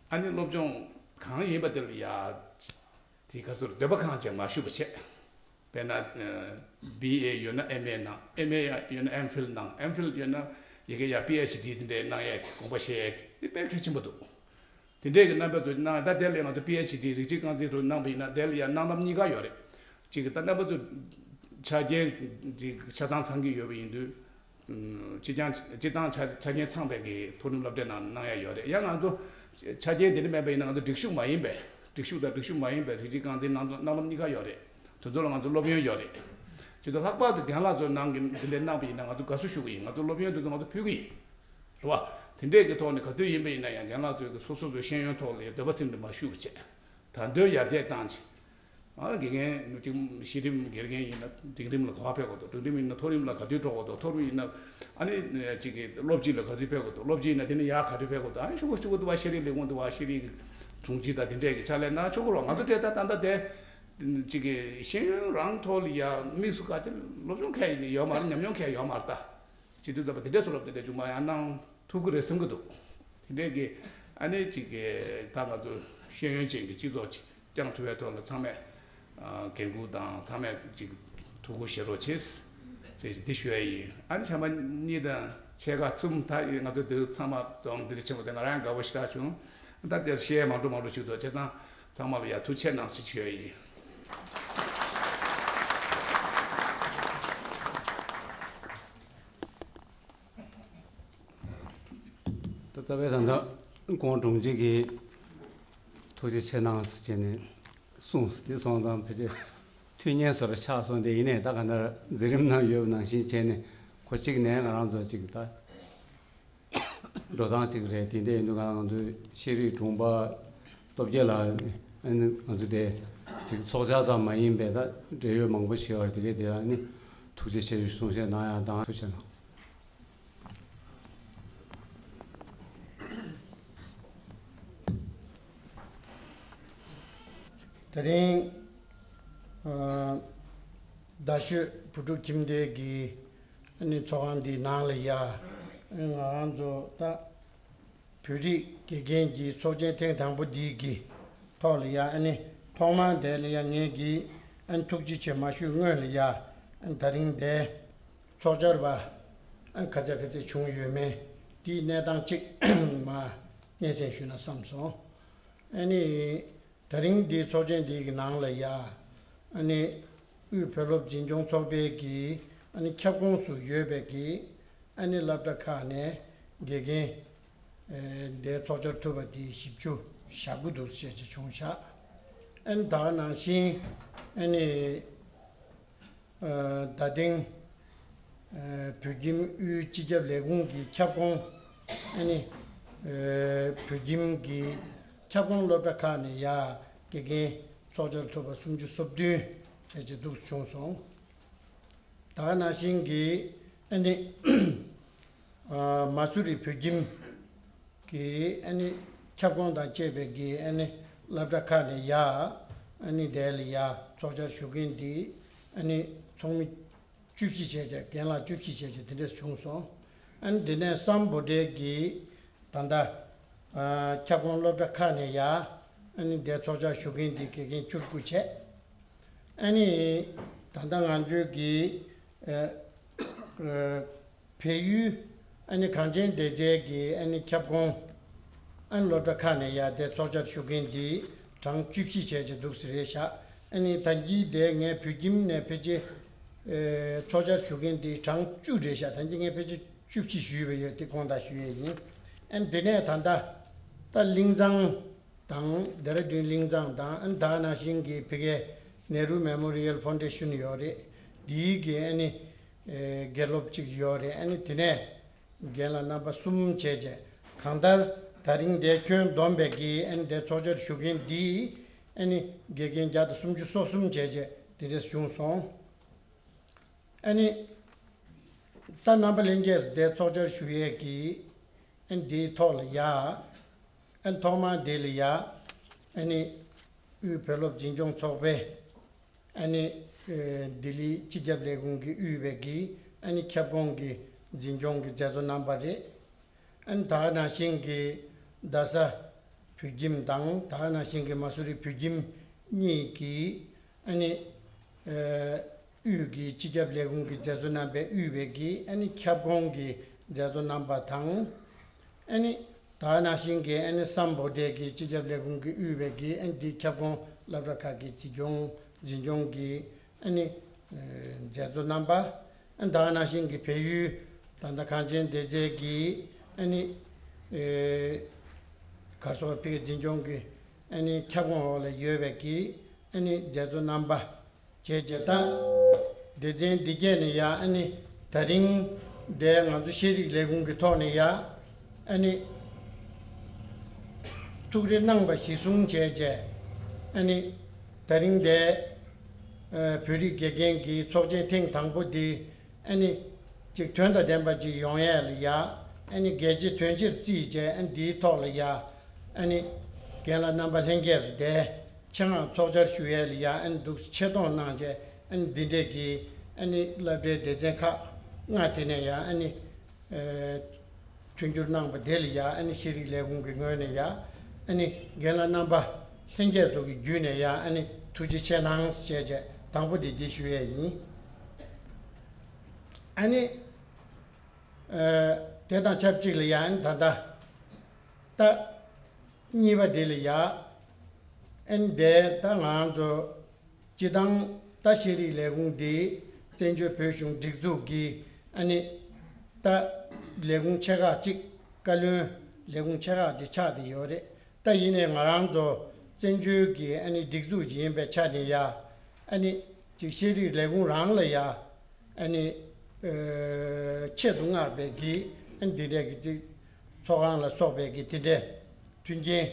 ཨ་ནི་སློབ་སྦྱོང་གང་ཡིན་པ་དེ་ལ་ཡ་དེ་ག་ཚོད་འདོད་པ་གང་ཅན་མ་ཞུགས་པ་བྱས། དཔེར་ན། བི་ཨེ་ཡོད་ན་ཨེམ་ཨེ་གནང་། ཨེམ་ཨེ་ཡོད་ན་ཨེམ་ཕིལ་གནང་། ཨེམ་ཕིལ་ཡོད་ན་ཡི་གེ་ཡ་པི་ཨེཆ་ཌི་དེ་འདྲའི་གནང་ཡས་ཀྱི་དགོངས་པ་བཞེས་ཡས་དེ་དཔེ་གལ་ཆེན་པོ་འདུག་དེ་འདྲའི་གི་རྣམ་པ་ཚོ་གནང་ད་དེ་ལས་ང་ཚོ་པི་ཨེཆ་ཌི་རིགས་གཅིག་རྐང་འཛིན་རུ་གནང་བ་ཡིན་ན་དེ་ལ་ཡ་གནང་ལམ་གཉིས་ཀ་ཡོད་རེད། གཅིག་གི་ད་རྣམ་པ་ཚོ་ཆ་རྐྱེན་འདི་ཆ་ཚང་ཚང་གི་ཡོད་པ་ཡིན་དུས། སྤྱི་ཀྱང་སྤྱི་བཏང་ཆ་ཆ་རྐྱེན་ཚང་བའི་གི་མཐོ་རིམ་སློབ་གྲྭའི་ནང་གནང་ཡ་ཡོད་རེད། ཡང་ང་ཚོ་ཆ་རྐྱེན་དེ་འདྲ་མེད་པ་ཡིན་ན་ང་ཚོ་སྒྲིག་ཞུགས་མ་ཡིན་པའི་སྒྲིག་ཞུགས་དང་སྒྲིག་ཞུགས་མ་ཡིན་པའི་རིགས་གཅིག་རྐང་འཛིན་གནང་གནང་ལམ་གཉིས་ཀ་ཡོད་རེད། དེ་ཚོ་ལ་ང་ཚོ་སློབ་ཡོན་ཡོད་རེད། ཁྱེད་ཚོ་ལྷག་པར་དུ་རྒན་ལགས་ཚོའི་ནང་གི་འདི་འདྲའི་གནང་བ་ཡིན་ན་ང་ཚོ་དགའ་བསུ་ཞུ་གི་ཡིན། ང་ཚོ་སློབ་ཡོན་དེ་ཚོ་ང་ཚོ་ཕུལ་གི་ཡིན། རེད་བ། དེ་འདྲས་ཀྱི་ཐོག་ནས་ག་དུས་ཡིན་པ་ཡིན་ན་ཡང་རྒན་ལགས་ཚོས་ཀྱི་སོ་སོ་ཚོའི་ཤེས་ཡོན་ཐོག་ལ་ཡང་འདོད་པ་ཚིམ་དུ་མ་བཞུགས་པ་བྱས། ད་དུང་ཡར་རྒྱས་བཏང་ཆེ། ཨ་དགེ་རྒན་གཅིག་གཞི་རིམ་དགེ་རྒན་ཡིན་ན་འབྲིང་རིམ་ལ་ག་པར་ཕེབས་དགོས་འདུག་འབྲིང་རིམ་ཡིན་ན་མཐོ་རིམ་ལ་ག་དུས་འགྲོ་དགོས་འདུག་མཐོ་རིམ་ཡིན་ན་ཨ་ནི་གཅིག་གི་སློབ་སྤྱི་ལ་ག་དུས་ཕེབས་དགོས་འདུག་སློབ་སྤྱི་ཡིན་ན་དེ་ནས་ཡར་ག་དུས་ཕེབས་དགོས་འདུག་ཨ་ནི་ཆུ་བོ་ཆུ་བོ་དུ་བ་ཤེས་རིག་ལས་ཁུངས་དུ་བ་ཤེས་རིག་དྲུང་ཆེ་དང་དེ་འདྲས་ཀྱི་ཕྱག་ལས་གནང་ཆོག་གི་རེད། ང་ཚོ་གྲས་ད་ད་ལྟ་དེ་གཅིག་གི་ཤེས་ཡོན་རང་ཐོག་ལ་ཡ་དམིགས་སུ་བཀར་ཆེན་སློབ་སྦྱོང་མཁན་ཡོད་མ་རེད། ཉམས་མྱོང་མཁན་ཡོད་མ་རེད་ད། སྤྱི་འཐུས་ཚོགས་པ་དེ་འདྲས་བཟོ་འདྲ་དེ་འདྲས་བྱུང་མ་ཡང་གནང་ཐུབ་ཀྱི་རེད་བསམ་གྱི་འདུག་དེ་འདྲས་ཀྱི་ཨ་ནི་གཅིག་གི་ད་ང་ཚོ་ཤེས་ཡོན་ཅན་གྱི་སྤྱི་ཚོགས་ཅིག་བསྐྱངས་ཐུབ་པའི་ཐོག་ལ་ཚང་མས་འགན་འཁུར་དང་ཚང་མས་ཅིག་ཐུགས་ཁུར་བཞེས་རོགས་བྱེད་ཅེས་འདི་ཞུ་ཡ་ཡིན། ཨ་ནི་བྱམས་པ་གཉིས་དང་ཕྱེད་ཀ་གསུམ་ད་ང་ཚོ་འདི་ཚང་མ་འཛོམས་འདི་འདྲ་ཆེན་པོ་དེ་ང་རང་ཡང་དགའ་པོ་ཞེ་དྲག་བྱུང་། ད་དེར་བཤད་ཡ་མང་པོ་མང་པོ་ཞིག་འདུག་བྱས་ཙང་ཚང་མ་ལ་ཡ་ཐུགས་རྗེ་གནང་ཞེས་ཞུ་ཡ་ཡིན། ད་རྩ་བའི་ད་ལྟ་ཁོང་དྲུང་ཆེ་གིས་ཐུགས་རྗེ་ཆེ་གནང་ཟེར་བྱས་ནས་གསུངས། དེ་སོང་ཙང་ཕལ་ཆེར་ཐུགས་མཉེས་སོར་ཆགས་སོང་། དེ་ཡིན་ནའི་ད་ག་འདྲ་མཛད་རིམ་ནང་ཡོད་པ་ནང་བཞིན་བྱས་ནས་ཁོ་གཅིག་ནས་ང་རང་ཚོ་གཅིག་ད་འགྲོ་སྟངས་གཅིག་རེད། དེ་འདྲ་ཡིན་དུས་ང་ང་ཚོའི་ཤེས་རིག་དྲུང་པ་སྟོབས་རྒྱལ་ལགས་ཨ་ནི་ང་ཚོ་དེ་གཅིག་ཚོགས་བཅར་ཙམ་མ་ཡིན་པའི་ད་འབྲེལ་ཡོད་མང་པོ་ཞིག་ཡོད་རེད། དེ་གས་དེ་ཨ་ནི་ཐུགས་རྗེ་ཆེ་ཞུ་གསུང་བཤད་གནང་ཡ་དང་ཐུགས་རྗེ་གནང་། དེ་རིང་ཨ་རྡ་ཤོད་བུ་ཕྲུག་ཁྱིམ་སྡེ་གི་ཨ་ནི་ཚོགས་ཁང་འདིའི་ནང་ལ་ཡ་ཨ་ནི་ང་རང་ཚོ་ད་བོད་རིགས་དགེ་རྒན་གྱི་ཚོགས་ཆེན་ཐེངས་དང་པོ་འདི་གི་ཐོག་ལ་ཡ་ཨ་ནི་ཐོག་མར་དེ་ལ་ཡ་ངེད་ཀྱིས་ཨ་ནི་ཐུགས་རྗེ་ཆེ་མ་ཞུས་སྔོན་ལ་ཡ་ཨ་ནི་ད་རིང་དེ་ཚོགས་བཅར་བ་ཨ་ནི་ག་ཚད་ག་ཚད་བྱུང་ཡོད་མེད་དེའི་གནས་སྟངས་གཅིག་མར་སྙན་སེང་ཞུས་ན་བསམ་སོང་། ཨ་ནི་ད་རིང་འདིའི་ཚོགས་ཆེན་འདི་གི་ནང་ལ་ཡ་ཨ་ནི་དབུས་བོད་སློབ་འཛིན་སྐྱོང་ཚོགས་པའི་གི་ཨ་ནི་ཁྱབ་ཁོངས་སུ་ཡོད་པའི་གི་ཨ་ནི་སློབ་གྲྭ་ཁག་ནས་དགེ་རྒན་ཨེ་འདིའི་ཚོགས་བཅར་ཐུབ་པ་འདི་བཞི་བཅུ་ཞེ་དགུ་འདུག་ཟེར་བྱས་བྱུང་བཞག་ཨ་ནི་ད་ག་ནང་བཞིན་ཨ་ནི་ཨ་རྡ་སྟེང་ཨ་བོད་ཁྱིམ་དབུས་སྤྱི་ཁྱབ་ལས་ཁུངས་ཀྱི་ཁྱབ་ཁོངས་ཨ་ནི་ཨ་བོད་ཁྱིམ་གྱི་ཁྱབ་ཁོངས་སློབ་གྲྭ་ཁག་ནས་ཡ་དགེ་རྒན་ཚོགས་བཅར་ཐུབ་པ་སུམ་ཅུ་སོ་བདུན་བྱས་བྱས་འདུག་བྱུང་སོང་། ད་ག་ནང་བཞིན་གྱི་ཨ་ནི་ཨ་མ་སུ་རི་བོད་ཁྱིམ་གྱི་ཨ་ནི་ཁྱབ་ཁོངས་དང་བཅས་པའི་གི་ཨ་ནི་སློབ་གྲྭ་ཁག་ནས་ཡ་ཨ་ནི་དེ་ལ་ཡ་ཚོགས་བཅར་ཞུ་མཁན་འདི་ཨ་ནི་ཚོགས་མི་ བཅུ་བཞི་བྱས་བྱས། རྒན་ལགས་བཅུ་བཞི་བྱས་བྱས་དེ་འདྲས་བྱུང་སོང་། ཨ་ནི་དེ་ནས་སམ་བྷོ་ཊ་གི་ད་ལྟ་ཨ་ཁྱབ་ཁོངས་སློབ་གྲྭ་ཁག་ནས་ཡ་ཨ་ནི་དེ་ཚོགས་བཅར་ཞུ་མཁན་དེ་དགེ་རྒན་བཅུ་དགུ་བྱས། ཨ་ནི་ད་ལྟ་ང་ཚོའི་གི་ཨ་ཨ་བལ་ཡུལ་ཨ་ནི་གངས་ཅན་བདེ་རྩའི་གི་ཨ་ནི་ཁྱབ་ཁོངས་ཨ་ནི་སློབ་གྲྭ་ཁག་ནས་ཡ་དེ་ཚོགས་བཅར་ཞུ་མཁན་དེ་གྲངས་བཅུ་བཞི་བྱས་ཀྱི་འདུག་ཟེར་རེད་ཤག་ཨ་ནི་ད་གིན་དེ་ངས་བོད་ཁྱིམ་ནས་ཕལ་ཆེར་ཨེ་ཚོགས་བཅར་ཞུ་མཁན་དེ་གྲངས་བཅུ་རེད་ཤག་ད་གིན་ངས་ཕལ་ཆེར་བཅུ་བཞི་ཞུས་པ་ཡོད་དེ་དགོངས་དག་ཞུ་ཡས་ཡིན། ཨ་ནི་དེ་ནས་ད་ལྟ་ད་གླིང་ཚང་དང་། ལྡེ་ར་ལྡུན་གླིང་ཚང་དང་། ཨ་ནི་ད་ག་ནང་བཞིན་གྱི་ཕ་གིའི་ནེ་རུ་མེ་མོ་རི་ཡལ་ཕའུན་ཌེ་ཤན་ཡོད་རེད། འདིའི་གི་ཨ་ནི་ཨེ་དགེ་སློབ་ཅིག་ཡོད་རེད། ཨ་ནི་དེ་ནས་རྒན་ལགས་རྣམ་པ་གསུམ་བྱས་བྱས། གང་ལྟར་ད་རིང་དེ་ཁྱོན་བསྡོམས་པའི་གི་ཨ་ནི་དེ་ཚོགས་བཅར་ཞུ་མཁན་འདིས་ཨ་ནི་དགེ་རྒན་བརྒྱ་དང་སུམ་ཅུ་སོ་གསུམ་བྱས་བྱས་དེ་འདྲས་བྱུང་སོང་། ཨ་ནི་ད་རྣམ་པ་ལྷན་རྒྱས་སུ་དེ་ཚོགས་བཅར་ཞུ་ཡས་ཀྱི་ཨ་ནི་དེའི་ཐོག་ལ་ཡ། ཨ་ནི་ཐོག་མར་དེ་ལ་ཡ། ཨ་ནི་དབུས་བོད་སློབ་འཛིན་སྐྱོང་ཚོགས་པའི་ཨ་ནི་ཨེ་ལྡི་ལི་སྤྱི་ཁྱབ་ལས་ཁུངས་ཀྱིས་དབུས་པའི་གི་ཨ་ནི་ཁྱབ་ཁོངས་ཀྱི་འཛིན་སྐྱོང་གི་མཛད་གཙོ་རྣམ་པ་རེད། ཨ་ནི་ད་ག་ནང་བཞིན་གྱི་རྡ་ས་བོད་ཁྱིམ་དང་། ད་ག་ནང་བཞིན་གྱི་མ་སུ་རི་བོད་ཁྱིམ་གཉིས་ཀྱི་ཨ་ནི་ཨེ་དབུས་ཀྱི་སྤྱི་ཁྱབ་ལས་ཁུངས་ཀྱི་མཛད་གཙོ་རྣམ་པས་དབུས་པའི་གི་ཨ་ནི་ཁྱབ་ཁོངས་ཀྱི་མཛད་གཙོ་རྣམ་པ་དང་། ཨ་ནི་ད་ག་ནང་བཞིན་གྱི་ཨ་ནི་སམ་བྷོ་ཊའི་གི་སྤྱི་ཁྱབ་ལས་ཁུངས་ཀྱིས་དབུས་པའི་གི་ཨ་ནི་འདི་ཁྱབ་ཁོངས་སློབ་གྲྭ་ཁག་གི་འཛིན་སྐྱོང་འཛིན་སྐྱོང་གི་ཨ་ནི་ཨེ་མཛད་གཙོ་རྣམ་པ། ཨ་ནི་ད་ག་ནང་བཞིན་གྱི་བལ་ཡུལ་ད་ལྟ་གངས་ཅན་བདེ་རྩའི་གི་ཨ་ནི་ཨེ་གར་སོགས་ཕ་གི་འཛིན་སྐྱོང་གི་ཨ་ནི་ཁྱབ་ཁོངས་འོག་ལ་ཡོད་པའི་གི་ཨ་ནི་མཛད་གཙོ་རྣམ་པ་བྱས་བྱས། ད་སྡེ་ཚན་འདི་གས་ནས་ཡ་ཨ་ནི་ད་རིང་འདི་ང་ཚོ་ཤེས་རིག་ལས་ཁུངས་ཀྱི་ཐོག་ནས་ཡ་ཨ་ནི་ཐུགས་རེ་གནང་བ་གཞིར་བཟུང་བྱས་བྱས། ཨ་ནི་ད་རིང་འདི་ཨ་བོད་རིགས་དགེ་རྒན་གྱི་ཚོགས་ཆེན་ཐེངས་དང་པོ་འདི་ཨ་ནི་ཅིག་དོན་དང་ལྡན་པ་ཅིག་ཡོང་ཡས་ལ་ཡ། ཨ་ནི་གལ་ཆེ་དོན་ཆེར་བརྩིས་བྱས། ཨ་ནི་འདིའི་ཐོག་ལ་ཡ་ཨ་ནི་རྒན་ལགས་རྣམ་པ་ལྷན་རྒྱས་སུ་དེ་ཆེད་མངགས་ཚོགས་བཅར་ཞུ་ཡས་ལ་ཡ་ཨ་ནི་འདུག་སེ་ཆེ་མཐོང་གནང་བྱས། ཨ་ནི་འདི་འདྲས་ཀྱི་ཨ་ནི་སློབ་གྲྭའི་སྡེ་ཚན་ཁག་ལྔ་དེ་ནས་ཡ་ཨ་ནི་ཨེ་མཐུན་འགྱུར་གནང་བ་དེ་ལ་ཡ་ཨ་ནི་ཤེས་རིག་ལས་ཁུངས་ཀྱི་ངོས་ནས་ཡ་ཨ་ནི་རྒན་ལགས་རྣམ་པ་ལྷན་རྒྱས་ཚོ་གི་བརྒྱུད་ནས་ཡ་ཨ་ནི་ཐུགས་རྗེ་ཆེ་གནང་ཞེས་བྱས་དང་པོ་དེ་འདི་ཞུ་ཡས་ཡིན། ཨ་ནི་ཨ་དེ་དང་ཆབས་ཅིག་ལ་ཡང་ད་ལྟ་ད་གཉིས་པ་དེ་ལ་ཡ། ཨ་ནི་དེ་ད་ང་ཚོ་སྤྱི་བཏང་ད་ཤེས་རིག་ལས་ཁུངས་འདི་བཙན་བྱོལ་བོད་གཞུང་སྒྲིག་འཛུགས་ཀྱི་ཨ་ནི་ད་ལས་ཁུངས་ཆེ་ཁག་ཅིག་བཀའ་བློན་ལས་ཁུངས་ཆེ་ཁག་ཅིག་ཆགས་བསྡད་ཡོད་རེད། ད་ཡིན་ནའི་ང་རང་ཚོ་བཙན་བྱོལ་གྱི་ཨ་ནི་སྒྲིག་འཛུགས་ཅིག་ཡིན་པའི་ཆ་ནས་ཡ། ཨ་ནི་ཅིག་ཤེས་རིག་ལས་ཁུངས་རང་ལ་ཡ་ཨ་ནི་ཨ་ཆེད་དུ་མངགས་པའི་གི་ཨ་ནི་འདི་འདྲའི་གི་ཅིག་ཚོགས་ཁང་ལ་སོགས་པའི་གི་དེ་འདྲའི་མཐུན་རྐྱེན་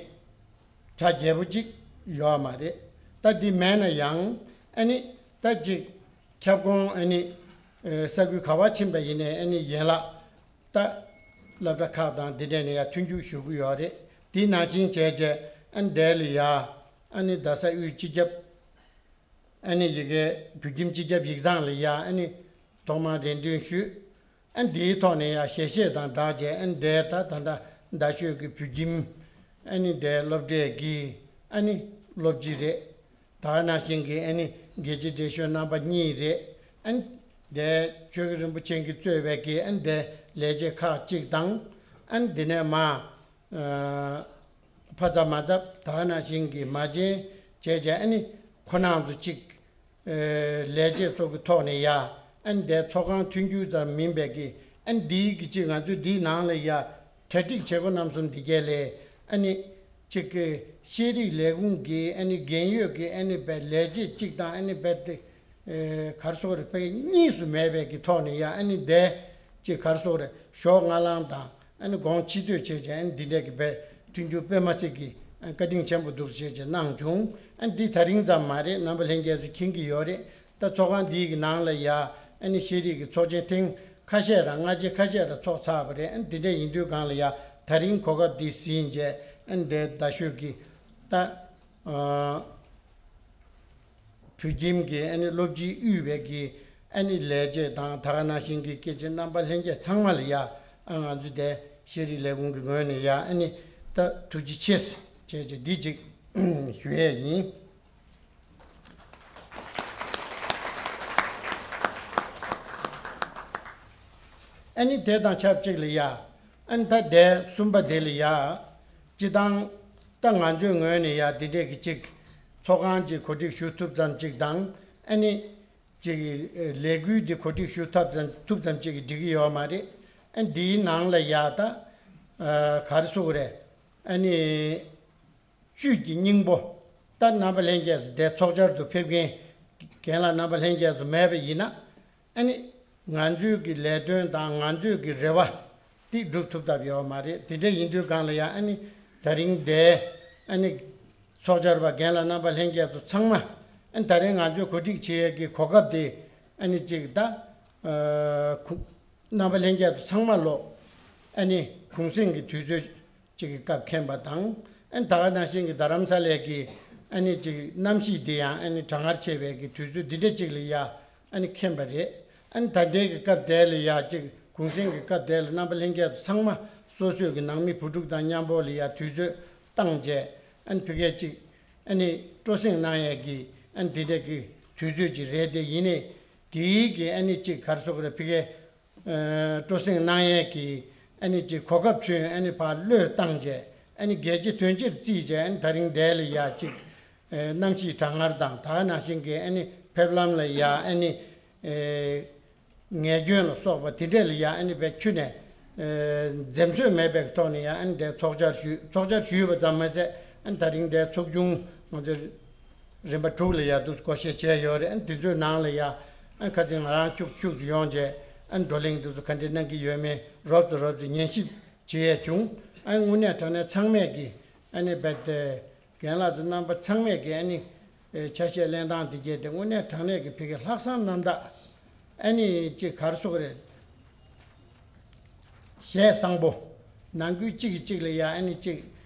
གྲ་རྒྱས་པོ་ཅིག་ཡོད་མ་རེད། ད་འདི་མེད་ན་ཡང་ཨ་ནི་ད་ཅིག་ཁྱབ་ཁོངས་ཨ་ནི་ཨ་ས་ཁུལ་ག་བ་ཕྱིན་པ་ཡིན་ནའི་ཨ་ནི་ཡན་ལག་ད་སློབ་གྲྭ་ཁག་དང་འདི་འདྲས་ནས་ཡ་མཐུན་འགྱུར་ཞུ་གི་ཡོད་རེད། དེ་ནང་བཞིན་བྱས་བྱས་ཨ་ནི་འདི་ལ་ཡ་ཨ་ནི་རྡ་ས་དབུས་སྤྱི་ཁྱབ་ཨ་ནི་ཡི་གེ་བོད་ཁྱིམ་སྤྱི་ཁྱབ་ཡིག་ཚང་ལ་ཡ་ཨ་ནི་ཐོག་མར་རེ་འདུན་ཞུས། ཨ་ནི་འདིའི་ཐོག་ནས་ཡ་ཞལ་བཞེས་དང་སྦྲགས་བྱས། ཨ་ནི་འདི་ད་ད་ལྟ་རྡ་ཤོད་ཀྱི་བོད་ཁྱིམ་ཨ་ནི་འདི་སློབ་གྲྭའི་གི་ཨ་ནི་སློབ་སྤྱི་རེད། ད་ག་ནང་བཞིན་གྱི་ཨ་ནི་དགེ་བྱེད་བགྲེས་གཞོན་རྣམ་པ་གཉིས་རེད། ཨ་ནི་དེ་ཆོས་རྒྱལ་རིན་པོ་ཆེ་གིས་གཙོས་པའི་གི་ཨ་ནི་དེ་ལས་བྱེད་ཁག་ཅིག་དང་། ཨ་ནི་དེ་ནས་མ་ཨ་ཕ་ཚབ་མ་ཚབ་ད་ག་ནང་བཞིན་གྱི་མ་བྱན་བྱས་བྱས་ཨ་ནི་ཁོ་རང་ཚོ་ཅིག་ཨ་ལས་བྱེད་ཚོ་གི་ཐོག་ནས་ཡ། ཨ་ནི་དེ་ཚོགས་ཁང་མཐུན་འགྱུར་ཙམ་མིན་པའི་གི་ཨ་ནི་འདིའི་གི་ཅིག་ང་ཚོས་འདིའི་ནང་ལ་ཡ་གྲ་སྒྲིག་བྱེད་སྒོ་རྣམ་གསུམ་འདི་གས་ལས་ཨ་ནི་ཅིག་གི་ཤེས་རིག་ལས་ཁུངས་ཀྱི་ཨ་ནི་རྒན་ཡོད་ཀྱི་ཨ་ནི་བའི་ལས་བྱེད་ཅིག་དང་ཨ་ནི་བའི་དེ་ཨེ་ག་རེ་ཟེར་དགོས་རེད། བའི་གཉིས་སུ་མེད་པའི་གི་ཐོག་ནས་ཡ་ཨ་ནི་དེ་ཅིག་ག་རེ་ཟེར་དགོས་རེད། ཞོགས་སྔ་ལངས་དང་ཨ་ནི་དགོང་ཕྱི་སྡོད་བྱས་བྱས་ཨ་ནི་འདི་འདྲས་ཀྱི་བའི་མཐུན་འགྱུར་དཔེ་མ་སྲིད་ཀྱི་ཨ་བཀའ་དྲིན་ཆེན་པོ་འདུག་ཟེར་བྱས་གནང་བྱུང་། ཨ་ནི་འདི་ད་རིང་ཙམ་མ་རེད། རྣམ་པ་ལྷན་རྒྱས་ཚོ་མཁྱེན་གྱི་ཡོད་རེད། ད་ཚོགས་ཁང་འདིའི་གི་ནང་ལ་ཡ་ཨ་ནི་ཤེས་རིག་གི་ཚོགས་ཆེན་ཐེངས་ཁ་ཤས་རང་སྔ་རྗེས་ཁ་ཤས་རང་ཚོགས་ཚར་བ་རེད། ཨ་ནི་འདི་འདྲ་ཡིན་དུས་སྒང་ལ་ཡ་ད་རིང་གོ་སྐབས་འདི་ཟིན་བྱས་ཨ་ནི་འདི་རྡ་ཤོད་ཀྱི་ད་ཨ་བོད་ཁྱིམ་གྱི་ཨ་ནི་སློབ་སྤྱིས་དབུས་པའི་གི་ ཨ་ནི་ལས་བྱེད་དང་ད་ག་ནང་བཞིན་གྱི་སྐད་ཆ་རྣམ་པ་ལྷན་རྒྱས་ཚང་མ་ལ་ཡ་ཨ་ང་ཚོ་དེ་ཤེས་རིག་ལས་ཁུངས་ཀྱི་ངོས་ནས་ཡ་ཨ་ནི་ད་ཐུགས་རྗེ་ཆེ་ཟེར་བྱས་བྱས་འདི་གཅིག་ཞུ་ཡས་ཡིན། ཨ་ནི་དེ་དང་ཆབས་ཅིག་ལ་ཡ། ཨ་ནི་ད་དེ་གསུམ་པ་དེ་ལ་ཡ། སྤྱི་བཏང་ད་ང་ཚོའི་ངོས་ནས་ཡ་འདི་འདྲས་ཀྱི་ཅིག་ཚོགས་ཁང་ཅིག་གོ་སྒྲིག་ཞུ་ཐུབ་ཙམ་ཅིག་དང་ཨ་ནི་ཅིག་ལས་འགུལ་འདི་གོ་སྒྲིག་ཞུ་ཐབས་ཙམ་ཐུབ་ཙམ་ཅིག་གིས་འགྲིག་གི་ཡོད་མ་རེད། ཨ་ནི་འདིའི་ནང་ལ་ཡ་ད་ག་རེ་ཟེར་དགོས་རེད། ཨ་ནི། བཅུད་ཀྱི་སྙིང་པོ། ད་རྣམ་པ་ལྷན་རྒྱས་སུ་དེ་ཚོགས་བཅར་དུ་ཕེབས་མཁན་རྒན་ལགས་རྣམ་པ་ལྷན་རྒྱས་སུ་མེད་པ་ཡིན་ན། ཨ་ནི་ང་ཚོའི་གི་ལས་དོན་དང་ང་ཚོའི་གི་རེ་བ་དེ་སྒྲུབ་ཐུབ་ཐབས་ཡོད་མ་རེད། དེ་འདྲ་ཡིན་དུས་སྒང་ལ་ཡང་ཨ་ནི་ད་རིང་དེ་ཨ་ནི་ཚོགས་བཅར་བ་རྒན་ལགས་རྣམ་པ་ལྷན་རྒྱས་ཚོ་ཚང་མ་ཨ་ནི་ད་རིང་ང་ཚོས་གོ་སྒྲིག་བྱེད་ཡས་ཀྱི་གོ་སྐབས་དེ་ཨ་ནི་གཅིག་ད་ཁུ་རྣམ་པ་ལྷན་རྒྱས་ཚོ་ཚང་མ་ལོ་ཨ་ནི་གུང་གསེང་གི་དུས་ཚོད། གཅིག་གི་སྐབས་མཁྱེན་པ་དང་། ཨན་ད་ག་ནང་བཞིན་གྱི་རྡ་རམ་ས་ལའི་གི་ཨ་ནི་གཅིག་གནམ་གཤིས་འདི་ཡང་ཨ་ནི་གྲང་ངར་ཆེ་བའི་གི་དུས་ཚོད་འདི་འདྲ་གཅིག་ལ་ཡ་ཨ་ནི་མཁྱེན་པ་རེད། ཨན་ད་ལྟའི་གི་སྐབས་དེ་ལ་ཡ་གཅིག་གུང་གསེང་གི་སྐབས་དེ་ལ་རྣམ་པ་ལྷན་རྒྱས་ཚང་མ་སོ་སོའི་གི་ནང་མི་བུ་ཕྲུག་དང་མཉམ་པོ་ལ་ཡ་དུས་ཚོད་བཏང་བྱས་ཨན་ཕ་གིར་གཅིག་ཨ་ནི་སྤྲོ་གསེང་གནང་ཡས་གི་ཨན་འདི་འདྲ་གི་དུས་ཚོད་ཅིག་རེད་དེ། ཡིན་ནའི་དེའི་གི་ཨ་ནི་གཅིག་ག་རེ་ཟེར་དགོས་རེད། ཕ་གིར། སྤྲོ་གསེང་གནང་ཡས་ཀྱི་ཨ་ནི་ཅིག་གོ་སྐབས་ཚུན་ཨ་ནི་ཕར་བློས་བཏང་བྱས་ཨ་ནི་རྒྱལ་སྤྱི་དོན་སྤྱིར་བརྩིས་བྱས་ཨ་ནི་ད་རིང་འདི་ལ་ཡ་ཅིག་གནམ་གཤིས་གྲང་ངར་དང་ད་ག་ནང་བཞིན་གྱི་ཨ་ནི་ཕེབས་ལམ་ལ་ཡ་ཨ་ནི་ངལ་སྐྱོན་ལ་སོགས་པ་དེ་འདྲས་ལ་ཡ་ཨ་ནི་བས་ཁྱོན་ནས་འཛེམ་ཟོན་མེད་པའི་ཐོག་ནས་ཡ་ཨ་ནི་འདི་ཚོགས་བཅར་ཞུས། ཚོགས་བཅར་ཞུས་པ་ཙམ་མ་ཟད་ཨ་ནི་ད་རིང་འདི་ཚོགས་ཆུང་ང་ཚོས། རིམ་པ་དྲུག་ལ་ཡ་འདུག་སྒོ་ཕྱེ་བྱས་ཡོད་རེད། ཨ་ནི་དེ་ཚོའི་ནང་ལ་ཡ་ཨ་ནི་ཁ་སང་ང་རང་ཁྱུག་ཁྱུག་ཏུ་ཡོང་བྱས་ཨ་ནི་བགྲོ་གླེང་དེ་ཚོ་ག་འདྲས་གནང་གི་ཡོད་མེད་རོབ་ཙམ་རོབ་ཙམ་ཉན་ཞིབ་བྱེད་ཡས་བྱུང་། ཨ་ནི་དངོས་གནས་དྲང་གནས་ཚང་མས་ཀྱི་ཨ་ནི་རྦད་དེ་རྒན་ལགས་ཚོ་རྣམ་པ་ཚང་མས་ཀྱི་ཨ་ནི་ཆ་ཤས་ལེན་སྟངས་དེ་གྱད་དེ་དངོས་གནས་དྲང་གནས་ཀྱི་ཕ་གི་ལྷག་བསམ་རྣམ་དག་ཨ་ནི་ཅིག་ག་རེ་ཟེར་དགོས་རེད། ཞལ་བཟང་པོ། ནང་ཁུལ་གཅིག་གིས་གཅིག་ལ་ཡ་ཨ་ནི་གཅིག་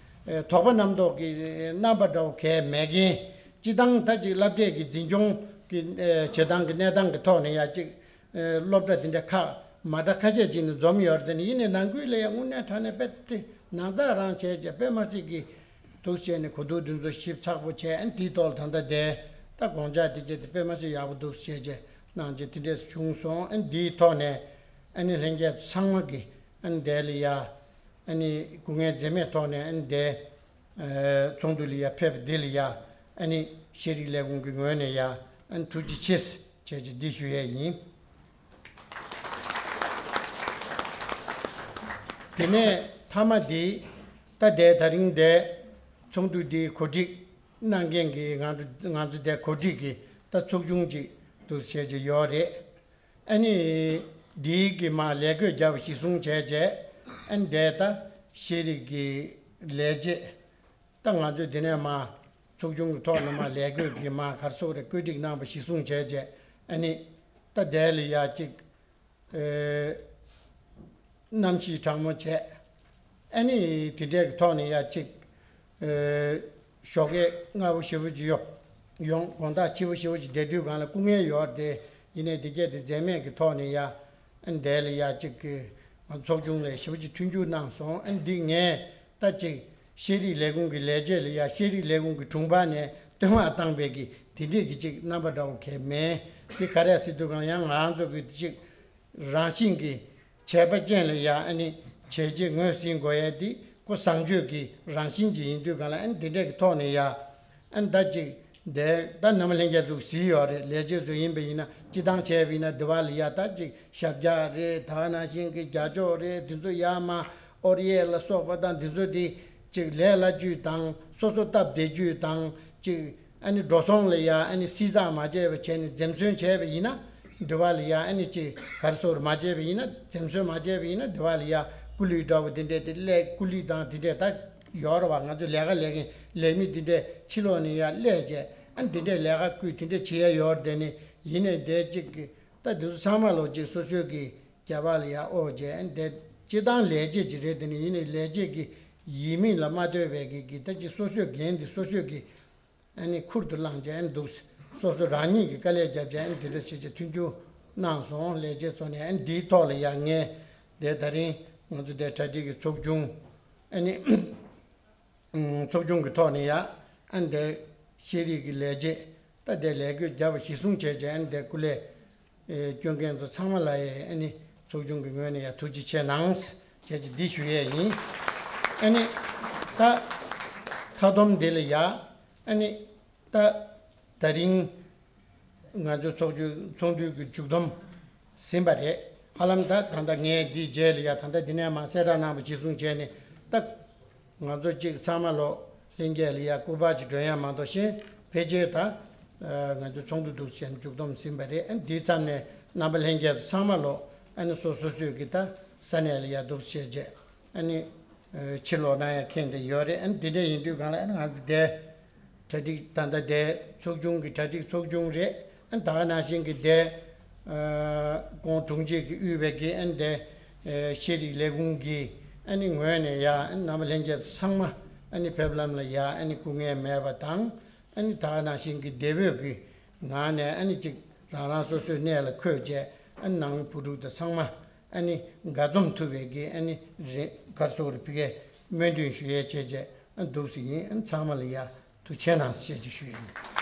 ཨེ་དོགས་པ་རྣམ་རྟོག་གི་རྣམ་པ་འདྲ་བོ་གས་མེད་མཁན། སྤྱི་བཏང་ད་ཅིག་སློབ་གྲྭའི་གི་འཛིན་སྐྱོང་གི་ཨེ་བྱེད་སྟངས་ཀྱི་གནས་སྟངས་ཀྱི་ཐོག་ནས་ཡ་གཅིག་ཨེ་སློབ་གྲྭ་དེ་འདྲ་ཁག་མ་འདྲ་ཁ་ཤས་ཅིག་ནས་འཛོམས་ཡོད་རེད། དེ་ནི་ཡིན་ནའི་ནང་ཁུལ་ལ་ཡ་དངོས་གནས་དྲང་གནས་དཔེ་དེ་ནང་ཚགས་རང་བྱས་བྱས་དཔེ་མ་སྲིད་ཀྱི་འདུག་བྱས་ནས་གོ་བསྡུར་འདི་ཚོ་ཞིབ་ཚགས་པོ་བྱས། ཨ་ནི་དེའི་ཐོག་ལ་ད་ལྟ་དེ་ད་དགོངས་འཇགས་དེ་བྱས་དེ་དཔེ་མ་སྲིད་ཡག་པོ་འདུག་བྱས་བྱས་གནང་བྱས་དེ་འདྲས་བྱུང་སོང་། ཨ་ནི་དེའི་ཐོག་ནས་ཨ་ནི་ལྷན་རྒྱས་ཚང་མ་གི་ཨ་ནི་དེ་ལ་ཡ། ཨ་ནི་སྐུ་ངལ་འཛེམས་མེད་ཐོག་ནས་ཨ་ནི་དེ། ཚོགས་འདུ་ལ་ཡ་ཕེབས་པ་འདི་ལ་ཡ། ཨ་ནི་ཤེས་རིག་ལས་ཁུངས་ཀྱི་ངོས་ནས་ཡ། ཨ་ནི་ཐུགས་རྗེ་ཆེ་ཟེར་བྱས་ཀྱི་འདི་ཞུ་ཡས་ཡིན། དེ་ནས་མཐའ་མ་འདི། ད་དེ་ད་རིང་དེ། ཚོགས་འདུ་འདི་གོ་སྒྲིག་གནང་མཁན་གྱི་ང་ཚོ་ང་ཚོ་དེ་གོ་སྒྲིག་གི་ད་ཚོགས་ཆུང་ཅིག་འདུག་བྱས་ཀྱི་ཡོད་རེད། ཨ་ནི། འདིའི་གི་མ་ལས་བགོས་བརྒྱབ་པ་གཞི་བཟུང་བྱས་རྗེས། ཨ་ནི་དེ་ལྟ་ཤེས་རིག་གི་ལས་བྱེད། ད་ང་ཚོས་འདི་ནས་མ། ཚོགས་ཆུང་གི་ཐོག་ནས་མ་ལས་བགོས་ཀྱི་མ་ག་རེ་ཟེར་དགོས་རེད། བཀོད་སྒྲིག་གནང་པ་གཞི་བཟུང་བྱས་རྗེས། ཨ་ནི། ད་དེ་ལ་ཡ་གཅིག་ཨེ། གནམ་གཤིས་གྲང་མོ་བྱས། ཨ་ནི་དེ་འདྲའི་གི་ཐོག་ནས་ཡ་གཅིག་ཨེ། ཞོགས་ཀས་སྔ་པོ་ཞེ་པོ་ཅིག་ཡོང་། ཡོང་དགོང་དག་ཕྱི་པོ་ཞེ་པོ་ཅིག་བསྡད་དུས་སྒང་ལ་སྐུ་ངལ་ཡོད་རེད་དེ། ཡིན་ནའི་དེ་གས་དེ་འཛེམས་མེད་ཀྱི་ཐོག་ནས་ཡ། ཨ་ནི་དེ་ལ་ཡ་གཅིག་གི་ང་ཚོགས་ཆུང་ལ་ཞེ་པོ་ཅིག་མཐུན་འགྱུར་གནང་སོང་། ཨ་ནི་འདི་ངས་ད་གཅིག་ཤེས་རིག་ལས་ཁུངས་ཀྱི་ལས་བྱེད་ལ་ཡ་ཤེས་རིག་ལས་ཁུངས་ཀྱི་དྲུང་འཕར་ནས་བསྟོད་བསྔགས་བཏང་པའི་གི་དེ་འདྲས་ཀྱི་གཅིག་རྣམ་པ་འདྲ་བོ་གས་མེད། དེ་ག་རེ་ཟེར་དུས་སྒང་ཡང་ང་རང་ཚོ་གི་གཅིག་རང་བཞིན་གྱི་བྱས་པ་ཅན་ལ་ཡ་ཨ་ནི་བྱས་རྗེས་ངོས་ཟིན་དགོས་ཡ་དེ་ཁོ་བཟང་སྤྱོད་ཀྱི་རང་བཞིན་ཅིག་ཡིན་དུས་སྒང་ལ། ཨ་ནི་དེ་འདྲས་ཀྱི་ཐོག་ནས་ཡ་ཨ་ནི་ད་ཅིག་དེ་ད་རྣམ་པ་ལྷན་རྒྱས་ཚོས་གཟིགས་ཡོད་རེད། ལས་བྱེད་ཚོ་ཡིན་པ་ཡིན་ན་སྤྱི་བཏང་བྱས་པ་ཡིན་ན་དེ་བ་ལ་ཡ་ད་ཅིག་ཞབས་བཀྱག་རེད། ད་ག་ནང་བཞིན་གྱི་རྒྱ་ཅོག་རེད། དེ་ཚོ་ཡ་མ་ཨོར་ཡེ་ལ་སོགས་པ་དང་དེ་ཚོ་དེ་ཅིག་ལས་སླ་བཅུད་དང་སོ་སོ་སྟབས་བདེ་བཅུད་དང་ཅིག་ཨ་ནི་འགྲོ་སོང་ལ་ཡ་ཨ་ནི་བསྲི་ཚགས་མ་བྱས་པ་བྱས་ནས་འཛེམ་ཟོན་བྱས་པ་ཡིན་ན། འདི་བ་ལ་ཡ་ཨ་ནི་ཅིག་ག་རེ་ཟེར་མ་བྱས་པ་ཡིན་ན། འཛེམ་ཟོན་མ་བྱས་པ་ཡིན་ན་འདི་བ་ལ་ཡ་ཀུ་ལུ་འདྲ་བོ་འདི་འདྲས་དེ་སླེབས། ཀུ་ལུ་དང་འདི་འདྲས་ད་ཡོད་རེད་བ། ང་ཚོ་ལས་ཀ་ལས་མཁན་ལས་མི་འདི་འདྲས་ཕྱི་ལོགས་ནས་ཡ་སླེབས་བྱས་ཨ་ནི་འདི་འདྲས་ལས་ཀ་བསྐུལ་འདི་འདྲས་བྱེད་ཡ་ཡོད་རེད། དེ་ནི་ཡིན་ནའི་དེ་ཅིག་གི་ད་འདི་ཚོ་ཚང་མ་ལོ་ཅིག་སོ་སོའི་གི་རྒྱབ་ལ་ཡ་ཨོ་བྱས་ཨ་ནི་དེ་སྤྱི་བཏང་ལས་བྱེད་ཅིག་རེད། དེ་ནི་ཡིན་ནའི་ལས་བྱེད་ཀྱི་ཡིན་མིན་ལ་མ་ལྟོས་པའི་གི་གི་ད་ཅིག་སོ་སོའི་འགན་འདི་སོ་སོའི་གི་ཨ་ནི་ཁུར་དུ་བླངས་བྱས་ཨ་ནི་འདུག་སོ་སོ་རང་ཉིད་ཀྱིས་དཀའ་ལས་བརྒྱབ་བྱས་ཨ་ནི་དེ་འདྲ་བྱས་བྱས་མཐུན་འགྱུར་ གནང་སོང་། ལས་བྱེད་ཚོ་ནས་ཨ་ནི་འདིའི་ཐོག་ལ་ཡང་ངས་དེ་ད་རིང་ང་ཚོ་དེ་གྲ་སྒྲིག་གི་ཚོགས་ཆུང་ཨ་ནི་ཚོགས་ཆུང་གི་ཐོག་ནས་ཡང་ཨ་ནི་དེ་ཤེས་རིག་གི་ལས་བྱེད་ད་དེ་ལས་བགོས་བརྒྱབ་པ་གཞི་བཟུང་བྱས་བྱས་ཨ་ནི་དེ་སྐུ་ལས་སྐྱོན་མཁན་ཚོ་ཚང་མ་ལ་ཡང་ཨ་ནི་ཚོགས་ཆུང་གི་ངོས་ནས་ཡང་ཐུགས་རྗེ་ཆེ་གནང་བྱས་ཀྱི་འདི་ཞུ་ཡས་ཡིན། ཨ་ནི་ད་མཐའ་སྡོམ་འདི་ལ་ཡང་ཨ་ནི་ད་ད་རིང་ང་ཚོ་ཚོགས་ཆུང་ཚོགས་འདུ་གི་མཇུག་སྡོམ་ཟིན་པ་རེད། ཧ་ལམ་ད་ད་ལྟ་ངས་འདིའི་རྗེས་ལ་ཡ་ད་ལྟ་འདི་ནས་མ་གསལ་བསྒྲགས་གནང་བ་གཞི་བཟུང་བྱས་ནས་ད་ང་ཚོ་གཅིག་ཚང་མ་ལོ་ལྷན་རྒྱས་ལ་ཡ་སྐུ་པར་ཅིག་སྒྲོན་ཡ་མ་གཏོགས་གཞན་ཕལ་ཆེར་ད་ང་ཚོ་ཚོགས་འདུ་འདུག་བྱས་ནས་མཇུག་སྡོམ་ཟིན་པ་རེད། ཨ་འདིའི་མཚམས་ནས་རྣམ་པ་ལྷན་རྒྱས་ཚོ་ཚང་མ་ལོ་ཨ་ནི་སོ་སོ་སོས་ཀྱི་ད་ས་གནས་ལ་ཡ་འདུག་བྱས་རྗེས་ཨ་ནི་ཕྱིར་ལོག་གནང་ཡ་ཁེངས་ཏེ་ཡོད་རེད། ཨ་ནི་འདི་འདྲ་ཡིན་དུས་གང་ལ་ཨ་ནི་ང་ཚོ་དེ། གྲ་སྒྲིག་ད་ལྟ་དེ་ཚོགས་ཆུང་གི་གྲ་སྒྲིག་ཚོགས་ཆུང་རེད། ཨ་ནི་ད་ག་ནང་བཞིན་གྱི་དེ་ཨ་ཁོང་དྲུང་ཆེ་གིས་དབུས་པའི་གི་ཨ་ནི་དེ་ཨ་ཤེས་རིག་ལས་ཁུངས་ཀྱི་ཨ་ནི་ངོས་ནས་ཡ་ཨ་ནི་རྣམ་པ་ལྷན་རྒྱས་ཚོ་ཚང་མ་ཨ་ནི་ཕེབས་ལམ་ལ་ཡ་ཨ་ནི་སྐུ་ངལ་མེད་པ་དང་ཨ་ནི་ད་ག་ནང་བཞིན་གྱི་དེ་བོད་ཀྱི་ངང་ནས་ཨ་ནི་ཅིག་རང་རང་སོ་སོའི་གནས་ལ་འཁོད་བྱས་ཨ་ནི་ནང་བུ་ཕྲུག་དང་ཚང་མ་ཨ་ནི་དགའ་འཛོམས་ཐུབ་པའི་གི་ཨ་ནི་རེ་ག་རེ་ཟེར་དགོས་རེད། ཕ་གིའི་སྨོན་འདུན་ཞུ་ཡས་བྱས་བྱས་ཨ་ནི་འདུག་སེ་ཡིན། ཨ་ནི་ཚང་མ་ལ་ཡ། ཐུགས་རྗེ་གནང་ཞེས་ཀྱི་ཞུ་ཡིན།